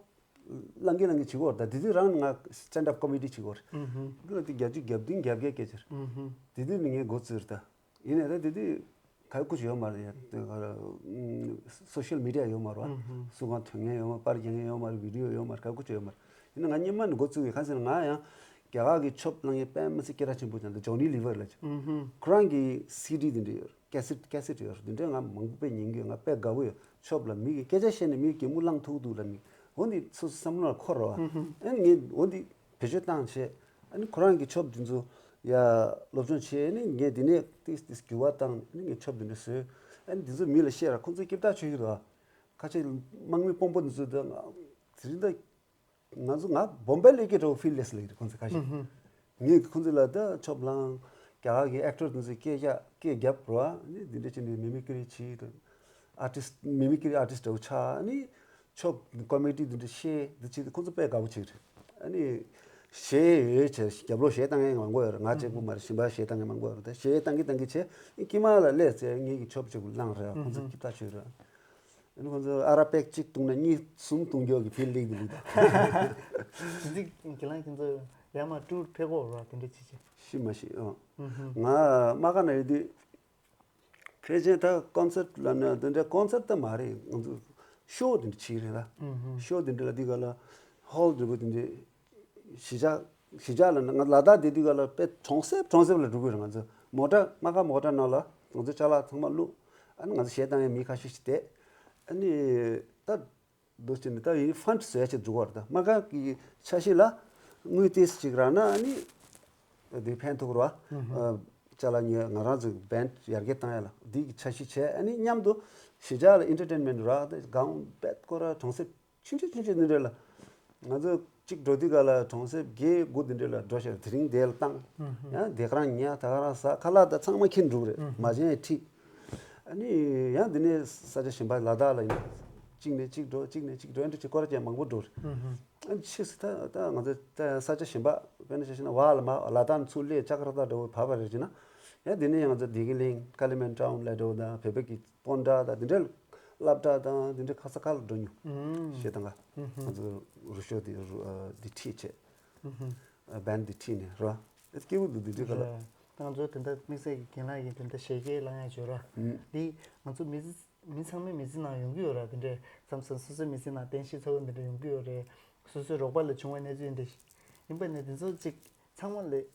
ལངས་ཀྱི་ལངས་ཀྱི་བྱེད་དགོས་ར། ད་དེ་དུས་རང་ང་སི་ཊེན་ཌི་ཨབ་ཀོ་མེ་ཌི་བྱེད་དགོས་ར། འདི་ལ་དེ་བརྒྱད་ཅུ་གྱ་བདུན་གྱ་བརྒྱད་སྐད་ཆ་རེད། དེ་དུས་ནས་ངས་འགོ་བཙུགས་རེད་ད། ཡིན་ནའི་ད་དེ་དུས་ག་ཡོད་ཀུ་ཅི་ཡོད་མ་རེད་ཡ། དེ་ག་རེ་སོ་ཤལ་མི་ཌི་ཡ་ཡོད་མ་རེད་བ། སུ་གང་ཐོན་མཁན་ཡོད་མ་རེད། པར་རྒྱག་མཁན་ཡོད་མ་རེད། བི་ཌི་ཡོ་ཡོད་མ་རེད། ག་ཡོད་ཀུ་ཅི་ཡོད་མ་རེད། ཡིན་ན་ང་སྔོན་མ་ནས་འགོ་བཙུགས་ཡོད། གང་ཟེར་ན་ང་ཡང་རྒྱ་གར་གྱི་ཆོབ་ལངས་མཁན་དཔེ་མི་སྲིད་སྐད་གྲགས་ཆེན་པོ་ཅན་དེ་ཇོ་ནི་ལི་ཝར་ལབ་ཅིག་ཁོ་རང་གི་སི་ཌི་དེ་འདྲ་ཡོད་རེད། ཀེ་སེ་ཊི་ཀེ་སེ་ཊི་ཡོད་རེད། དེ་འདྲ་ང་མང་པོ་དཔེ་ཉན་གྱི་ཡོད། ང་དཔེ་དགའ་བོ་ཡོད། ཆོབ་ལ་མི་གི་སྐད་ཆ་བཤད་ནས་མི་གི་གད་མོ་བླངས་ཐུབ་འདུག་ལབ་ནི་འོ་འདི་སོ་སོ་བསམ་བློ་ལ་འཁོར་རོ། ཨ་ནི་ངས་འོ་འདི་བེད་སྤྱོད་བཏང་བྱས། ཨ་ནི་ཁོ་རང་གི་ཆོབ་འདི་ཚོ་ཡ་སློབ་སྦྱོང་བྱས། ཨ་ནི་ངས་འདི་ནས་ཏིས་ཏིས་འགྱུར་བ་བཏང་། ཨ་ནི་ངས་ཆོབ་འདི་འདྲ་བཟོས། ཨ་ནི་འདི་ཚོ་མི་ལ་བཤད་ར། ཁོང་ཚོ་སྐྱིད་ཐག་ཆོད་ཀྱི་འདུག་ཁ་ཆེ་དམག་མི་དཔོན་པོ་འདི་ཚོ་ད་དེ་རིང་ད་ང་ཚོ་ང་བོམ་བེ་ལས་ཀྱི་འདྲ་བོ་ཕིལ་ལེས་ལེགས་རེད། ཁོང་ཚོ་ཁ་ཤས་ངས་ཁོང་ཚོ་ལ་ད་ཆོབ་ལངས། རྒྱ་གར་གྱི་ཨེག་ཊར་འདི་ཚོ་སྐད་རྒྱག་སྐད་རྒྱབ་རོ། ཨ་ནི་འདི་འདྲ་བྱས་ནས་མི་མི་ཀི་རི་བྱེད། ཨར་ཊིསི་མི་མི་ཀི་རི་ཨར་ཊིསི་འདྲ་བོ་ཆགས། ཨ་ནི་ཆོབ་ཀོ་མེ་ཌི་འདི་འདྲ་བཤད་འདི་བྱེད་དུས་ཁོང་ཚོ་དཔེ་དགའ་པོ་བྱེད་རེད། ཨ་ནི་གཞས་ཡོད་བྱས། རྒྱབ་ལོགས་གཞས་བཏང་མཁན་མང་པོ་ཡོད་རེད། ང་གཅིག་པུ་མ་རེད། གཞན་པ་གཞས་བཏང་མཁན་མང་པོ་ཡོད་རེད། ད་གཞས་བཏང་གི་བཏང་གི་བྱས། ཨ་ནི་དཀྱིལ་མ་ལ་སླེབས་ཚེ་ངེད་ཀྱི་ཆོབ་གཅིག་པུ་བླངས་རེད། ཁོང་ཚོ་སྐྱིད་ཐག་ཆོད་རེད། ཨ་ནི་ཁོང་ཚོ་ཨ་ར་པེག་གཅིག་བཏུང་ན་གཉིས་གསུམ་བཏུང་རྒྱུ་གི་ཕིལ་ལེགས་འདི་ལེགས་ད། དེ་ཚིག་གི་ལང་ཁྱེད་ཚོ་ཡར་མར་ཊུར་ཕེབས་ཀྱི་ཡོད་རེད་བ། དེ་འདྲ་བྱེད་བྱེད། ཤི་མ་ཤི་ཨ། ང་མ་ག་ན་ཡོད་དུས། ཕལ་ཆེར་ད་ཀོན་སར་ཊི་ལབ་ན་དེ་འདྲ་ཀོན་སར་ཊི་ད་མ་རེད། ང་ཚོ་ཤོ་དེ་འདྲ་བྱེད་རེད་ད། ཤོ་དེ་འདྲ་ལ་དེ་ག་ལ་ཧོལ་འདྲ་པོ་དེ་འདྲ་གཞིས་ཆགས་གཞིས་ཆགས་ལ་ང་ལ་དྭགས་དེ་དུས་ག་ལ་དཔེ་གྲོང་གསེབ་གྲོང་གསེབ་ལ་འགྲོ་གི་རེད། ང་ཚོ་མོ་ཊ་མ་ག་མོ་ཊ་ནང་ལ་ང་ཚོ་ཅ་ལག་ཚང་མ་བླུགས། ཨ་ནི་ང་ཚོ་གཞས་བཏང་ཡས་མི་ཁ་ཤས་ཤིག་བསྡད། ཨ་ནི་ད། འདུག་ཅེས་ནི་ད་ཡིན་ཕན་ཌི་བཟོ་ཡ་ཆེད་འཛུགས་པ་རེད། ད་མ་ག་གི་འཆར་གཞི་ལ་དངུལ་ཏོག་ཙམ་ཅིག་རག་ན་ཨ་ནི་དེ་ཕན་ཐོགས་རེད་བ། ཅ་ལག་ཉོས། ང་རང་ཚོ་བེན་ཌི་ཡར་རྒྱས་བཏང་ཡ་ལ་འདི་གི་འཆར་གཞི་བྱས། ཨ་ནི་མཉམ་དུ་གཞིས་ཆགས་ལ་ཨེན་ཊར་ཊེན་མེན་ཊི་རག་དེ་གང་བེད་ཀོ་ར་གྲོང་གསེབ་ཆུང་ཆུང་ཆུང་ཆུང་འདི་འདྲ་ལ་ང་ཚོ་གཅིག་འགྲོ་དུས་ག་ལ་གྲོང་གསེབ་བརྒྱད་དགུ་འདི་འདྲ་ལ་འགྲོ་ཤར། དེ་རིང་དེ་ལ་བཏང་། ཡང་དེ་ག་རང་ཉལ། ད་ག་རང་ཟ། ཁ་ལག་ད་ཚང་མ་ཁྱེར་འགྲོ་གི་རེད། མ་བྱན་ཡ་ཁྲིད། ཨ་ནི་ཡང་འདི་ནས་ས་ཆ་གཞན་པ་ལ་དྭགས་ལ་ཡིན། གཅིག་ནས་གཅིག་འགྲོ། གཅིག་ནས་གཅིག་འགྲོ། ཨ་འདྲ་བྱས་སྐོར་ར་ཅན་མང་པོ་འགྲོ་རེད། ཨ་ནི་ཕྱིས་སུ་ད་ད་ང་ཚོ་ད་ས་ཆ་གཞན་པ་དཔེར་ན་ཆ་བཞག་ན་བ་ལ་མ་ལ་དྭགས་ནས་ཚུར་སླེབས་ལྕགས་ར་ད་འདྲ་བོ་བབས་པ་རེད་ཅེ་ན། ཡང་འདི་ནས་ཡང་ང་ཚོ་བདེ་སྐྱིད་གླིང་ཀ་ལི་མན་ཊའུན་ལ་འགྲོ། ད་བོད་པ་གི་སྤོན་ཊ་ད་འདི་འདྲ་སློབ་གྲྭ་དང་འདི་འདྲ་ཁ་ས་ཁ་ལ་འགྲོ་མྱོང་། གཞས་བཏང་ག་ང་ཚོ་རུ་ཤོ་འདི་རུ་འདི་ཁྲིད་བྱས། བེན་ཌི་འདི་ཁྲིད་ནས་རོ། ཨེ་སྐྱིད་པོ་འདུག་འདི་འདྲ་ག་ལ། རེད། ད་ང་ཚོ་དེ་འདྲ་དམིགས་བསལ་གྱི་རྒན་ལགས་ཀྱིས་དེ་འདྲ་གཞས་སྐད་བླངས་ཡ་བྱོས་ར། འདི་ང་ཚོ་མི་ཚེ་མི་ཚང་མའི་མི་ཚེ་ནང་ཡོང་གི་ཡོད་ར། དེ་འདྲའི་མཚམས་མཚམས་སོ་སོའི་མི་ཚེ་ནང་རྟེན་གཞི་ཚ་བོ་འདི་འདྲ་ཡོང་གི་ཡོད་རེད། སོ་སོའི་རོགས་པ་ལ་བྱུང་བའི་གནས་ཚུལ་འདི་ཡིན་པ་ནས་དེ་ཚོ་ཅིག་ཚང་མ་ལས་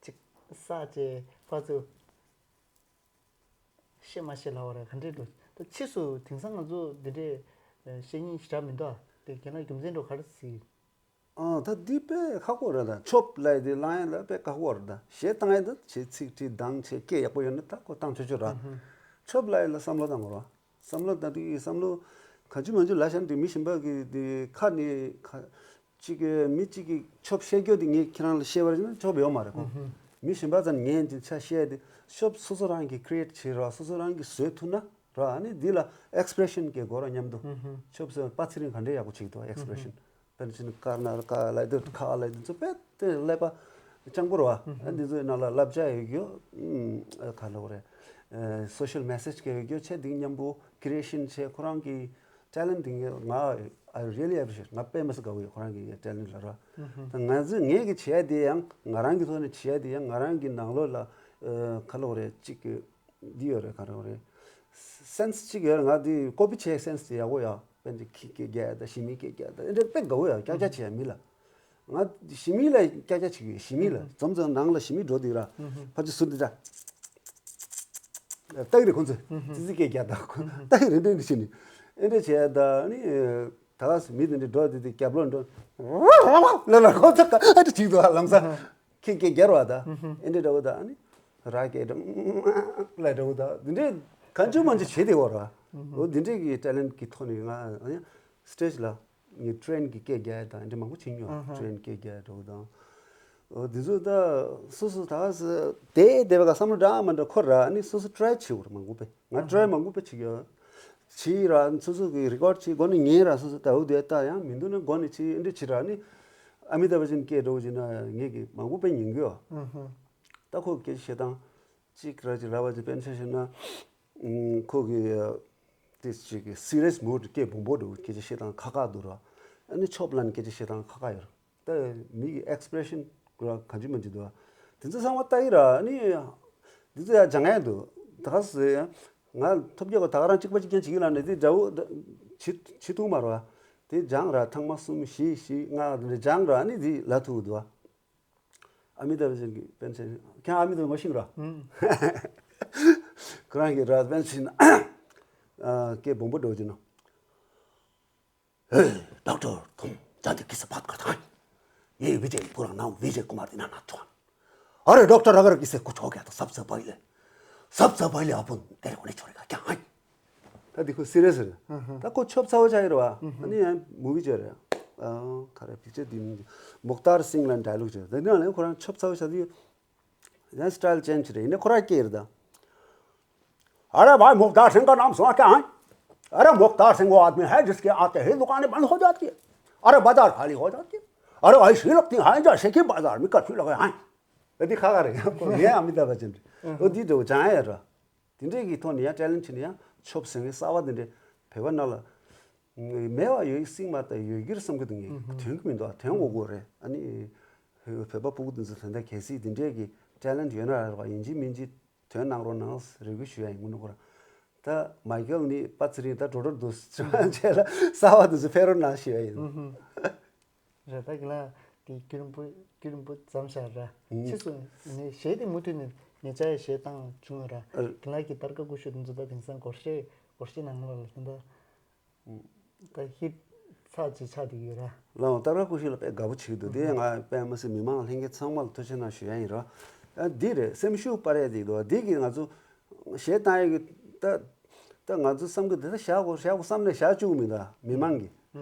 ཅིག་ས་བཅད་ཕར་ཚུར་བཤད་མ་བཤད་ལབ་པ་ར་ག་འདྲས་འགྲོ། ད་ཕྱིས་སུ་དེང་སང་ང་ཚོ་འདི་འདྲའི་བཤད་སྙིང་ཞེ་དྲག་མི་འདུག་དེ་རྒན་ལགས་རྒྱུ་མཚན་འདྲ་བོ་ག་རེ་གཟིགས། ཨང་། ད་འདི་དཔེ་ཁག་པོ་རེད། ད་ཆོབ་ལབ་ཡ་དེ་བླངས་ཡ་ལ་དཔེ་ཁག་པོ་རེད། ད་གཞས་བཏང་ཡ་དེ་བྱེད་ཚིག་བྲིས་གདངས་བྱས་སྐད་ཡག་པོ་ཡོད་ན་ད་ཁོ་བཏང་ཆོག་ཆོག་ར། ཆོབ་ལབ་ཡ་ལ་བསམ་བློ་བཏང་དགོས་ར། བསམ་བློ་བཏང་དུས་བསམ་བློ་གང་ཅི་མང་ཅི་ལབ་བཞག་ན་དེ་མི་གཞན་པ་གི་དེ་ཁ་ནས་ཁ་གཅིག་གི་མི་གཅིག་གིས་ཆོབ་བཤད་རྒྱུ་དེ་ངས་ཁྱེད་རང་ལ་བཤད་པ་རེད་ན་ཆོབ་ཡོད་མ་རེད་ཁོ། མི་གཞན་པ་ཚོ་ངས་འདི་ཆ་བཤད་དེ་ཆོབ་སོ་སོ་རང་གིས་ཁི་རི་ཨེ་ཊི་བྱེད་ར། སོ་སོ་རང་གིས་བཟོས་ཐུབ་ན་ར། ཨ་ནི་འདི་ལ་ཨེག་སི་པི་རེ་ཤན་གི་དགོས་ར་མཉམ་དུ། ཆོབ་སོ་པ་ཚེ་རིང་ག་འདྲའི་ཡག་པོ་བྱེད་ཀྱི་འདུག་ཨེག་སི་པི་རེ་ཤན། དཔེར་ན་ཆ་ནི་ཀར་ནར་ཀ་ལབ་དུས་ཁ་ལབ་དུས་ཚོ་དཔེ་དེ་ཀླད་པ་སྤྱང་པོ་རེད་བ། ཨ་འདི་ཚོའི་ནང་ལ་བསླབ་བྱ་ཡོད་རྒྱུ་ག་ལབ་དགོས་རེད། སོ་ཤལ་མེ་སེ་ཇི་ག་ཡོད་རྒྱུ་བྱས་འདི་མཉམ་པོ་ཁི་རི་ཨེ་ཤན་བྱས། ཁོ་རང་གི་ཊེ་ལེན་ཊི་འདི་ང་I really appreciate. ང་དཔེ་མི་སྲིད་དགའ་བོ་ཡོད་ཁོ་རང་གི་ཊེ་ལེན་ཊི་ལ་ར། ད་ང་ཚོས་ངས་གི་བྱས་དེ་ཡང་ང་རང་གི་ཐོག་ནས་བྱས་དེ་ཡང་ང་རང་གི་ནང་ལོགས་ལ་ག་ལབ་དགོས་རེད། གཅིག་གི་འདི་ཡོད་རེད། ག་རེ་ཡོད་རེད། སེན་སི་གཅིག་ཡོད་རེད། ང་འདི་ཀོ་པི་བྱས་སེན་སི་དེ་ཡག་པོ་ཡོད། དཔེར་ན་ཁྱི་སྐད་རྒྱག་ཡ་དང་ཞི་མིའི་སྐད་རྒྱག་ཡ་དང་ཨེ་འདྲ་དཔེ་དགའ་བོ་ཡོད། ཀྱག་ཀྱག་བྱེད་ཡ་མི་ལ། ང་ཞི་མི་ལ་ཀྱག་ཀྱག་བྱེད་ཀྱི་ཡོད། ཞི་མི་ལ་འཛོམས་འཛོམས་ནང་ལ་ཞི་མི་འགྲོ་དུས་ར་ཕར་ཚུར་ཟུར་འདི་འདྲ་ལྟ་གི་རེད། ཁོང་ཚོས་ཙི་ཙི་སྐད་རྒྱག་དང་ལྟ་གི་རེད། འདྲ་འདྲ་བྱེད་ནི་ཨེ་འདྲ་བྱེད་ཡ་དང་ནི་ད་ག་སེ་མི་དེ་འདྲ་འགྲོ་དུས་དེ་རྒྱབ་ལོགས་འགྲོ་ལ་ལ་ཁོང་ཚོ་ཨེ་འདྲ་བྱེད་འདུག་ལམ་སང་། ཁྱི་སྐད་རྒྱག་ར་བ་ད། ཨེ་འདྲ་འདྲ་བོ་ད་ཨ་ནི་ར་སྐད་འདྲ་ལ་འདྲ་བོ་ད་འདི་འདྲའི་གང་བྱུང་མང་བྱུང་བྱེད་དེ་བོ་ར། འོ་འདི་འདྲའི་གི་ཊེ་ལེན་གི་ཐོག་ནས་ང་ཨ་ནི་སི་ཊེཇ་ལ་ངས་ཊེ་རེན་གི་སྐད་རྒྱག་ཡ་དང་འདྲ་མང་པོ་བྱེད་མྱོང་། ཊེ་རེན་གི་སྐད་རྒྱག་ཡ་འདྲ་བོ་དང་། འོ་འདི་ཚོ་ད་སོ་སོ་ད་སི་དེ་དེ་བ་ག་བསམ་བློ་འདྲ་མ་འདྲ་འཁོར་ར། ཨ་ནི་སོ་སོ་ཊེ་རའི་བྱེད་དགོས་ར། མང་པོ་པས་ང་ཊེ་རའི་མང་པོ་པས་བྱེད་ཀྱི་ཡོད། བྱེད་ར་སོ་སོ་གི་རི་ཀོཌ་བྱེད་དགོས་ན་ཉན་ར། སོ་སོ་ད་འུ་དེ་ལྟ་ཡང་མི་འདུག་ན་དགོས་ནས་བྱེད། ཨེ་འདྲ་བྱེད་ར། ཨ་ནི་ཨ་མི་ཏཱབ་བྷ་ཅན་སྐད་འདྲ་བོ་བྱེད་ན་ངས་གི་མང་པོ་པས་ཉན་གི་ཡོད། ད་ཁོ་སྐད་ཆ་བཤད་སྟངས་གཅིག་ར་གཅིག་ར་བ་གཅིག་དཔེར་ན་ཆ་བཞག་ན། ཨུམ། ཁོ་གི་ཏིས་གཅིག་གི་སི་རི་ཡས་མུཌ། སྐད་སྦོམ་པོ་འདྲ་བོ་སྐད་ཆ་བཤད་སྟངས་ཁག་ཁག་འདུག་ར། ཨ་ནི་ཆོབ་ལན་སྐད་ཆ་བཤད་སྟངས་ཁག་ཁག་ཡོད་ར། ད་མི་གི་ཨེག་སི་པི་རེ་ཤན་ར་གང་ཅི་མ་ཅི་འདུག་ར། དེ་ཚོ་ཚང་མ་ལྟ་ཡི་ར། ཨ་ནི་འདི་ཚོ་ཡང་སྦྱང་ཡ་འདུག་ད་ག་སེ་ང་ཐོབ་རྒྱག་ག་ད་ག་རང་གཅིག་པ་གཅིག་རྐྱང་བྱེད་ཀྱི་ལ་ནས་དེ་འདྲ་བོ་ད་བྱེད་བྱེད་ཐུབ་མ་རེད་བ། དེ་སྦྱང་ར། ཐེངས་མ་གསུམ་བཞི་བཞི་ལྔ་དེ་འདྲ་སྦྱང་ར། ཨ་ནི་དེ་ལ་ཐུག་འདུག་བ། ཨ་མི་ཏཱབ་བྷ་ཅན་གྱི་པེན་སེན་ཁྱེད་ཨ་མི་ཏཱབ་མ་ཤེས་ར། ཁོ་རང་གི་ར་པེན་སེན་སྐད་སྦོམ་པོ་འདྲ་བོ་བྱེད་ན། ए, डॉक्टर, तुम जल्दी किसी बात करता है। ये विजय पूरा नाम विजय कुमार दीना नाथ चौहान। अरे डॉक्टर, अगर किसी कुछ हो गया तो सबसे पहले, सबसे पहले अपन तेरे को नहीं छोड़ेगा, क्या है? ད་འདི་ཁོ་སི་རི་ཡས་རེད། ད་ཁོ་ཆོབ་ཚ་བོ་ཆགས་ཡོད་རེད་བ། ཨ་ནི་ཡང་མུ་བི་བྱས་རེད། ཨ་ག་རེ་པིག་ཅར་འདི་མིང་མུག་ཏར་སིང་ལ་ཌའི་ལོག་བྱས་རེད། ད་ནི་ལ་ཁོ་རང་ཆོབ་ཚ་བོ་ཆགས་དུས། ཡང་སི་ཊའིལ་ཅེན་ཇི་རེད། ཡིན་ནའི་ཁོ་རང་སྐད་རེད་ད། अरे भाई, मुख्तार सिंह का नाम सुना क्या है? अरे मुख्तार सिंह वो आदमी है जिसके आते ही दुकानें बंद हो जाती है। अरे बाजार खाली हो जाती है। अरे ऐसी लगती है जैसे कि बाजार में कर्फ्यू लगे हैं। འདི་ཁ་ཁ་རེད། ངས་ཨ་མི་ཏཱབ་བྷ་ཅན་རེད། འོ་འདི་འདྲ་བོ་སྦྱང་ཡ་ར། དེ་འདྲའི་གི་ཐོག་ནས་ཡང་ཊེ་ལེན་ཊི་བྱས་ནས་ཡང་ཆོབ་སེང་གེ་གསར་བ་དེ་འདྲ་བོད་པ་ནང་ལ་མེད་པ་ཡོད་སྲིད་མ་ད་ཡོད་ཀྱི་རེད་བསམ་གྱི་འདུག་ངས་ཐོན་གྱི་མི་འདུག་ཐོན་དགོས་ཀྱི་རེད། ཨ་ནི་བོད་པ་སྤུ་གུ་དེ་ཚོ་ད་ལྟ་གལ་སྲིད་དེ་འདྲའི་གི་ཊེ་ལེན་ཊི་ཡོད་ན་ར་བ་ཡིན་གཅིག་མིན་གཅིག་ཐོན་གནང་རོགས་གནང་རེ་སྐུལ་ཞུ་ཡ་ཡིན། དངོས་གནས་ཁོ་རང་ད་མའི་ཀལ་ནི་པ་ཚེ་རིང་ད་འགྲོ་འགྲོ་འདུག་བྱས་ལ་གསར་བ་དེ་ཚོ་ཕེབས་རོགས་གནང་ཞུ་ཡ་ཡིན། རེད། ད་གི་ལ་དེ་རྒྱུན་རིང་པོ་རྒྱུན་རིང་པོ་འཛོམས་བཞག་ར། ཕྱིས་སུ་ནས་གཞས་དེ་མུ་མཐུད་ནས་ཉེ་ཆར་གཞས་བཏང་བྱུང་ཡོད་ར། གི་ལ་གི་སྟར་ཀ་ཀུ་ཤུ་དེ་ཚོ་ད་དེང་སང་སྒོར་གཞས་སྒོར་གཞས་ནང་ལ་ལ་ད་ད་ཧིཊ་ཚར་ཅིག་ཆགས་བསྡད་ཡོད་ར། ལའང་སྟར་ཀ་ཀུ་ཤུ་ལ་དཔེ་དགའ་པོ་བྱེད་ཀྱི་འདུག་དེ་ང་དཔེ་མི་སྲིད་མི་མང་ལྷན་རྒྱས་ཚང་མ་ལ་ཐུགས་རྗེ་གནང་ཞུ་ཡ་ཡིན་ར། ཨ་འདི་རེད། སེམས་ཤུགས་སྤར་ཡ་དེ་འདུག་འདི་གི་ང་ཚོ་གཞས་བཏང་ཡ་གི་ད་ད་ང་ཚོ་བསམ་གི་འདི་ད་བཞག་དགོས་བཞག་དགོས་བསམ་ནས་བཞག་བཅུག་མི་འདུག་མི་མང་གི་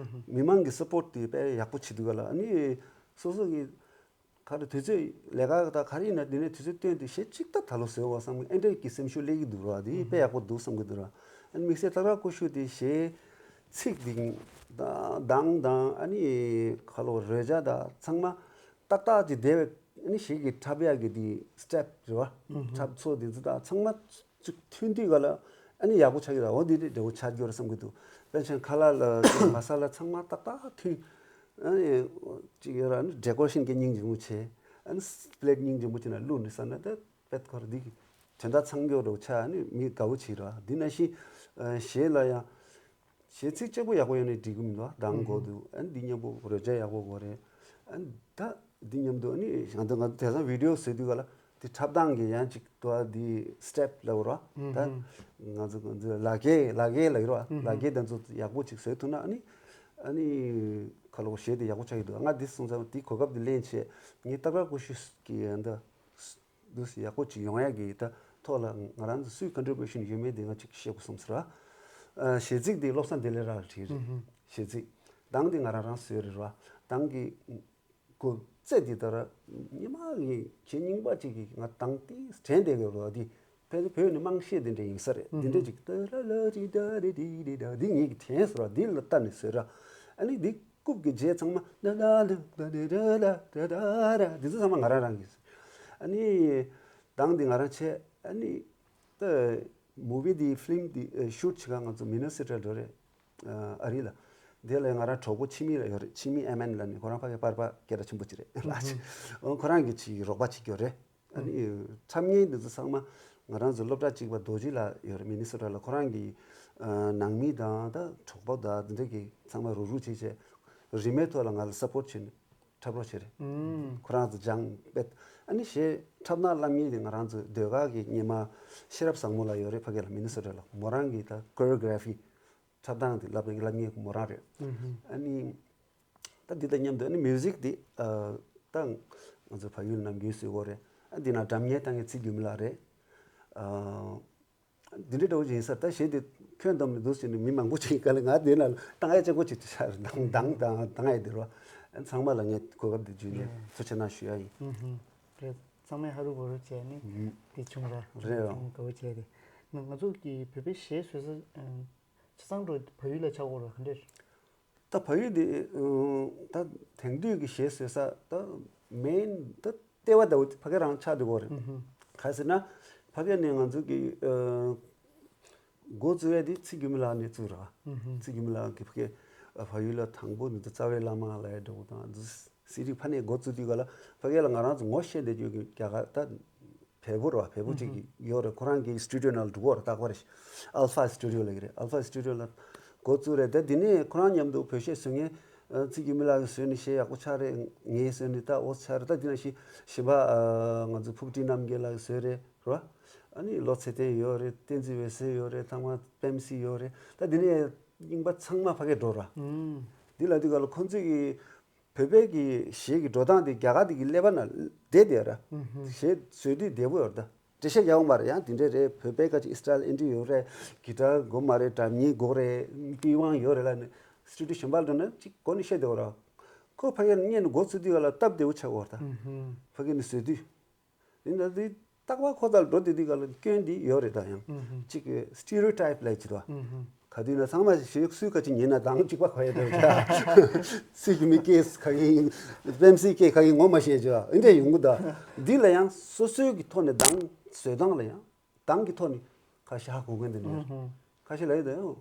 མི་མང་གི་སི་པོར་ཊི་དེ་དཔེ་ཡག་པོ་བྱེད་འདུག་ག་ལ། ཨ་ནི་སོ་སོ་གི་ག་རེ་དུས་ཚོད་ལས་ཀ་དང་ག་རེ་ཡིན་ན་དེ་ནས་དུས་ཚོད་བཏོན་ཏེ་གཞས་གཅིག་ད་ད་ལོ་བཟོས་བ་བསམ་གི་ཨེ་འདྲ་གི་སེམས་ཤུགས་སླེབས་ཀྱི་འདུག་ར། དེ་དཔེ་ཡག་པོ་འདུག་བསམ་གི་འདུག་ར། ཨ་ནི་དམིགས་བསལ་སྟར་ཀ་ཀུ་ཤུ་དེ་གཞས་ཚིག་དེ་གདངས་དང་ཨ་ནི་ག་ལོ་རོལ་ཆ་དང་ཚང་མ་ཏག་ཏག་ཅིག་བསྡད་པའི་ཨ་ནི་གཞས་ཀྱི་འཁྲབ་ཡག་གི་དེ་སི་ཊེབ་རེད་བ། འཁྲབ་ཚུལ་དེ་ཚོ་དང་ཚང་མ་ཅིག་མཐུན་དུས་ག་ལ་ཨ་ནི་ཡག་པོ་ཆགས་ཀྱི་ར། འོ་འདི་འདྲ་འདྲ་བོ་ཆགས་ཀྱི་ཡོད་རེད་བསམ་གྱི་འདུག་དཔེར་ན་ཁ་ལག་ལ་ཅིག་མ་ས་ལ་ཚང་མ་ཏག་ཏག་མཐུན། ཨ་ནི་ཅིག་ཡོད་ར། ཨ་ནི་ཌེ་ཀོ་རེ་ཤན་གྱི་སྙིང་རྗེ་མོ་བྱས། ཨ་ནི་པི་ལེ་ཊི་སྙིང་རྗེ་མོ་བྱས་ན་བླུགས་ནས་ཟ་ན་ད་དཔེ་ཁོ་ར་འདི་གི་དོན་དག་ཚང་ཀྱི་ཡོད་རེད་བ། ཆ་ཨ་ནི་མི་དགའ་བོ་བྱེད་ར། འདི་ནང་བཞིན་གཞས་ལ་ཡང་། གཞས་ཚིག་གཅིག་པོ་ཡག་པོ་ཡོད་ནས་འགྲིག་གི་མི་འདུག་གདངས་དགོས་འདུག་ཨ་ནི་འདི་མཉམ་པོ་རོལ་ཆ་ཡག་པོ་དགོས་རེད། ཨ་ནི་ད་འདི་མཉམ་དུ་ཨ་ནི་ང་ཚོ་ང་ཚོ་དེང་སང་བི་ཌི་ཡོ་བཟོས་དུས་ག་ལ་དེ་འཁྲབ་སྟངས་ཀྱི་ཡང་ཅིག་ཏུ་ཨ་འདི་སི་ཊེབ་ལབ་ར། ད་ང་ཚོ་ང་ཚོ་ལ་རྒྱའི་ལ་རྒྱའི་ལབ་ཡོད་ར། ལ་རྒྱའི་དེ་ཚོ་ཡག་པོ་ཅིག་བཟོས་ཐུབ་ན་ཨ་ནི་ཨ་ནི་ཁ་ལོ་གཞས་དེ་ཡག་པོ་ཆགས་ཀྱི་འདུག་ང་འདི་སོང་ཙང་དེ་གོ་སྐབས་དེ་ལེན་བྱས་ངས་སྟག་ར་ཀུ་ཤུ་གི་ཨ་འདི། འདུག་སེ་ཡག་པོ་ཅིག་ཡོང་ཡ་གི་ད་ཐོག་ལ་ང་རང་ཚོ་སུའི་ཀོན་ཊི་བུ་ཤན་ཡོད་མེད་དེ་ང་ཅིག་བཤད་དགོས་བསམ་སོང་ར། ཨ་གཞས་ཚིག་དེ་བློ་བཟང་བདེ་ལེགས་རང་ལ་བྲིས་རེད། གཞས་ཚིག་གདངས་དེ་ང་རང་རང་བཟོས་རེད་ར། གདངས་ཀྱི་གོ་ཚད་དེ་ད་ར་ཉི་མ་གི་གཞས་རྙིང་པ་ཅིག་གི་ང་གདངས་དེ་དྲན་བསྡད་ཡོད་ར། དེ་ཕལ་ཆེར་བོད་ནས་དམངས་གཞས་དེ་འདྲ་ཡིན་ས་རེད། དེ་འདྲ་ཅིག་ཏ་ར་ལ་ཅི་ད་རེ་དི་རེ་ད་དེ་ངེད་ཀྱི་དྲན་སོང་ར། དེ་ལ་ལྟ་ནས་བཟོས་ར། ཨ་ནི་དེ། རྐུབ་ཀྱི་རྗེས་ཚང་མ་ན་ན་ལ་ལ་ལ་ལ་ལ་ལ་ལ་འདི་ཚོ་ཚང་མ་ང་རང་རང་གི། ཨ་ནི་གདངས་འདི་ང་རང་བྱས། ཨ་ནི་ད་མུ་བི་འདི་ཕི་ལིམ་འདི་ཨ་ཤུ་ཊི་བྱེད་ག་ང་ཚོ་མི་ནི་སོ་ཊ་འགྲོ་རེད། ཨ་རི་ལ། དེ་ལ་ང་རང་གྲོགས་པོ་འཆི་མེད་ལ་ཡོད་རེད། འཆི་མེད་ཨེ་མན་ལ་ནི་ཁོ་རང་ཕ་གི་པར་པ་སྐད་གྲགས་ཆེན་པོ་ཅིག་རེད་ལགས། ཨོ་ཁོ་རང་གི་ཅིག་རོགས་པ་ཅིག་ཡོད་རེད། ཨ་ནི་འཁྲབ་མཁན་འདི་ཚོ་ཚང་མ་ང་རང་ཚོ་སློབ་གྲྭ་གཅིག་པ་རྡོ་རྗེ་ལགས་ཡོད་རེད། མི་ནི་སོ་ཊ་ལ། ཁོ་རང་གི་ཨ་ནང་མི་དང་ད་གྲོགས་པོ་དང་འདི་འདྲ་གི་ཚང་མ་རུག་རུག་བྱས་བྱས་རིན་མེད་ཐོག་ལ་ང་ལ་སབ་པོར་ཊི་བྱས་ནས་འཁྲབ་རོགས་བྱས་རེད། ཁོ་རང་ཚོ་སྦྱང་པས། ཨ་ནི་གཞས་འཁྲབ་སྟངས་བསླབ་མཁན་དེ་ང་རང་ཚོ་ཟློས་གར་གྱི་སྙེ་མ་ཤེས་རབ་བཟང་མོ་ལགས་ཡོད་རེད། ཕ་གི་ལ་མི་ནི་སོ་ཊ་ལ། མོ་རང་གི་ད་ཀོ་རི་ཡོ་གྷ་ར་ཕི་འཁྲབ་སྟངས་དེ་བསླབ་བསླབ་མཁན་མོ་རང་རེད། ཨ་ནི་ད་འདི་དང་མཉམ་དུ་ཨ་ནི་མིའུ་ཟིག་འདི་ཨ་ད་ ང་ཚོ་བལ་ཡུལ་ནང་རྒྱུན་བཟོས་ཡོད་རེད། ཨ་འདི་ན་སྒྲ་སྙན་བཏང་མཁན་ཚེ་འགྱུར་མེད་ལགས་རེད། ཨ་འདི་འདྲའི་འདྲ་བོ་ཅིག་ཡིན་ས། ད་གཞས་འདི་ཁྱོན་བསྡོམས་ནས་འདུག་ཟེར་ནས་མི་མང་པོ་ཅིག་ག་ལེར་ང་འདི་ན་བཏང་ཡ་ཅིག་པོ་ཅིག་ཆགས་རེད། བཏང་བཏང་བཏང་བཏང་ཡ་འདི་རེད་བ། ཨ་ཚང་མ་ལ་ངས་གོ་སྐབས་འདི་བརྒྱུད་ནས་ཐུགས་རྗེ་ཆེ་གནང་ཞུ་ཡ་ཡིན། ཨུ་ཧུམ། རེད། ཚང་མས་ཧ་རུ་བུ་རུ་བྱས་ནས་ཨུ་ཧུམ། འདི་བྱུང་ར། རེད་བ། ཚང་མ་དགའ་བོ་བྱས་རེད། ང་ང་ཚོ་གི་བོད་པའི་གཞས་བཟོ་ས་ཆ་ཚང་འགྲོ་བལ་ཡུལ་ལ་ཆགས་ཡོད་ར། ག་འདྲས། ད་བལ་ཡུལ་འདི་ད་དེང་དུས་ཀྱི་གཞས་བཟོ་ས་ད་མེན་ད་ལྟེ་བ་ད་ཕ་གི་རང་ཆགས་འགྲོ་གི་རེད། ག་ཟེར་ན་ཕ་གི་ནས་ང་ཚོ་གི་འགོ་བཙུགས་ཡ་དེ་ཚེ་འགྱུར་མེད་ལགས་ནས་བཙུགས་ར། ཚེ་འགྱུར་མེད་ལགས་ཀྱིས་ཕ་གི་བལ་ཡུལ་ལ་དང་པོ་ནས་ད་རྩ་བའི་བླ་མ་ལ་ཡ་འགྲོ་དང་ཟི་རིག་ཕ་ནས་འགོ་བཙུགས་དུས་ག་ལ་ཕ་གི་ལ་ང་རང་ཚོ་ངོ་ཤེས་བསྡད་རྒྱུ་གི་རྒྱ་གར་ད། བལ་པོ་ར་བལ་པོ་གཅིག་ཡོད་རེད། ཁོ་རང་གི་སི་ཊུ་ཌི་ཡོ་ནང་ལ་འགྲོ་གི་རེད། རྟག་པར་ཨལ་ཕ་སི་ཊུ་ཌི་ཡོ་ལབ་ཀྱི་རེད། ཨལ་ཕ་སི་ཊུ་ཌི་ཡོ་ལ་འགོ་བཙུགས་རེད། ད་འདི་ནས་ཁོ་རང་མཉམ་དུ་བོད་གཞས་བཟོ་མཁན་ཚེ་འགྱུར་མེད་ལགས་ཀྱིས་བཟོས་ནས་གཞས་ཡག་པོ་ཆགས་རེད། ངས་བཟོས་ནས་ད་འོ་ཆགས་རེད། ད་འདི་ནང་བཞིན་གཞན་པ་ང་ཚོ་ཕུག་བཀྲིས་རྣམ་རྒྱལ་ལགས་ཀྱིས་བཟོས་རེད་ར། ཨ་ནི་ལོ་ཚེ་བརྟན་ཡོད་རེད། བསྟན་འཛིན་འོད་ཟེར་ཡོད་རེད། ཐང་མ་པེམ་སི་ཡོད་རེད། ད་འདི་ནས་རྙིང་པ་ཚང་མ་ཕ་གིར་འགྲོ་ར། འདི་ལ་འདི་ག་ལ་ཁོང་ཚོས་ཀྱི་བོད་པའི་གི་གཞས་ཀྱི་འགྲོ་སྟངས་དེ་རྒྱ་གར་དེ་གི་ཀླད་པ་ན་བསྡད་བསྡད་ར། གཞས་བཟོས་དུས་བདེ་པོ་ཡོད་རེད། ད་འགྲེལ་བཤད་རྒྱག་ཡོང་མ་རེད། ཡང་དེ་འདྲས་རེད། བོད་པའི་ཁ་ཅིག་སི་ཊའིལ་ཨེ་འདྲ་ཡོད་རེད། གི་ཊར་དགོས་མ་རེད། སྒྲ་སྙན་དགོས་རེད། པི་ཝང་ཡོད་རེད་ལབ་ནས་སི་ཊུ་ཌི་ཡོ་གཞན་པ་ལ་འགྲོ་ན་ཅིག་གོ་ནས་བཤད་བསྡད་ཡོད་ར། ཁོ་ཕ་གིར་སྔོན་ནས་འགོ་ཚུགས་དུས་ག་ལ་སྟབས་བདེ་པོ་ཆགས་ཡོད་རེད། ད་ཕ་གི་ནས་བཟོས་དུས། ཡིན་ད་དེ་རྟག་པར་ཁོ་ཚོ་ལ་འགྲོ་དེ་དུས་ག་ལ་སྐྱོན་འདི་ཡོད་རེད། ད་ཡང་གཅིག་གི་སི་ཊི་རི་ཡོ་ཊའིབ་ལབ་ཀྱི་རེད་བ། ག་དུས་ན་ཚང་མ་ཞིག་སུས་ག་ཅིག་ཉན་ན་དང་གཅིག་པ་གོ་ཡ་འདྲ་བྱ། སུས་ཀྱི་མི་སྐད་ག་གི་པེམ་སི་སྐད་ག་གི་ངོ་མ་ཤེས་བྱ་འདི་འདྲ་ཡོང་གི། ད་འདི་ལ་ཡང་སོ་སོའི་གི་ཐོག་ནས་གདངས་བཟོས་སྟངས་ལ་ཡང་གདངས་ཀྱི་ཐོག་ནས་ཁ་ཤས་ཧ་གོ་མཁན་དེ་འདྲ་ཡོད། ཁ་ཤས་ལ་ཡོད་དེ་ཡང་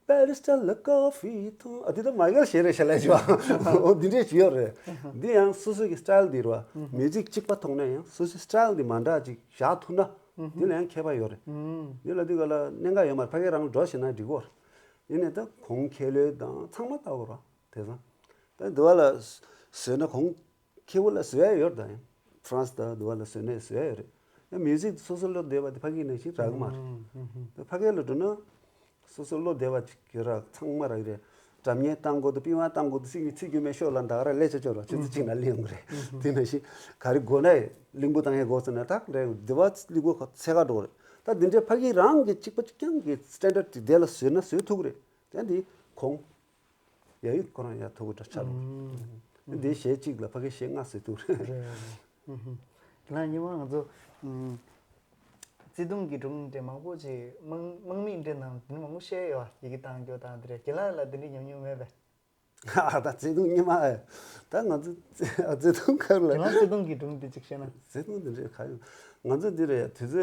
པེ་རི་སི་ཊ་ལ་ཀོ་ཕི་ཐུང་ཨ་དེ་ད་མ་གལ་ཞེ་རེ་ཤ་ལས་བྱུང་། འོ་འདི་འདྲས་བྱུང་ཡོད་རེད། འདི་ཡང་སོ་སོ་གི་སི་ཊའིལ་འདི་རེད་བ། མིའུ་ཛིག་གཅིག་པ་ཐོག་ནས་ཡང་སོ་སོའི་སི་ཊའིལ་འདི་མ་འདྲ་ཅིག་བཞག་ཐུབ་ན་འདི་ལ་ཡང་ཁྱད་པར་ཡོད་རེད། འདི་ལ་འདི་ག་ལ་གནད་འགག་ཡོད་མ་རེད། ཕ་གི་རང་འགྲོ་ཤེས་ན་འགྲིག་གོ། ཡིན་ནའི་ད་གོང་ཁེ་ལོས་དང་ཚང་མ་ལྟ་གོ་ར། དེ་ཙང་ད་འདི་བ་ལ་བཟོས་ན་གོང་ཁེ་བོ་ལ་བཟོ་ཡ་ཡོད་རེད། ད་ཡང་ཧྥ་རན་སི་དང་འདི་བ་ལ་བཟོས་ནས་བཟོ་ཡ་ཡོད་རེད། ཡང་མིའུ་ཛིག་སོ་སོ་བློ་བདེ་བ་དེ་ཕ་གི་ནང་བཞིན་རག་གི་མ་རེད། ད་ཕ་གི་ལ་འགྲོ་ན་སོ་སོ་བློ་བདེ་བ་ཅིག་ཡོད་ར། ཚང་མ་རག་གི་རེད། སྒྲ་སྙན་བཏང་དགོས་འདུག་པི་ཝང་བཏང་དགོས་འདུག་ཚེ་འགྱུར་མེད་ཤོག་ལ་འདག་ར་ལས་ཆ་ཆོག་ར། ཆུ་ཚོད་གཅིག་ནང་སླེབས་ཡོང་གི་རེད། དེ་ནང་བཞིན་ག་རེ་དགོས་ན་གླིང་བུ་བཏང་ཡས་དགོས་ཟེར་ན་ད་རེད། འདི་བ་གླིང་བུ་ཁ་ཚད་ག་འགྲོ་གི་རེད། ད་འདི་འདྲའི་ཕ་གི་རང་གི་གཅིག་པ་གཅིག་རྐྱང་གི་སི་ཊན་ཌར་དེ་དེ་ལ་བཟོས་ན་བཟོས་ཐུབ་གི་རེད། ད་འདི་གོང་ཡ་ཡིག་ཁོ་རང་ཡ་ཐུག་གི་འདྲ་ཆགས་འདུག་འདི་གཞས་གཅིག་ལ་ཕ་གི་གཞས་ལྔ་བཟོས་ཐུབ་རེད། རེད་རེད། ཁྱེད་རང་སྔོན་མ་ང་ཚོ་བརྩེ་དུང་གི་སྒྲུང་འདྲ་མང་པོ་ཅིག་དམངས་དམངས་མི་འདྲ་ནང་དེ་མང་པོ་བཤད་ཡོད་པ། ཡི་གེ་བཏང་རྒྱུ་དང་དེ་འདྲ། ཁྱེད་རང་ལ་དེ་འདྲའི་ཉམས་མྱོང་མེད་པས། ཨ་ད་བརྩེ་དུང་སྔོན་མ་ཨེ། ད་ང་ཚོ་བརྩེ་དུང་ཁར་ལ། ཁྱེད་རང་བརྩེ་དུང་གི་སྒྲུང་འདི་གཅིག་བཤད་ན། བརྩེ་དུང་འདི་འདྲའི་ཁ་ཡོད། ང་ཚོ་འདི་རེད། དུས་ཚོད་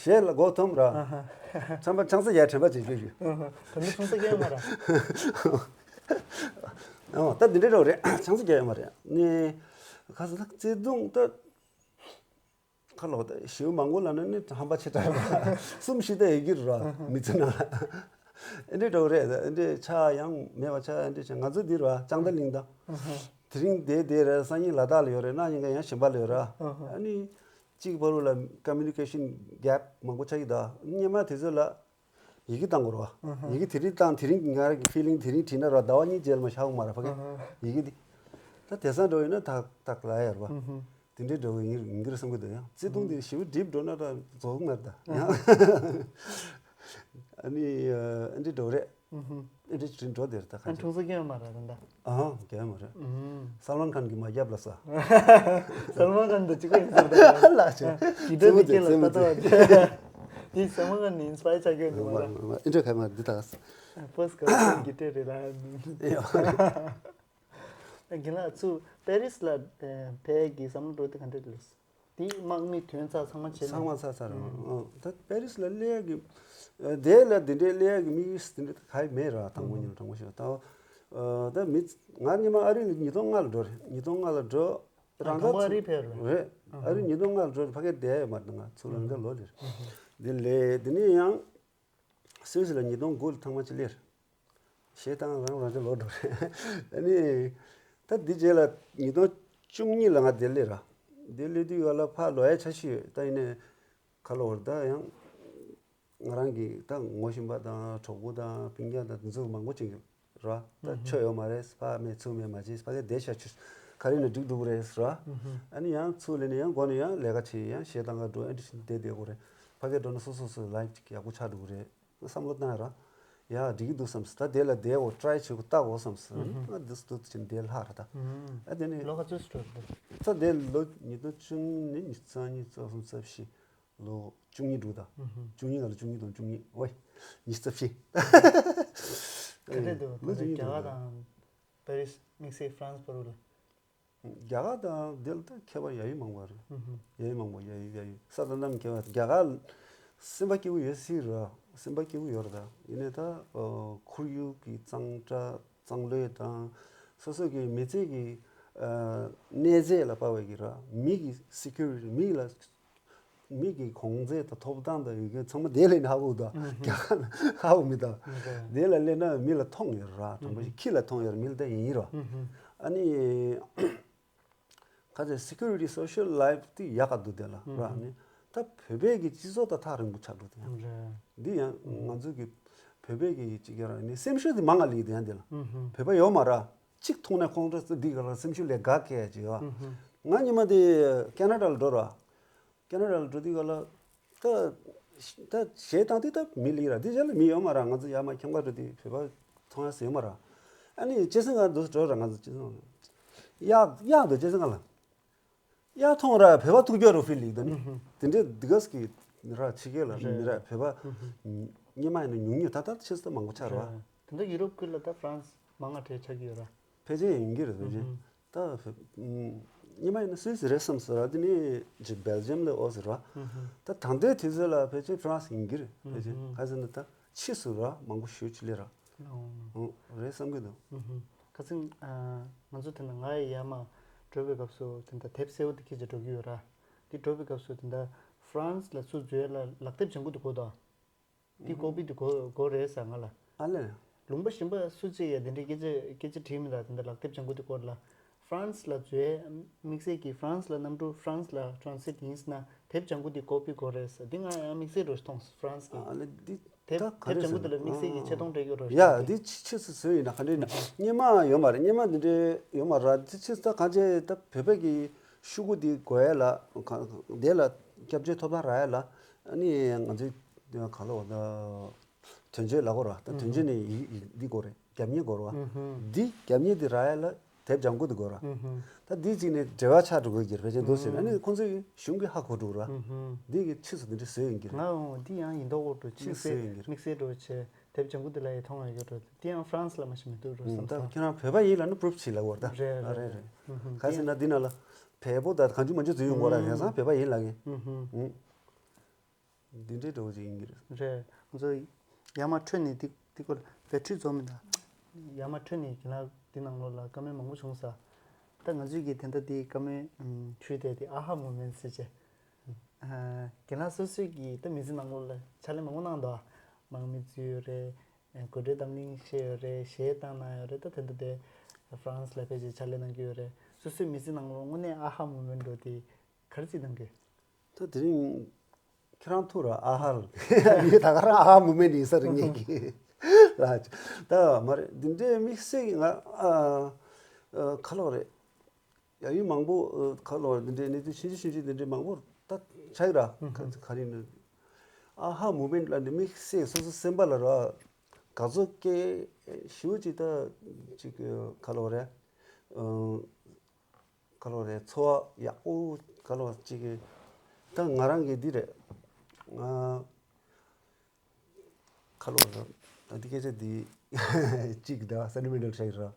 གཞས་ལ་མགོ་འཐོམ་ར། ཨ་ཧ། ཆམ་པ་ཆང་ས་ཡར་དྲན་པ་བྱེད་རྒྱུ་ཞུ། ཨ་ཧ། ད་ནི་ཆང་ས་སྐྱེལ་མ་ར། ཨོ་ད་འདི་འདྲའི་རོགས་རེད། ཆང་ས་རྒྱག་ཡོད་མ་རེད། ནི་ཁ་ས་ལ་བརྩེ་དུང་ད་ཁ་ལོ་ད་ཞེའུ་མང་པོ་ལ་ནི་ནི་ཧམ་པ་ཆེ་དྲགས་གསུམ་བཞི་ད་ཡོད་ཀྱི་ར་མི་ཚེ་ནང་ལ། ཨེ་འདྲའི་འགྲོ་རེད། ཨེ་འདྲའི་ཆ་ཡང་མེད་པ་ཆ་ཨེ་འདྲའི་ཆ། ང་ཚོ་འདི་ར་ལྕང་རྟ་གླིང་དང་དེ་རིང་དེ་དེ་རེད། སང་ཉིན་ལ་དྭགས་ལ་ཡོད་རེད། གནངས་ཉིན་ཀ་ཡང་གཞན་པ་ལ་ཡོད་ར། ཨ་ནི་གཅིག་བར་ལ་ཀོ་མུ་ནི་ཀེ་ཤན་གེབ་མང་པོ་ཆགས་ཀྱི་ད། སྔོན་མ་དེ་ཚོ་ལ་ཡི་གེ་བཏང་དགོས་རེད་བ། ཡི་གེ་དེ་རིང་བཏང་དེ་རིང་ང་རང་གི་ཕི་ལིང་དེ་རིང་བྲིས་ན་ར་ཟླ་བ་གཉིས་རྗེས་ལ་མ་ཤར་གི་མ་རེད་ཕ་གི། ཡི་གེ་འདི་ད་དེང་སང་འགྲོ་ཡིན་ན་ཐག་ཐག་ལ་ཡར་བ། དེ་འདྲའི་འགྲོ་གི་ཡིན་ཡིན་གི་རེད་བསམ་གི་འདུག་ཡང་བརྩེ་དུང་དེ་ཞེ་པོ་འགྲིབ་འགྲོ་ན་ད་རྫོགས་གི་མ་རེད་ད་ཡང་། ཨ་ནི་ཨ་འདྲའི་འགྲོ་རེད། ཨེ་འདྲ་ཅིག་འགྲོ་དེར་ད་ཁ་ཨ་ཅིག་ཁྲུང་ས་རྒྱལ་མ་རེད་ད། ཨ་རྒྱལ་མ་རེད། སལ་མན་ཁན་གྱིས་མ་བརྒྱབ་ལ་ས། སལ་མན་ཁན་དང་གཅིག་པ་ཡིན་ཟེར་ད། ལགས་ཆེ། གི་ཏྲར་དེ་སྐེ་ལ་ལྟ་ལྟ་བ་དེ། དེ་སལ་མན་ཁན་ནི་ཨིན་སི་པ་ཡར་ཆགས་ཀྱི་ཡོད་འདུག་མ་རེད། ཨེ་འདྲ་ཁ་མ་འདི་ད། ཕོ་སི་ཀ་གི་ཏྲར་རེད་ལ། རྒན་ལགས་ཚུར་པེ་རིས་ལ་ཕེབས་ཀྱི་བསམ་བློ་འགྲོ་དེ་ག་འདྲ་རེད། དེ་དམག་མི་ཐོན་ཚར་ཚང་མ་བྱས་ན། ཚང་མ་ཚར་ཚར་རེད། ཨོ་ད་པེ་རིས་ལ་སླེབས་ཡག་གི་ཨ་དེ་ལ་དེ་འདྲའི་སླེབས་ཡག་གི་དམིགས་ཡུལ་དེ་འདྲ་ག་ཡི་མེད་ར། དང་པོ་ཉིད་ལ་དྲང་པོ་ཞུ་ད། ཨ་ད་མི་ང་སྔོན་མ་ཨ་རི་ལ་ཉིས་སྟོང་ལྔ་ལ་འགྲོ་རེད། ཉིས་སྟོང་ལྔ་ལ་འགྲོ། རང་དང་པོ་ཨ་རི་ཕེབས་རེད། རེད། ཨ་རི་ཉིས་སྟོང་ལྔ་ལ་འགྲོ་རེད། ཕ་གིར་བསྡད་ཡོད་མ་རེད། ང་ཚུར་རང་འདྲ་ལོ་ལེར་དེ་ལས་དེ་ནས་ཡང་སུད་སི་ལ་ཉིས་སྟོང་དགུ་ལ་ཐེངས་མ་གཅིག་སླེབས། གཞས་བཏང་རང་རང་ཅག་ལོག་འགྲོ་རེད། ཨ་ནི་ད་འདི་རྗེས་ལ་ཉིས་སྟོང་བཅུ་གཉིས་ལ་ང་ལྡི་ལི་ར། ལྡི་ལི་དུས་ག་ལ་ཕར་ལོག་ཡ་འཆར་གཞི་ཡོད། ད་ཡིན་ནའི་ཁ་ལོ་བར་ད་ཡང་ང་རང་གི་ད་ངོ་ཤེས་པ་དང་གྲོགས་པོ་དང་སྤུན་ཀྱག་དང་འདི་ཚོ་མང་པོ་ཅིག་ཡོད་ར། ད་ཆོ་ཡོད་མ་རེད། ཕར་མེད་ཚུར་མེད་མ་བྱེད་ཕ་གི་བསྡད་ཤག་ཆུ་ ག་རེ་ནས་འགྲིག་འགྲོ་གི་རེད་ཟེར་བ། ཨ་ནི་ཡང་ཚུར་ལེན་ནས་ཡང་མགོ་ནས་ཡང་ལས་ཀ་བྱེད། ཡང་གཞས་བཏང་ག་འགྲོ། ཨེ་འདྲ་བྱས་ནས་བསྡད་བསྡད་དགོས་རེད། ཕ་གིར་འགྲོ་ན་སོ་སོ་སོ་ལའིབ་ཅིག་ཡག་པོ་ཆགས་འགྲོ་གི་རེད། བསམ་བློ་བཏང་ཡ་ར། ཡ་འགྲིག་གི་འདུག་བསམ་སོང་། ད་དེ་ལ་བསྡད་འོ་ཊ་རའི་བྱེད་དགོས་ལྟ་དགོས་བསམ་སོང་། ཨ་འདུག་འདུག་ཅིག་བསྡད་ལྷག་ར་ད། ཨ་དེ་ནས་ལོ་ག་ཚོད་སུ་འགྲོ་རེད། ད་དེ་ལོ་ཉིས་སྟོང་བཅུ་གཉིས་ནས་ཉི་ཤུ་རྩ་གཉིས་རྩ་གསུམ་རྩ་བཞི། ལོ་བཅུ་གཉིས་འགྲོ་ད། བཅུ་གཉིས་ག་ལ་བཅུ་གཉིས་དང་བཅུ་གཉིས། ཨོའི། ཉི་ཤུ་རྩ་བཞི། ག་འདྲ་འདུག་ལོ་བཅུ་གཉིས་རྒྱ་གར་འགྲོ་ད། དང་པེ་རིས་དམིགས་བསལ་ཧྥ་རན་སི་བར་དུ་ལ། རྒྱ་གར་དང་འདི་ལ་ད་ཁྱད་པར་ཡ་ཡི་མང་བ་རེད། ཡ་ཡི་མང་བ། ཡ་ཡི་ཡ་ཡི་ས་དང་གནམ་ཁྱད་པར། རྒྱ་གར་སེམས་པ་སྐྱིད་པོ་ཡོད་སྲིད་ར། སེམས་པ་སྐྱིད་པོ་ཡོད་ར། ད་ཡིན་ནའི་ད་ཁོར་ཡུག་གི་གཙང་སྦྲ་གཙང་ལོས་དང་། སོ་སོ་གི་མི་ཚེ་གི་གནས་ཚད་ལ་དཔག་པའི་གི་ར། མི་གི་སི་ཁུ་རི་ཊི། མི་ལ་མི་གི་གོང་ཚད་དང་ཐོབ་ཐང་དང་ཡོད་མཁན་ཚང་མ་དེ་ལས་ནི་ཧ་གོ་ད། རྒྱ་གར་ལ་ཧ་གོ་མི་ད། དེ་ལ་སླེབས་ན་མི་ལ་མཐོང་ཡོད་ར། དྲང་པོ་ཞིག་ཁྱི་ལ་མཐོང་ཡོད་ར། མི་ལ་ད་ཡིན་ར། ཨ་ནི། ག་ཚོད་སི་ཁུ་རི་ཊི་སོ་ཤལ་ལའིབ་དེ་ཡག་ག་འདུག་དེ་ལ་ར། ནི་ད་བོད་པའི་གི་སྤྱི་ཚོགས་དང་ཐག་རིང་པོ་ཆགས་འགྲོ་དེ་ཡང་། འདི་ཡང་ང་ཚོ་གི་བོད་པའི་གི་ཅིག་ཡང་ར་ནི་སེམས་ཤུགས་དེ་མང་ང་ལི་དེ་ཡང་དེ་ལ། བོད་པ་ཡོད་མ་ར། གཅིག་མཐོང་ན་ཁོང་ཚོ་འདི་ག་ལ་སེམས་ཤུགས་ལས་དགའ་སྐྱེ་ཡ་ཅིག་ཡོད། ང་ཉི་མ་དེ་ཁེ་ན་ཌ་ལ་འགྲོ་ར། ཁེ་ན་ཌ་ལ་འགྲོ་དུས་ག་ལ། ད་ད་གཞས་བཏང་དུས་ད་མི་ལི་ར། འདི་རྗེས་ལ་མི་ཡོད་མ་ར། ང་ཚོ་ཡར་མར་ཁྱམས་ཁ་འགྲོ་དུས་བོད་པ་མཐོང་ཡ་ཟེར་ཡོད་མ་ར། ཨ་ནི་སྤྱི་ཟིང་ང་འདུག་འགྲོ་ར། ང་ཚོ་སྤྱི་ཟིང་གཡག་གཡག་འདུག་སྤྱི་ཟིང་ང་ལ། གཡག་མཐོང་ར་བོད་པ་ཐུག་རྒྱུ་རུ་ཕི་ལིག་ད་ནི། དེ་འདྲའི་འདི་ག་ཟིག་གི་ར་ཕྱི་རྒྱལ་ལ་མི་ར་བོད་པ་སྔོན་མ་ཡིན་ན་ཉུང་ཉུང་། ད་ལྟ་ཆེ་ས་མང་པོ་ཆགས་ར་བ། དེ་འདྲ་ཡུ་རོབ་ཁུལ་ལ་ད་ཧྥ་རན་སི་མང་ང་གྲས་ཆགས་ཀྱི་ཡོད་ར། ཕལ་ཆེར་ཡིན་གྱི་རེད། ཕལ་ཆེར་ད་སྔོན་མ་ཡིན་ན་སུད་སི་རེད་བསམ་ཟེར་ར། དེ་ནས་ཅིག་སྦེལ་ཇམ་ལ་ཨོ་ཟེར་ར། ད་ད་ལྟའི་དུས་ཚོད་ལ་ཕལ་ཆེར་ཧྥ་རན་སི་ཡིན་གྱི་རེད། ཕལ་ཆེར་ག་ཟེར་ན་ད་ཕྱིས་སུ་ར་མང་པོ་ཞེ་ཅིག་སླེབས་ར། ཨོ་རེད་བསམ་གྱི་འདུག་ཁ་སང་ང་ཚོ་དེ་ན་ང་ཡི་ཡར་མར་འགྲོ་བའི་སྐབས་སུ་དེ་འདྲ་དེབ་གསལ་བོ་དེ་ཁྱེད་ཀྱིས་འགྲོ་གི་ཡོད་ར། དེ་འགྲོ་བའི་སྐབས་སུ་དེ་འདྲ་ཧྥ་རན་སི་ལ་ཚུར་འཛུལ་ཡ་ལ་ལག་དེབ་ལྗང་ཁུ་དེ་དགོས་དོ། དེ་ཀོ་པི་དེ་དགོས་དགོས་རེད་ཟེར་ང་ལ། ཨ་ལས། ལུང་པ་གཞན་པ་སུ་གཅིག་ཡ་དེ་འདྲའི་སྐད་ཆ་སྐད་ཆ་དྲིས་མི་ལ་དེ་འདྲ་ལག་དེབ་ལྗང་ཁུ་དེ་དགོས་ལ། ཧྥ་རན་སི་ལ་འཛུལ་ཡ་དམིགས་བསལ་གྱི་ཧྥ་རན་སི་ལ་གནམ་གྲུ་ཧྥ་རན་སི་ལ་ཊ་རན་སི་ཊི་ཡིན་ཟེར་ན་དེབ་ལྗང་ཁུ་དེ་ཀོ་པི་དགོས་རེད་ཟེར། དེ་ང་ཡང་དམིགས་བསལ་རུ་མཐོང་ཧྥ་རན་སི་གི། ཨ་ལས་འདི། དེབ་ད་ག་དེབ་རེད་ལྗང་ཁུ་དེ་ལ་དམིགས་བསལ་གྱི་ཆེ་མཐོང་སྤྲད་རྒྱུ་རོ་ཡ། ཞིག་འདི་ཕྱི་ཕྱི་སུ་བཟོས་ཡིན་ན་ག་འདྲས་ཡིན་ན་སྔོན་མ་ཡོད་མ་རེད། སྔོན་མ་འདི་འདྲས་ཡོད་མ་རེད། འདི་ཕྱི་ད་གང་ཅི་ད་བོད་པའི་གི་ཤོག་གུ་འདི་དགོས་ཡ་ལ་ག་དེ་ལ་སྐྱབས་བཅོལ་ཐོབ་ཐང་རག་ཡ་ལ། ཨ་ནི་ང་ཚོའི་ག་ལ་བ་ད་དོན་གཅོད་ལ་གོ་ར། ད་དོན་གཅོད་ནི་ཡི་ཡི་འདི་དགོས་རེད། རྒྱབ་གཉེར་དགོས་ར་བ། འདི་རྒྱབ་གཉེར་འདི་རག་ཡ་ལ། དེབ་ལྗང་ཁུ་དེ་དགོས་ར། ད་འདི་གཅིག་ནས་འབྲེལ་བ་ཆགས་འགྲོ་དགོས་ཀྱི་རེད། ཕལ་ཆེར་འདུག་ཟེར་ན་ཨ་ནི་ཁོང་ཚོས་གཞུང་གི་ཧ་གོ་འགྲོ་ར། འདི་གི་ཕྱིས་སུ་འདི་འདྲ་བཟོས་ཡོང་གི་རེད། ང་འོ་འདི་ཡང་ཡིན་མདོག་འོག་འགྲོ་ཕྱིས་བཟོས་ཡོང་གི་རེད། དམིགས་བསལ་འགྲོ་ཆེ་དེབ་ལྗང་ཁུ་དེ་ལ་ཡི་མཐོང་བ་ཡོད་འགྲོ། འདི་ཡང་ཧྥ་རན་སི་ལ་མ་ཤི་མི་འདུག་འགྲོ་བསམ་ད་སོང་། ཁྱེད་རང་བོད་པ་ཡིན་ལབ་ན་པུ་རུབ་བྱེད་ལབ་དགོས་རེད་ད། རེད་ཨ་རེད་རེད། རེད། ག་ཟེར་ན་འདི་ན་ལ་བལ་པོ་ད་གང་བྱུང་མང་བྱུང་བཟོས་ཡོང་གི་ར། དེང་སང་བོད་པ་ཡིན་ལབ་གི། འདི་འདྲའི་འདྲ་བོ་ཅིག་ཡིན་གྱི་རེད། རེད། ང་ཚོ་ཡར་མར་འཕྲོས་ནས་འདི་འདི་སྐོར་ལ་བེད་སྤྱོད་རྫོགས་མི་འདུག་ཡར་མར་འཕྲོས་ནས་རྒན་ལགས་འདི་ནང་ལོགས་ལ་བཀའ་མོལ་མང་པོ་བྱུང་ས། ད་ང་ཚོས་ཀྱིས་དེ་འདྲ་འདི་བཀའ་མོལ་ཨམ་ཞུས་ཏེ་འདི་ཨ་ཧ་མུ་མེན་ཟེར་བྱས། ཨ་རྒན་ལགས་སོ་སོས་ཀྱིས་ད་མི་ཚེ་ནང་ལོགས་ལ་ཕྱག་ལས་མང་པོ་གནང་འདུག་དམག་མི་བཙུགས་ཡོད་རེད། ཨ་དགོད་བྲོའི་གཏམ་གླེང་བཤད་ཡོད་རེད། གཞས་བཏང་གནང་ཡོད་རེད། ད་དེ་འདྲ་དེ་ཧྥ་རན་སི་ལ་ཕེབས་བྱས་ཕྱག་ལས་གནང་གི་ཡོད་རེད། སོ་སོའི་མི་ཚེ་ནང་ལོགས་དངོས་གནས་ཨ་ཧ་མུ་མེན་འགྲོ་དེ་ག་རེ་བརྩིས་གནང་གི། ད་དེ་རིང་ཁྱེད་རང་ཐུག་ར་ཨ་ཧ་ལ། ངས་ད་ག་རང་ཨ་ཧ་མུ་མེན་ཡིན་ས་རེད་ངེས་ཀྱི་ལ། ད་མ་རེད། འདི་འདྲའི་དམིགས་བསལ་གྱི་ང་ཨ་ཨ་ཁ་ལོ་རེད། ཡ་ཡུལ་མང་པོ་ཨ་ཁ་ལོ་རེད། འདི་འདྲའི་གནས་ཚུལ་ཆུང་ཆུང་ཆུང་ཆུང་འདི་འདྲའི་མང་པོ་ད་ཆགས་ཀྱི་ར། ཁ་ཁ་རིང་ནས་ཨ་ཧ་མུ་མེན་ལ་འདི་དམིགས་བསལ་སོ་སོ་སེམས་པ་ལ་ར་དགའ་ཚོར་སྐྱེ་ཞེ་པོ་ཅིག་ད་ཅིག་ཁ་ལོ་རེད། ཨ། ཁ་ལོ་རེད། ཚོར་བ་ཡག་པོ་ཁ་ལོ་གཅིག་གི་ད་ང་རང་གི་འདི་རེད། ང་ཁ་ལོ་རེད། ད་འདི་སྐད་ཆ་འདི་གཅིག་ད་སེན་ཊི་མེན་ཊལ་ཆགས་ཀྱི་རེད།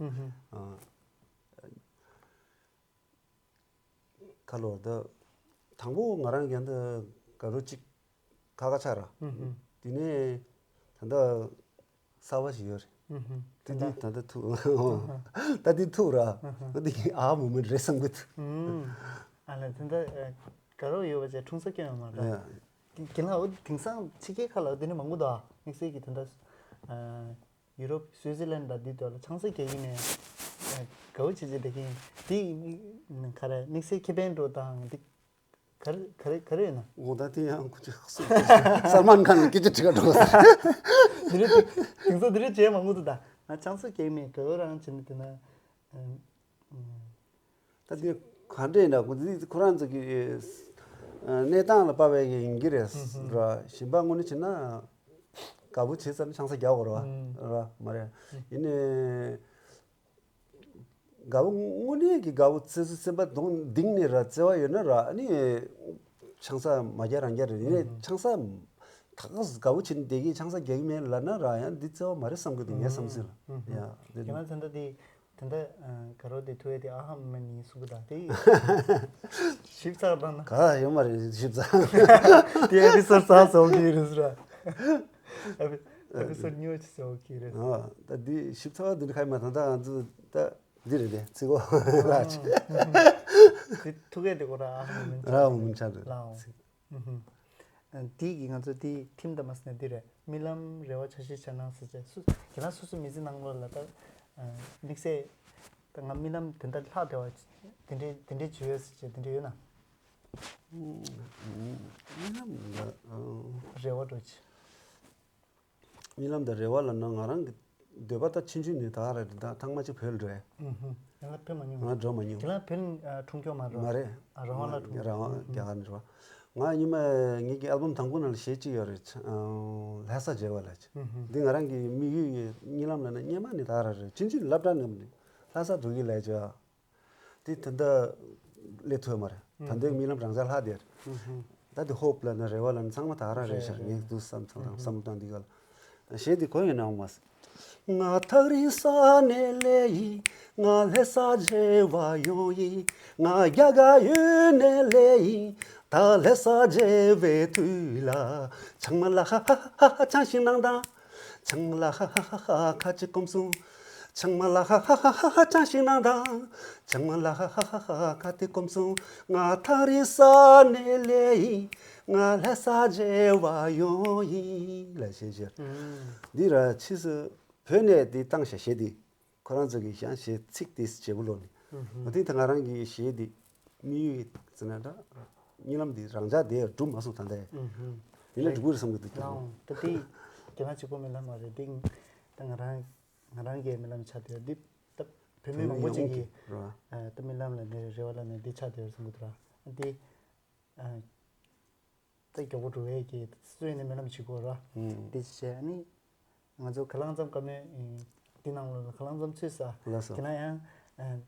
ཨ། ཁ་ལོ་ད་དང་པོ་ང་རང་གི་ད་དགའ་རོགས་གཅིག་ཁ་ཁ་ཆགས་ར། དེ་ནས་ད་ལྟ་གསར་པ་ཞིག་ཡོད་རེད། དེ་འདི་ད་ལྟ་ཐུག་ད་འདི་ཐུག་ར། ད་འདི་ཨ་མུ་མེན་རེད་བསམ་གི་འདུག་ཨ་ལ་དེ་འདྲ་དགའ་རོགས་ཡོད་པ་བྱས་འཁྲུངས་ས་སྐྱོན་ཡོད་མ་རེད། དེང་སང་དེང་སང་ཕྱི་རྒྱལ་ཁག་ལ་དེ་འདྲ་མང་པོ་འདུག་དམིགས་བསལ་གྱི་དེ་འདྲ་ཡུ་རོབ་སུའི་ཙི་ལན་ད་འདི་འདྲ་ལ་ཆང་ས་རྒྱག་གི་ནས་དགའ་བོ་བྱེད་བྱེད་བསྡད་ཀྱི་ཡིན། དེ་ག་རེ་དམིགས་བསལ་ཁེ་ཕན་འགྲོ་དང་འདི། ག་རེ་ག་རེ་ག་རེ་ཡིན་ན། འོ་ད་དེ་ཡང་ཁོ་ཚོས་སུ་སལ་མན་ཁཱན་ལ་སྐད་ཆ་དྲི་ག་འགྲོ་ཟེར། དེ་རིང་དེང་སང་དེ་རིང་བྱས་མང་པོ་འདུག་ད་ང་ཆང་ས་སྐྱེལ་མེད་ག་བོ་རང་བྱེད་ནི་དེ་ན། ཨ་ཨ་ ད་འདི་ག་འདྲ་ཡིན་ན་ཁོ་འདི་ཁོ་རང་ཚོ་གི་ཨ་གནས་སྟངས་ལ་དཔག་པའི་གི་ཡིན་གྱི་རེད་ར། གཞན་པ་དངོས་གནས་བྱས་ན་དགའ་པོ་བྱས་ཙམ་ཆང་ས་རྒྱག་དགོས་ར་བ་ར་མ་རེད། ཡིན་ནའི་དགའ་པོ་དངོས་གནས་ཀྱི་དགའ་པོ་བརྩེ་སེམས་པ་གདོང་གཏིང་ནས་ར་བརྩེ་བ་ཡོད་ན་ར་ཨ་ནི་ཆང་ས་མ་རྒྱག་རང་རྒྱག་རེད། ཡིན་ནའི་ཆང་ས་ད་ག་ས་དགའ་པོ་བྱས་ནས་བསྡད་ཀྱི་ཆང་ས་རྒྱག་གི་མེད་ལབ་ན་ར་ཡང་འདི་བརྩེ་བ་མ་རེད་བསམ་གི་འདུག་ངའི་བསམ་ཚུལ་ལ་ཡ། དེ་ཁྱེད་རང་ཚོ་འདི་དེ་འདྲ་དགའ་རོགས་དེ་ཐུག་ཡས་དེ་ཨ་ཧམ་མ་ནི་སུ་གི་ད་དེ་ཞིབ་ཚགས་དང་ན། ག་ཡོད་མ་རེད་ཞིབ་ཚགས། དེ་ཨ་བི་སར་ཚགས་ཚོགས་ཀྱི་རེད་ཟེར། ཨ་བི་ཨ་བི་སར་ཉོ་ཅི་ཚོགས་ཀྱི་རེད། ཨ་ད་འདི་ཞིབ་ཚགས་འདི་འདྲ་ཁ་ཡི་མ་ད་ད་ང་ཚོ་ད་འདི་རེད་དེ་ཚིག་གོ་ལ་ཆེ། དེ་ཐུག་ཡས་དེ་གོ་ར་ཨ་ཧམ་མིན་ར་ཆགས་མིན་ཆགས་རེད། ལའོ། དེ་གི་ང་ཚོ་དེ་ཐིམ་དང་མ་སི་ནས་འདི་རེད། རྨི་ལམ་རེ་བ་འཆར་གཞི་འཆར་སྣང་ཟེར་བྱས་སུ་ཁྱེད་རང་སོ་སོ་མི་ཚེ་ནང་ལོགས་ལ་ད་དམིགས་བསལ་ད་ང་རྨི་ལམ་དེ་འདྲ་ལྷག་བསྡད་པ་དེ་འདྲའི་དེ་འདྲའི་བྱོས་ཟེར་བྱས་དེ་འདྲ་ཡོད་ན། རྨི་ལམ་ལ་རེ་བ་འགྲོ་ཆེ། རྨི་ལམ་དང་རེ་བ་ལབ་ན་ང་རང་གི་འདོད་པ་ད་ཆུང་ཆུང་ནས་ད་ར་རེད། ད་ཐང་མ་ཅིག་བོད་ལ་འགྲོ་ཡ། ང་ལ་ཕེབས་མ་མྱོང་། ང་འགྲོ་མ་མྱོང་། ཁྱེད་རང་བོད་འཁྲུངས་སྐྱོ་མ་རེད། མ་རེད། ཨ་རང་དབང་ལ་འཁྲུངས། རང་དབང་རྒྱ་གར་ནས་རེད་བ། ང་ཉི་མ་ངེད་ཀྱི་ཨལ་བམ་དང་པོ་ནང་ལ་གཞས་གཅིག་ཡོད་རེད། ལྷ་ས་མཇལ་བ་ལ་ཅིག་འདི་ང་རང་གི་དམིགས་ཡུལ་གྱི་རྨི་ལམ་ལབ་ན་སྔོན་མ་ནས་ད་ར་རེད། ཆུང་ཆུང་ནས་སློབ་གྲྭ་ནས་ལྷ་ས་འགྲོ་གི་ལས་བྱ། དེ་ད་ལྟ་སླེབས་ཐུབ་མ་རེད། ད་ལྟའི་རྨི་ལམ་རང་འཇགས་ལྷག་དེར། ད་དེ་ཧོབ་ལབ་ན་རེ་བ་ལབ་ན་ཚང་མ་ད་རང་རེད་ཤག་ངས་དུ་བསམ་ཚང་དང་བསམ་བློ་བཏང་འདི་ག་ལ། གཞས་དེ་གོ་ཡོད་ནའང་མ་ཟད། ང་ཐག་རིང་ས་ནས་སླེབས་ཡིན། ང་ལྷ་ས་མཇལ་བར་ཡོང་ཡིན། ང་རྒྱ་གར་ཡུལ་ནས་སླེབས་ཡིན། ད་ལྷ་ས་མཇལ་བའི་དུས་ལ། ཚང་མ་ལ་ཧ་ཧ་ཧ་ཧ་ཆང་ཞིག་གནང་དང་། ཚང་མ་ལ་ཧ་ཧ་ཧ་ཧ་ཁ་ཅིག་སྐོམ་སོང་། ཚང་མ་ལ་ཧ་ཧ་ཧ་ཧ་ཧ་ཅང་ཞིག་གནང་དང་། ཚང་མ་ལ་ཧ་ཧ་ཧ་ཧ་ཁ་དེ་སྐོམ་སོང་། ང་ཐག་རིང་ས་ནས་སླེབས་ཡིན། ང་ལྷ་ས་མཇལ་བར་ཡོང་ཡིན་ལ་ཞེས་བཤད། འདི་ར་ཕྱིས་སུ་བོད་ནས་འདི་བཏང་ཤག་གཞས་འདི་ཁོ་རང་ཚོ་གི་ཞང་གཞས་ཚིག་དེ་བརྗེ་པོ་ལོག་ནས་མ་ཐིག་ད་ང་རང་གི་གཞས་འདི་དམིགས་ཡུལ་ཟེར་ན་འདྲ། རྨི་ལམ་འདི་རང་འཇགས་དེ་གྲུབ་མ་སོང་ད་ལྟ། ཡིན་ན་འགྲིག་གི་རེད་བསམ་གི་འདུག་ལའང་ད་དེ་ཁྱེད་རང་གཅིག་པོ་རྨི་ལམ་མ་རེད། འདི་ད་ང་རང་ང་རང་གི་རྨི་ལམ་ཆགས་དེ་འདི་ད་བོད་མི་མང་པོ་ཅིག་གིས་ཨ་ད་རྨི་ལམ་ལ་ནི་རེ་བ་ལ་ནི་འདི་ཆགས་དེ་རེད་བསམ་གི་འདུག་ར། འདི་ཨ་ད་མགྱོགས་པོ་འགྲོ་བའི་གི་སུ་ཡིན་ནི་རྨི་ལམ་བྱེད་དགོས་ར། འདི་བྱས་ནི་ང་ཚོ་ག་ལང་ཙམ་བཀའ་མོལ་འདི་ནང་ལ་ག་ལང་ཙམ་ཚུད་ས་ལགས་སོ། དེ་ན་ཡང་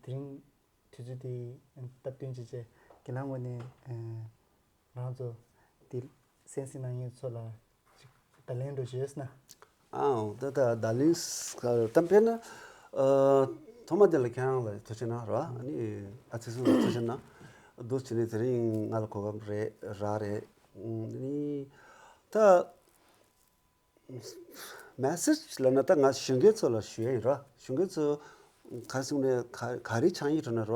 དེ་རིང་དུས་ཚོད་འདི་སྟབས་བསྟུན་བྱས་བྱས་ཁྱེད་རང་ངོས་ནས་ང་རང་ཚོ་འདི་གསན་གཟིགས་གནང་མཁན་ཚོ་ལ་ཅིག་བརྡ་ལན་འདྲ་ཞུས་ན། ཨའོ་ད་ད་བརྡ་ལན་ད་དཔེར་ན་ཐོག་མ་དེ་ལ་ཁྱེད་རང་ལ་ཐུགས་རྗེ་གནང་ར། ཨ་ནི་ཨ་ཙི་སུ་ལ་ཐུགས་རྗེ་གནང་། འདུག་བྱས་ནས་དེ་རིང་ང་ལ་གོ་སྐབས་རེད་རག་རེད། ཨ་ནི་ད། མེ་སེ་ཇི་ལབ་ན་ད་ང་ཞུ་མཁན་ཚོ་ལ་ཞུ་ཡ་ཡིན་ར། ཞུ་མཁན་ཚོ་ག་རེ་ཟེར་ནས་ག་ག་རེ་ཆགས་ཡིན་འགྲོ་ན་ར།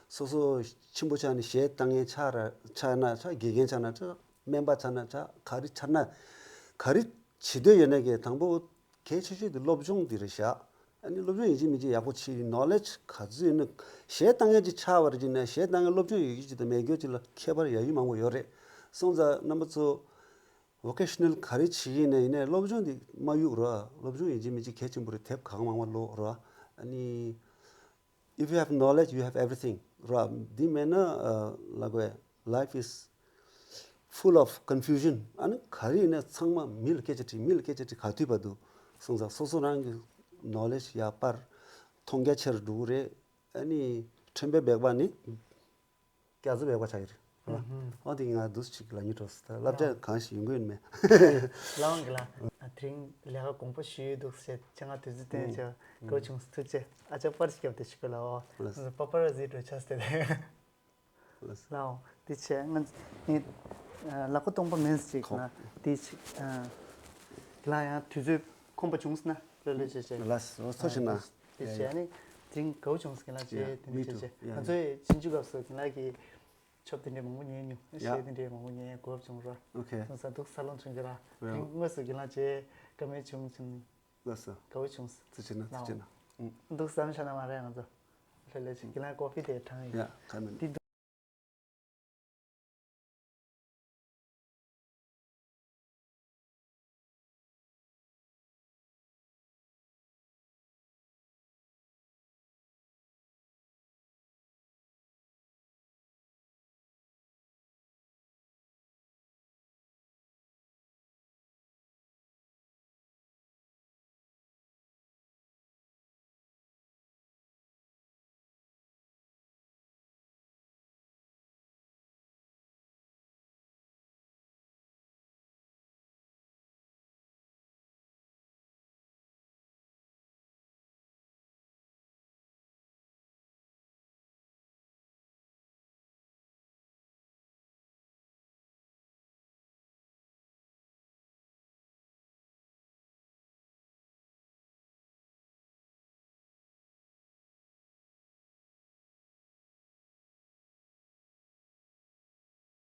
སོ་སོ་ཆེན་པོ་ཆགས་ནས་གཞས་བཏང་མཁན་ཆགས་ར་ཆགས་ན་ཆགས། དགེ་རྒན་ཆགས་ན་ཆགས། སྨན་པ་ཆགས་ན་ཆགས། ག་རེ་ཆགས་ན་ག་རེ་བྱེད་འདོད་ཡོད་ན་གི་དང་པོ་གལ་ཆེ་ཤོས་དེ་སློབ་སྦྱོང་དེ་རེད་ཤག་ཨ་ནི་སློབ་སྦྱོང་ཡིན་གཅིག་མིན་གཅིག་ཡག་པོ་བྱེད་ཡིན། ནོ་ལེཇ་ག་ཚོད་ཡིན་ན་གཞས་བཏང་མཁན་ཅིག་ཆགས་པ་རེད་ཅིག་ན་གཞས་བཏང་མཁན་སློབ་སྦྱོང་ཡོད་རྒྱུ་ཅིག་དང་མེད་རྒྱུ་ཅིག་ལ་ཁྱད་པར་ཡ་ཡུལ་མང་པོ་ཡོད་རེད། སོང་ཙང་རྣམ་པ་ཚོ། ཝོ་ཀེ་ཤ་ནལ་ག་རེ་བྱེད་ཀྱི་ཡིན་ན་ཡིན་ནའི་སློབ་སྦྱོང་འདི་མ་གཡུག་རོགས། སློབ་སྦྱོང་ཡིན་གཅིག་མིན་གཅིག་གལ་ཆེན་པོ་རེད། དེབ་གང་མང་མང་ཀློག་རོགས། ཨ་ནི་if you have knowledge, you have everything རོགས། འདི་མེད་ན་ལབ་དགོས། Life is full of confusion. ཨ་ནི་ག་རེ་ཡིན་ན་ཚང་མ་མི་ལ་སྐད་ཆ་དྲིས། མི་ལ་སྐད་ཆ་དྲིས་ག་དུས་བར་དུ། སོང་ཙང་སོ་སོ་རང་གི་ནོ་ལེཇ་ཡར་སྤར། མཐོང་རྒྱ་ཆེ་རུ་འགྲོ་གི་རེད། ཨ་ནི་ཁྲོན་པའི་སྦལ་པ་ནི། རྒྱ་མཚོ་སྦལ་པ་ཆགས་ཀྱི་རེད། ཨོ་དེ་ང་འདུག་ཅིག་ལབ་སྙིང་འདོད་སོང་། ད་བསླབ་བྱ་གང་ཞིག་ཡོང་གི་ཡོད་མེད། ལགས་འོང་གི་ལགས། དེ་རིང་ལས་ཀ་དགོངས་པ་ཞུས་འདུག་ཟེར་ཁྱེད་རང་དུས་ཚོད་བཏོན་བྱས་དགའ་བོ་བྱུང་སོང་། ཐུགས་རྗེ་ཆེ། ཨ་ཅག་པར་ཞིག་བརྒྱབ་སྟེ་ཞུ་གི་ལགས། ལགས། པ་པ་ར་ཟི་འགྲོ་ཆགས་ཏེ། ལགས་འོང་། དེ་བྱས་ང་ངས་ལག་པ་སྟོང་པ་མིན་ཅིག་ན་དེ་ཅིག་ལ་ཡང་དུས་ཚོད་ཁོམ་པ་བྱུང་སོང་ན་ལོས་ལོས་བྱས་བྱས། ལགས་སོ། ཐུགས་རྗེ་ཆེ་གནང་། དེ་བྱས་ནས་དེ་རིང་དགའ་བོ་བྱུང་སོང་། ཁྱེད་རང་བྱས་དེ་འདྲ་བྱས་བྱས། ང་ཚོས་ཆུང་ཆུང་སྐབས་སུ་ཁྱེད་རང་གི་ཆོབ་དེ་འདྲའི་མང་པོ་ཉན་མྱོང་། གཞས་དེ་འདྲའི་མང་པོ་ཉན། གོ་སྐབས་བྱུང་ར། ཨོ་ཁེ། སོང་ཙང་སྡུག་ས་ལོང་བྱུང་གི་ར། དེ་རིང་དངོས་སུ་ཁྱེད་རང་བྱས་བཀའ་མོལ་བྱུང་བྱུང་། ལགས་སོ། དགའ་བོ་བྱུང་སོང་། ཐུགས་རྗེ་གནང་། ཐུགས་རྗེ་གནང་། ཨུ། འདུག་བསམ་ཤ་ན་མ་རེད་ང་ཚོ། ལྷོད་ལྷོད་བྱས། ཁྱེད་རང་ཀོ་ཕི་དེ་དྲངས་ཡོད། ཡ་ག་མེད། དེ་འདུག